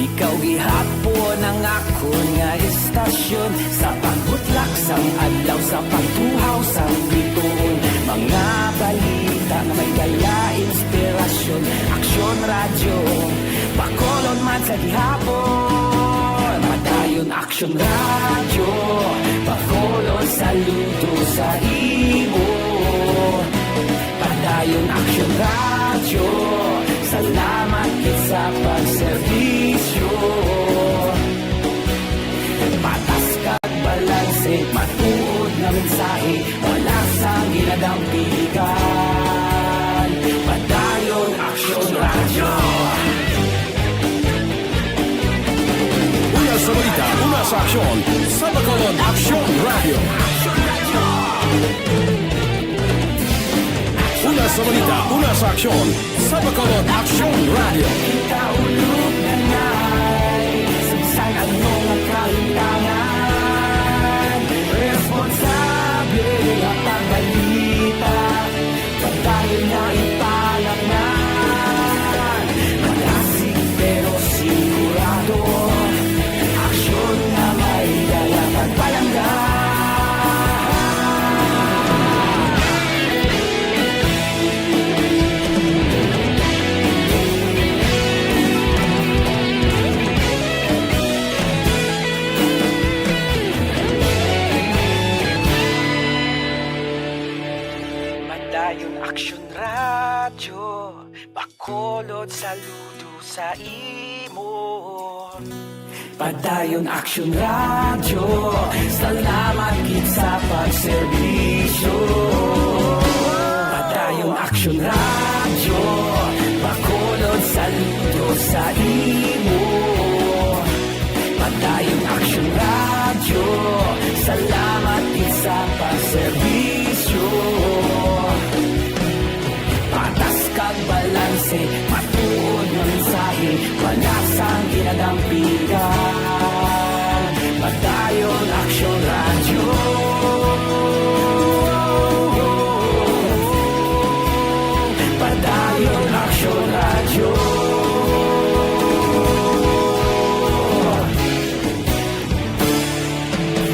ikaw gihapon ang akon nga istasyon. Sa pagbutlak sang adlaw, sa pagtuhaw sang bituon, mga balita nga may dala inspirasyon. Aksyon Radyo, Bacolod man sa gihapon. Padayon Aksyon Radyo, Bacolod, saludo sa imo. Padayon Aksyon Radyo, salamat gid sa pagserbisyo. Patas kag balanse, matuod nga mensahe, wala sang ginadampigan. Padayon Aksyon Radyo. Una sa balita, una sa aksyon, sa Bacolod Aksyon Radyo. Una sa balita, una sa aksyon, sa Bacolod Aksyon Radyo. Kaulog na ngay, sagsag ang mga kahintangan. Responsable ang pagbalita, padayon nga ipalaknag. Malasig pero sigurado, aksyon nga may dala kag palangga. Padayon Aksyon Radyo, Bacolod, saludo sa imo. Padayon Aksyon Radyo, salamat gid sa pagserbisyo. Padayon Aksyon Radyo, Bacolod, saludo sa imo. Padayon Aksyon Radyo, salamat gid sa pagserbisyo. Patas kag balanse, matuod nga mensahe, wala sang ginadampigan. Padayon Aksyon Radyo. Padayon Aksyon Radyo.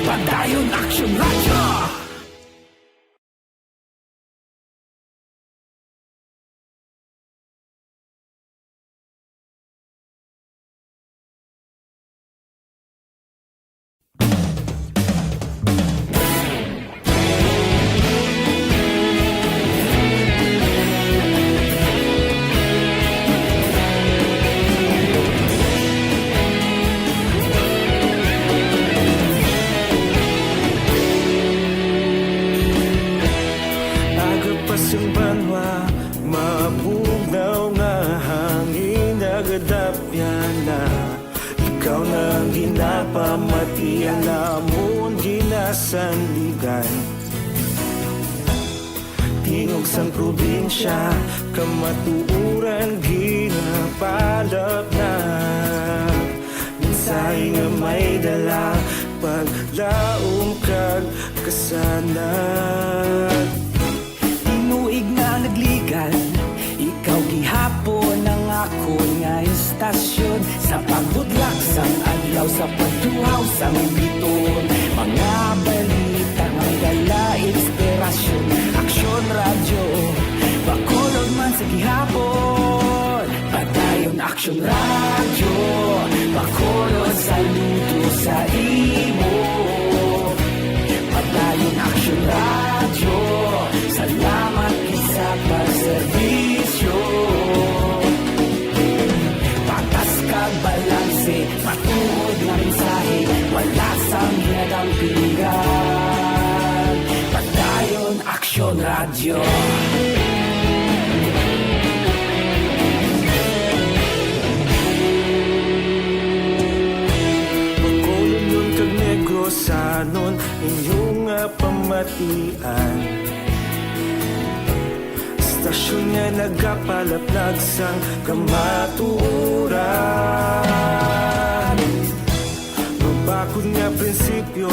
Padayon Aksyon Radyo. Amon ginasandigan. Tingog sang probinsya, kamatuoran ginapalapnag. Mensahe nga may dala, paglaom kag kasanag. Tinuig nga nagligad, ikaw gihapon ang akon nga istasyon. Sa pagbudlak sang adlaw, sa pagtuhaw sang biton, mga balita may dala inspirasyon. Aksyon Radyo, Bacolod man sa gihapon. Padayon Aksyon Radyo, Bacolod, saludo sa imo. Padayon Aksyon Radyo, salamat gid sa pagserbisyo. Patas kag balanse, matuod nga mensahe, wala sang ginadampingan. Padayon Aksyon Radyo. Bacolodnon kag Negrosanon, inyo nga pamatian. Istasyon nga nagapalaplag sang kamatuoran. Mabakod nga prinsipyo,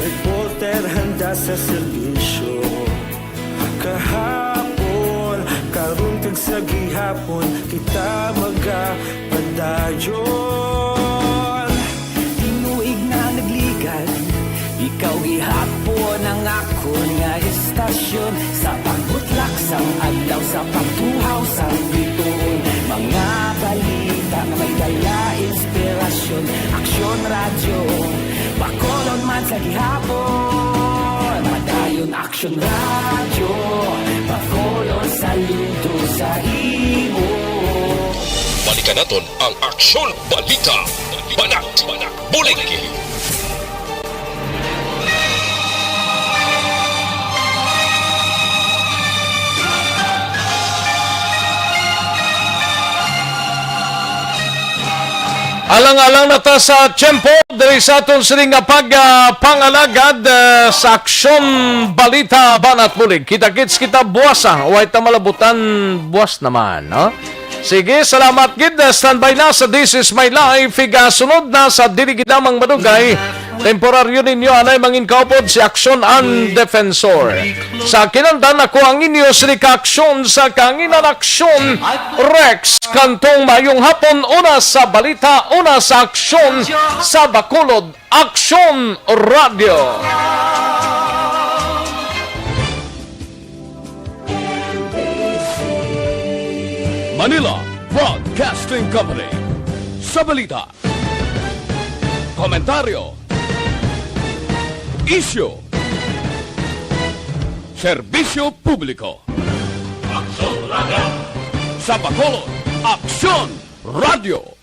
reporter handa sa serbisyo. Kahapon, karon kag sa gihapon, kita magapadayon. Tinuig na nagligad, ikaw gihapon ang akon nga istasyon. Sa pagbutlak sang adlaw, sa pagtuhaw sang bituon, mga balita nga may dala inspirasyon. Aksyon Radyo, Bacolod man sa gihapon. Padayon Aksyon Radyo, Bacolod, saludo sa imo. Balikan naton ang Aksyon Balita, Banat, Bulig. Alang-alang na ta sa tiyempo diri sa aton sini nga pag, ah, pangalagad, ah, sa Aksyon Balita, Banat, Bulig. Kita-kits kita buwas, ah. Way ta malabutan buwas naman, no? Sige, salamat gid. Standby na sa This Is My Life. Higasunod na sa dili gid lamang madugay. Temporaryo ninyo anay mangin kaupod si Aksyon ang Defensor. Sa kinandan, ako ang inyo sini ka Aksyon sa Kanginan, Aksyon Rex Cantong. Mayong hapon, una sa balita, una sa aksyon sa Bacolod, Aksyon Radyo. Manila Broadcasting Company. Sa balita, komentaryo, isyu, serbisyo publiko. Aksyon Radyo. Sa Bacolod, Aksyon Radyo.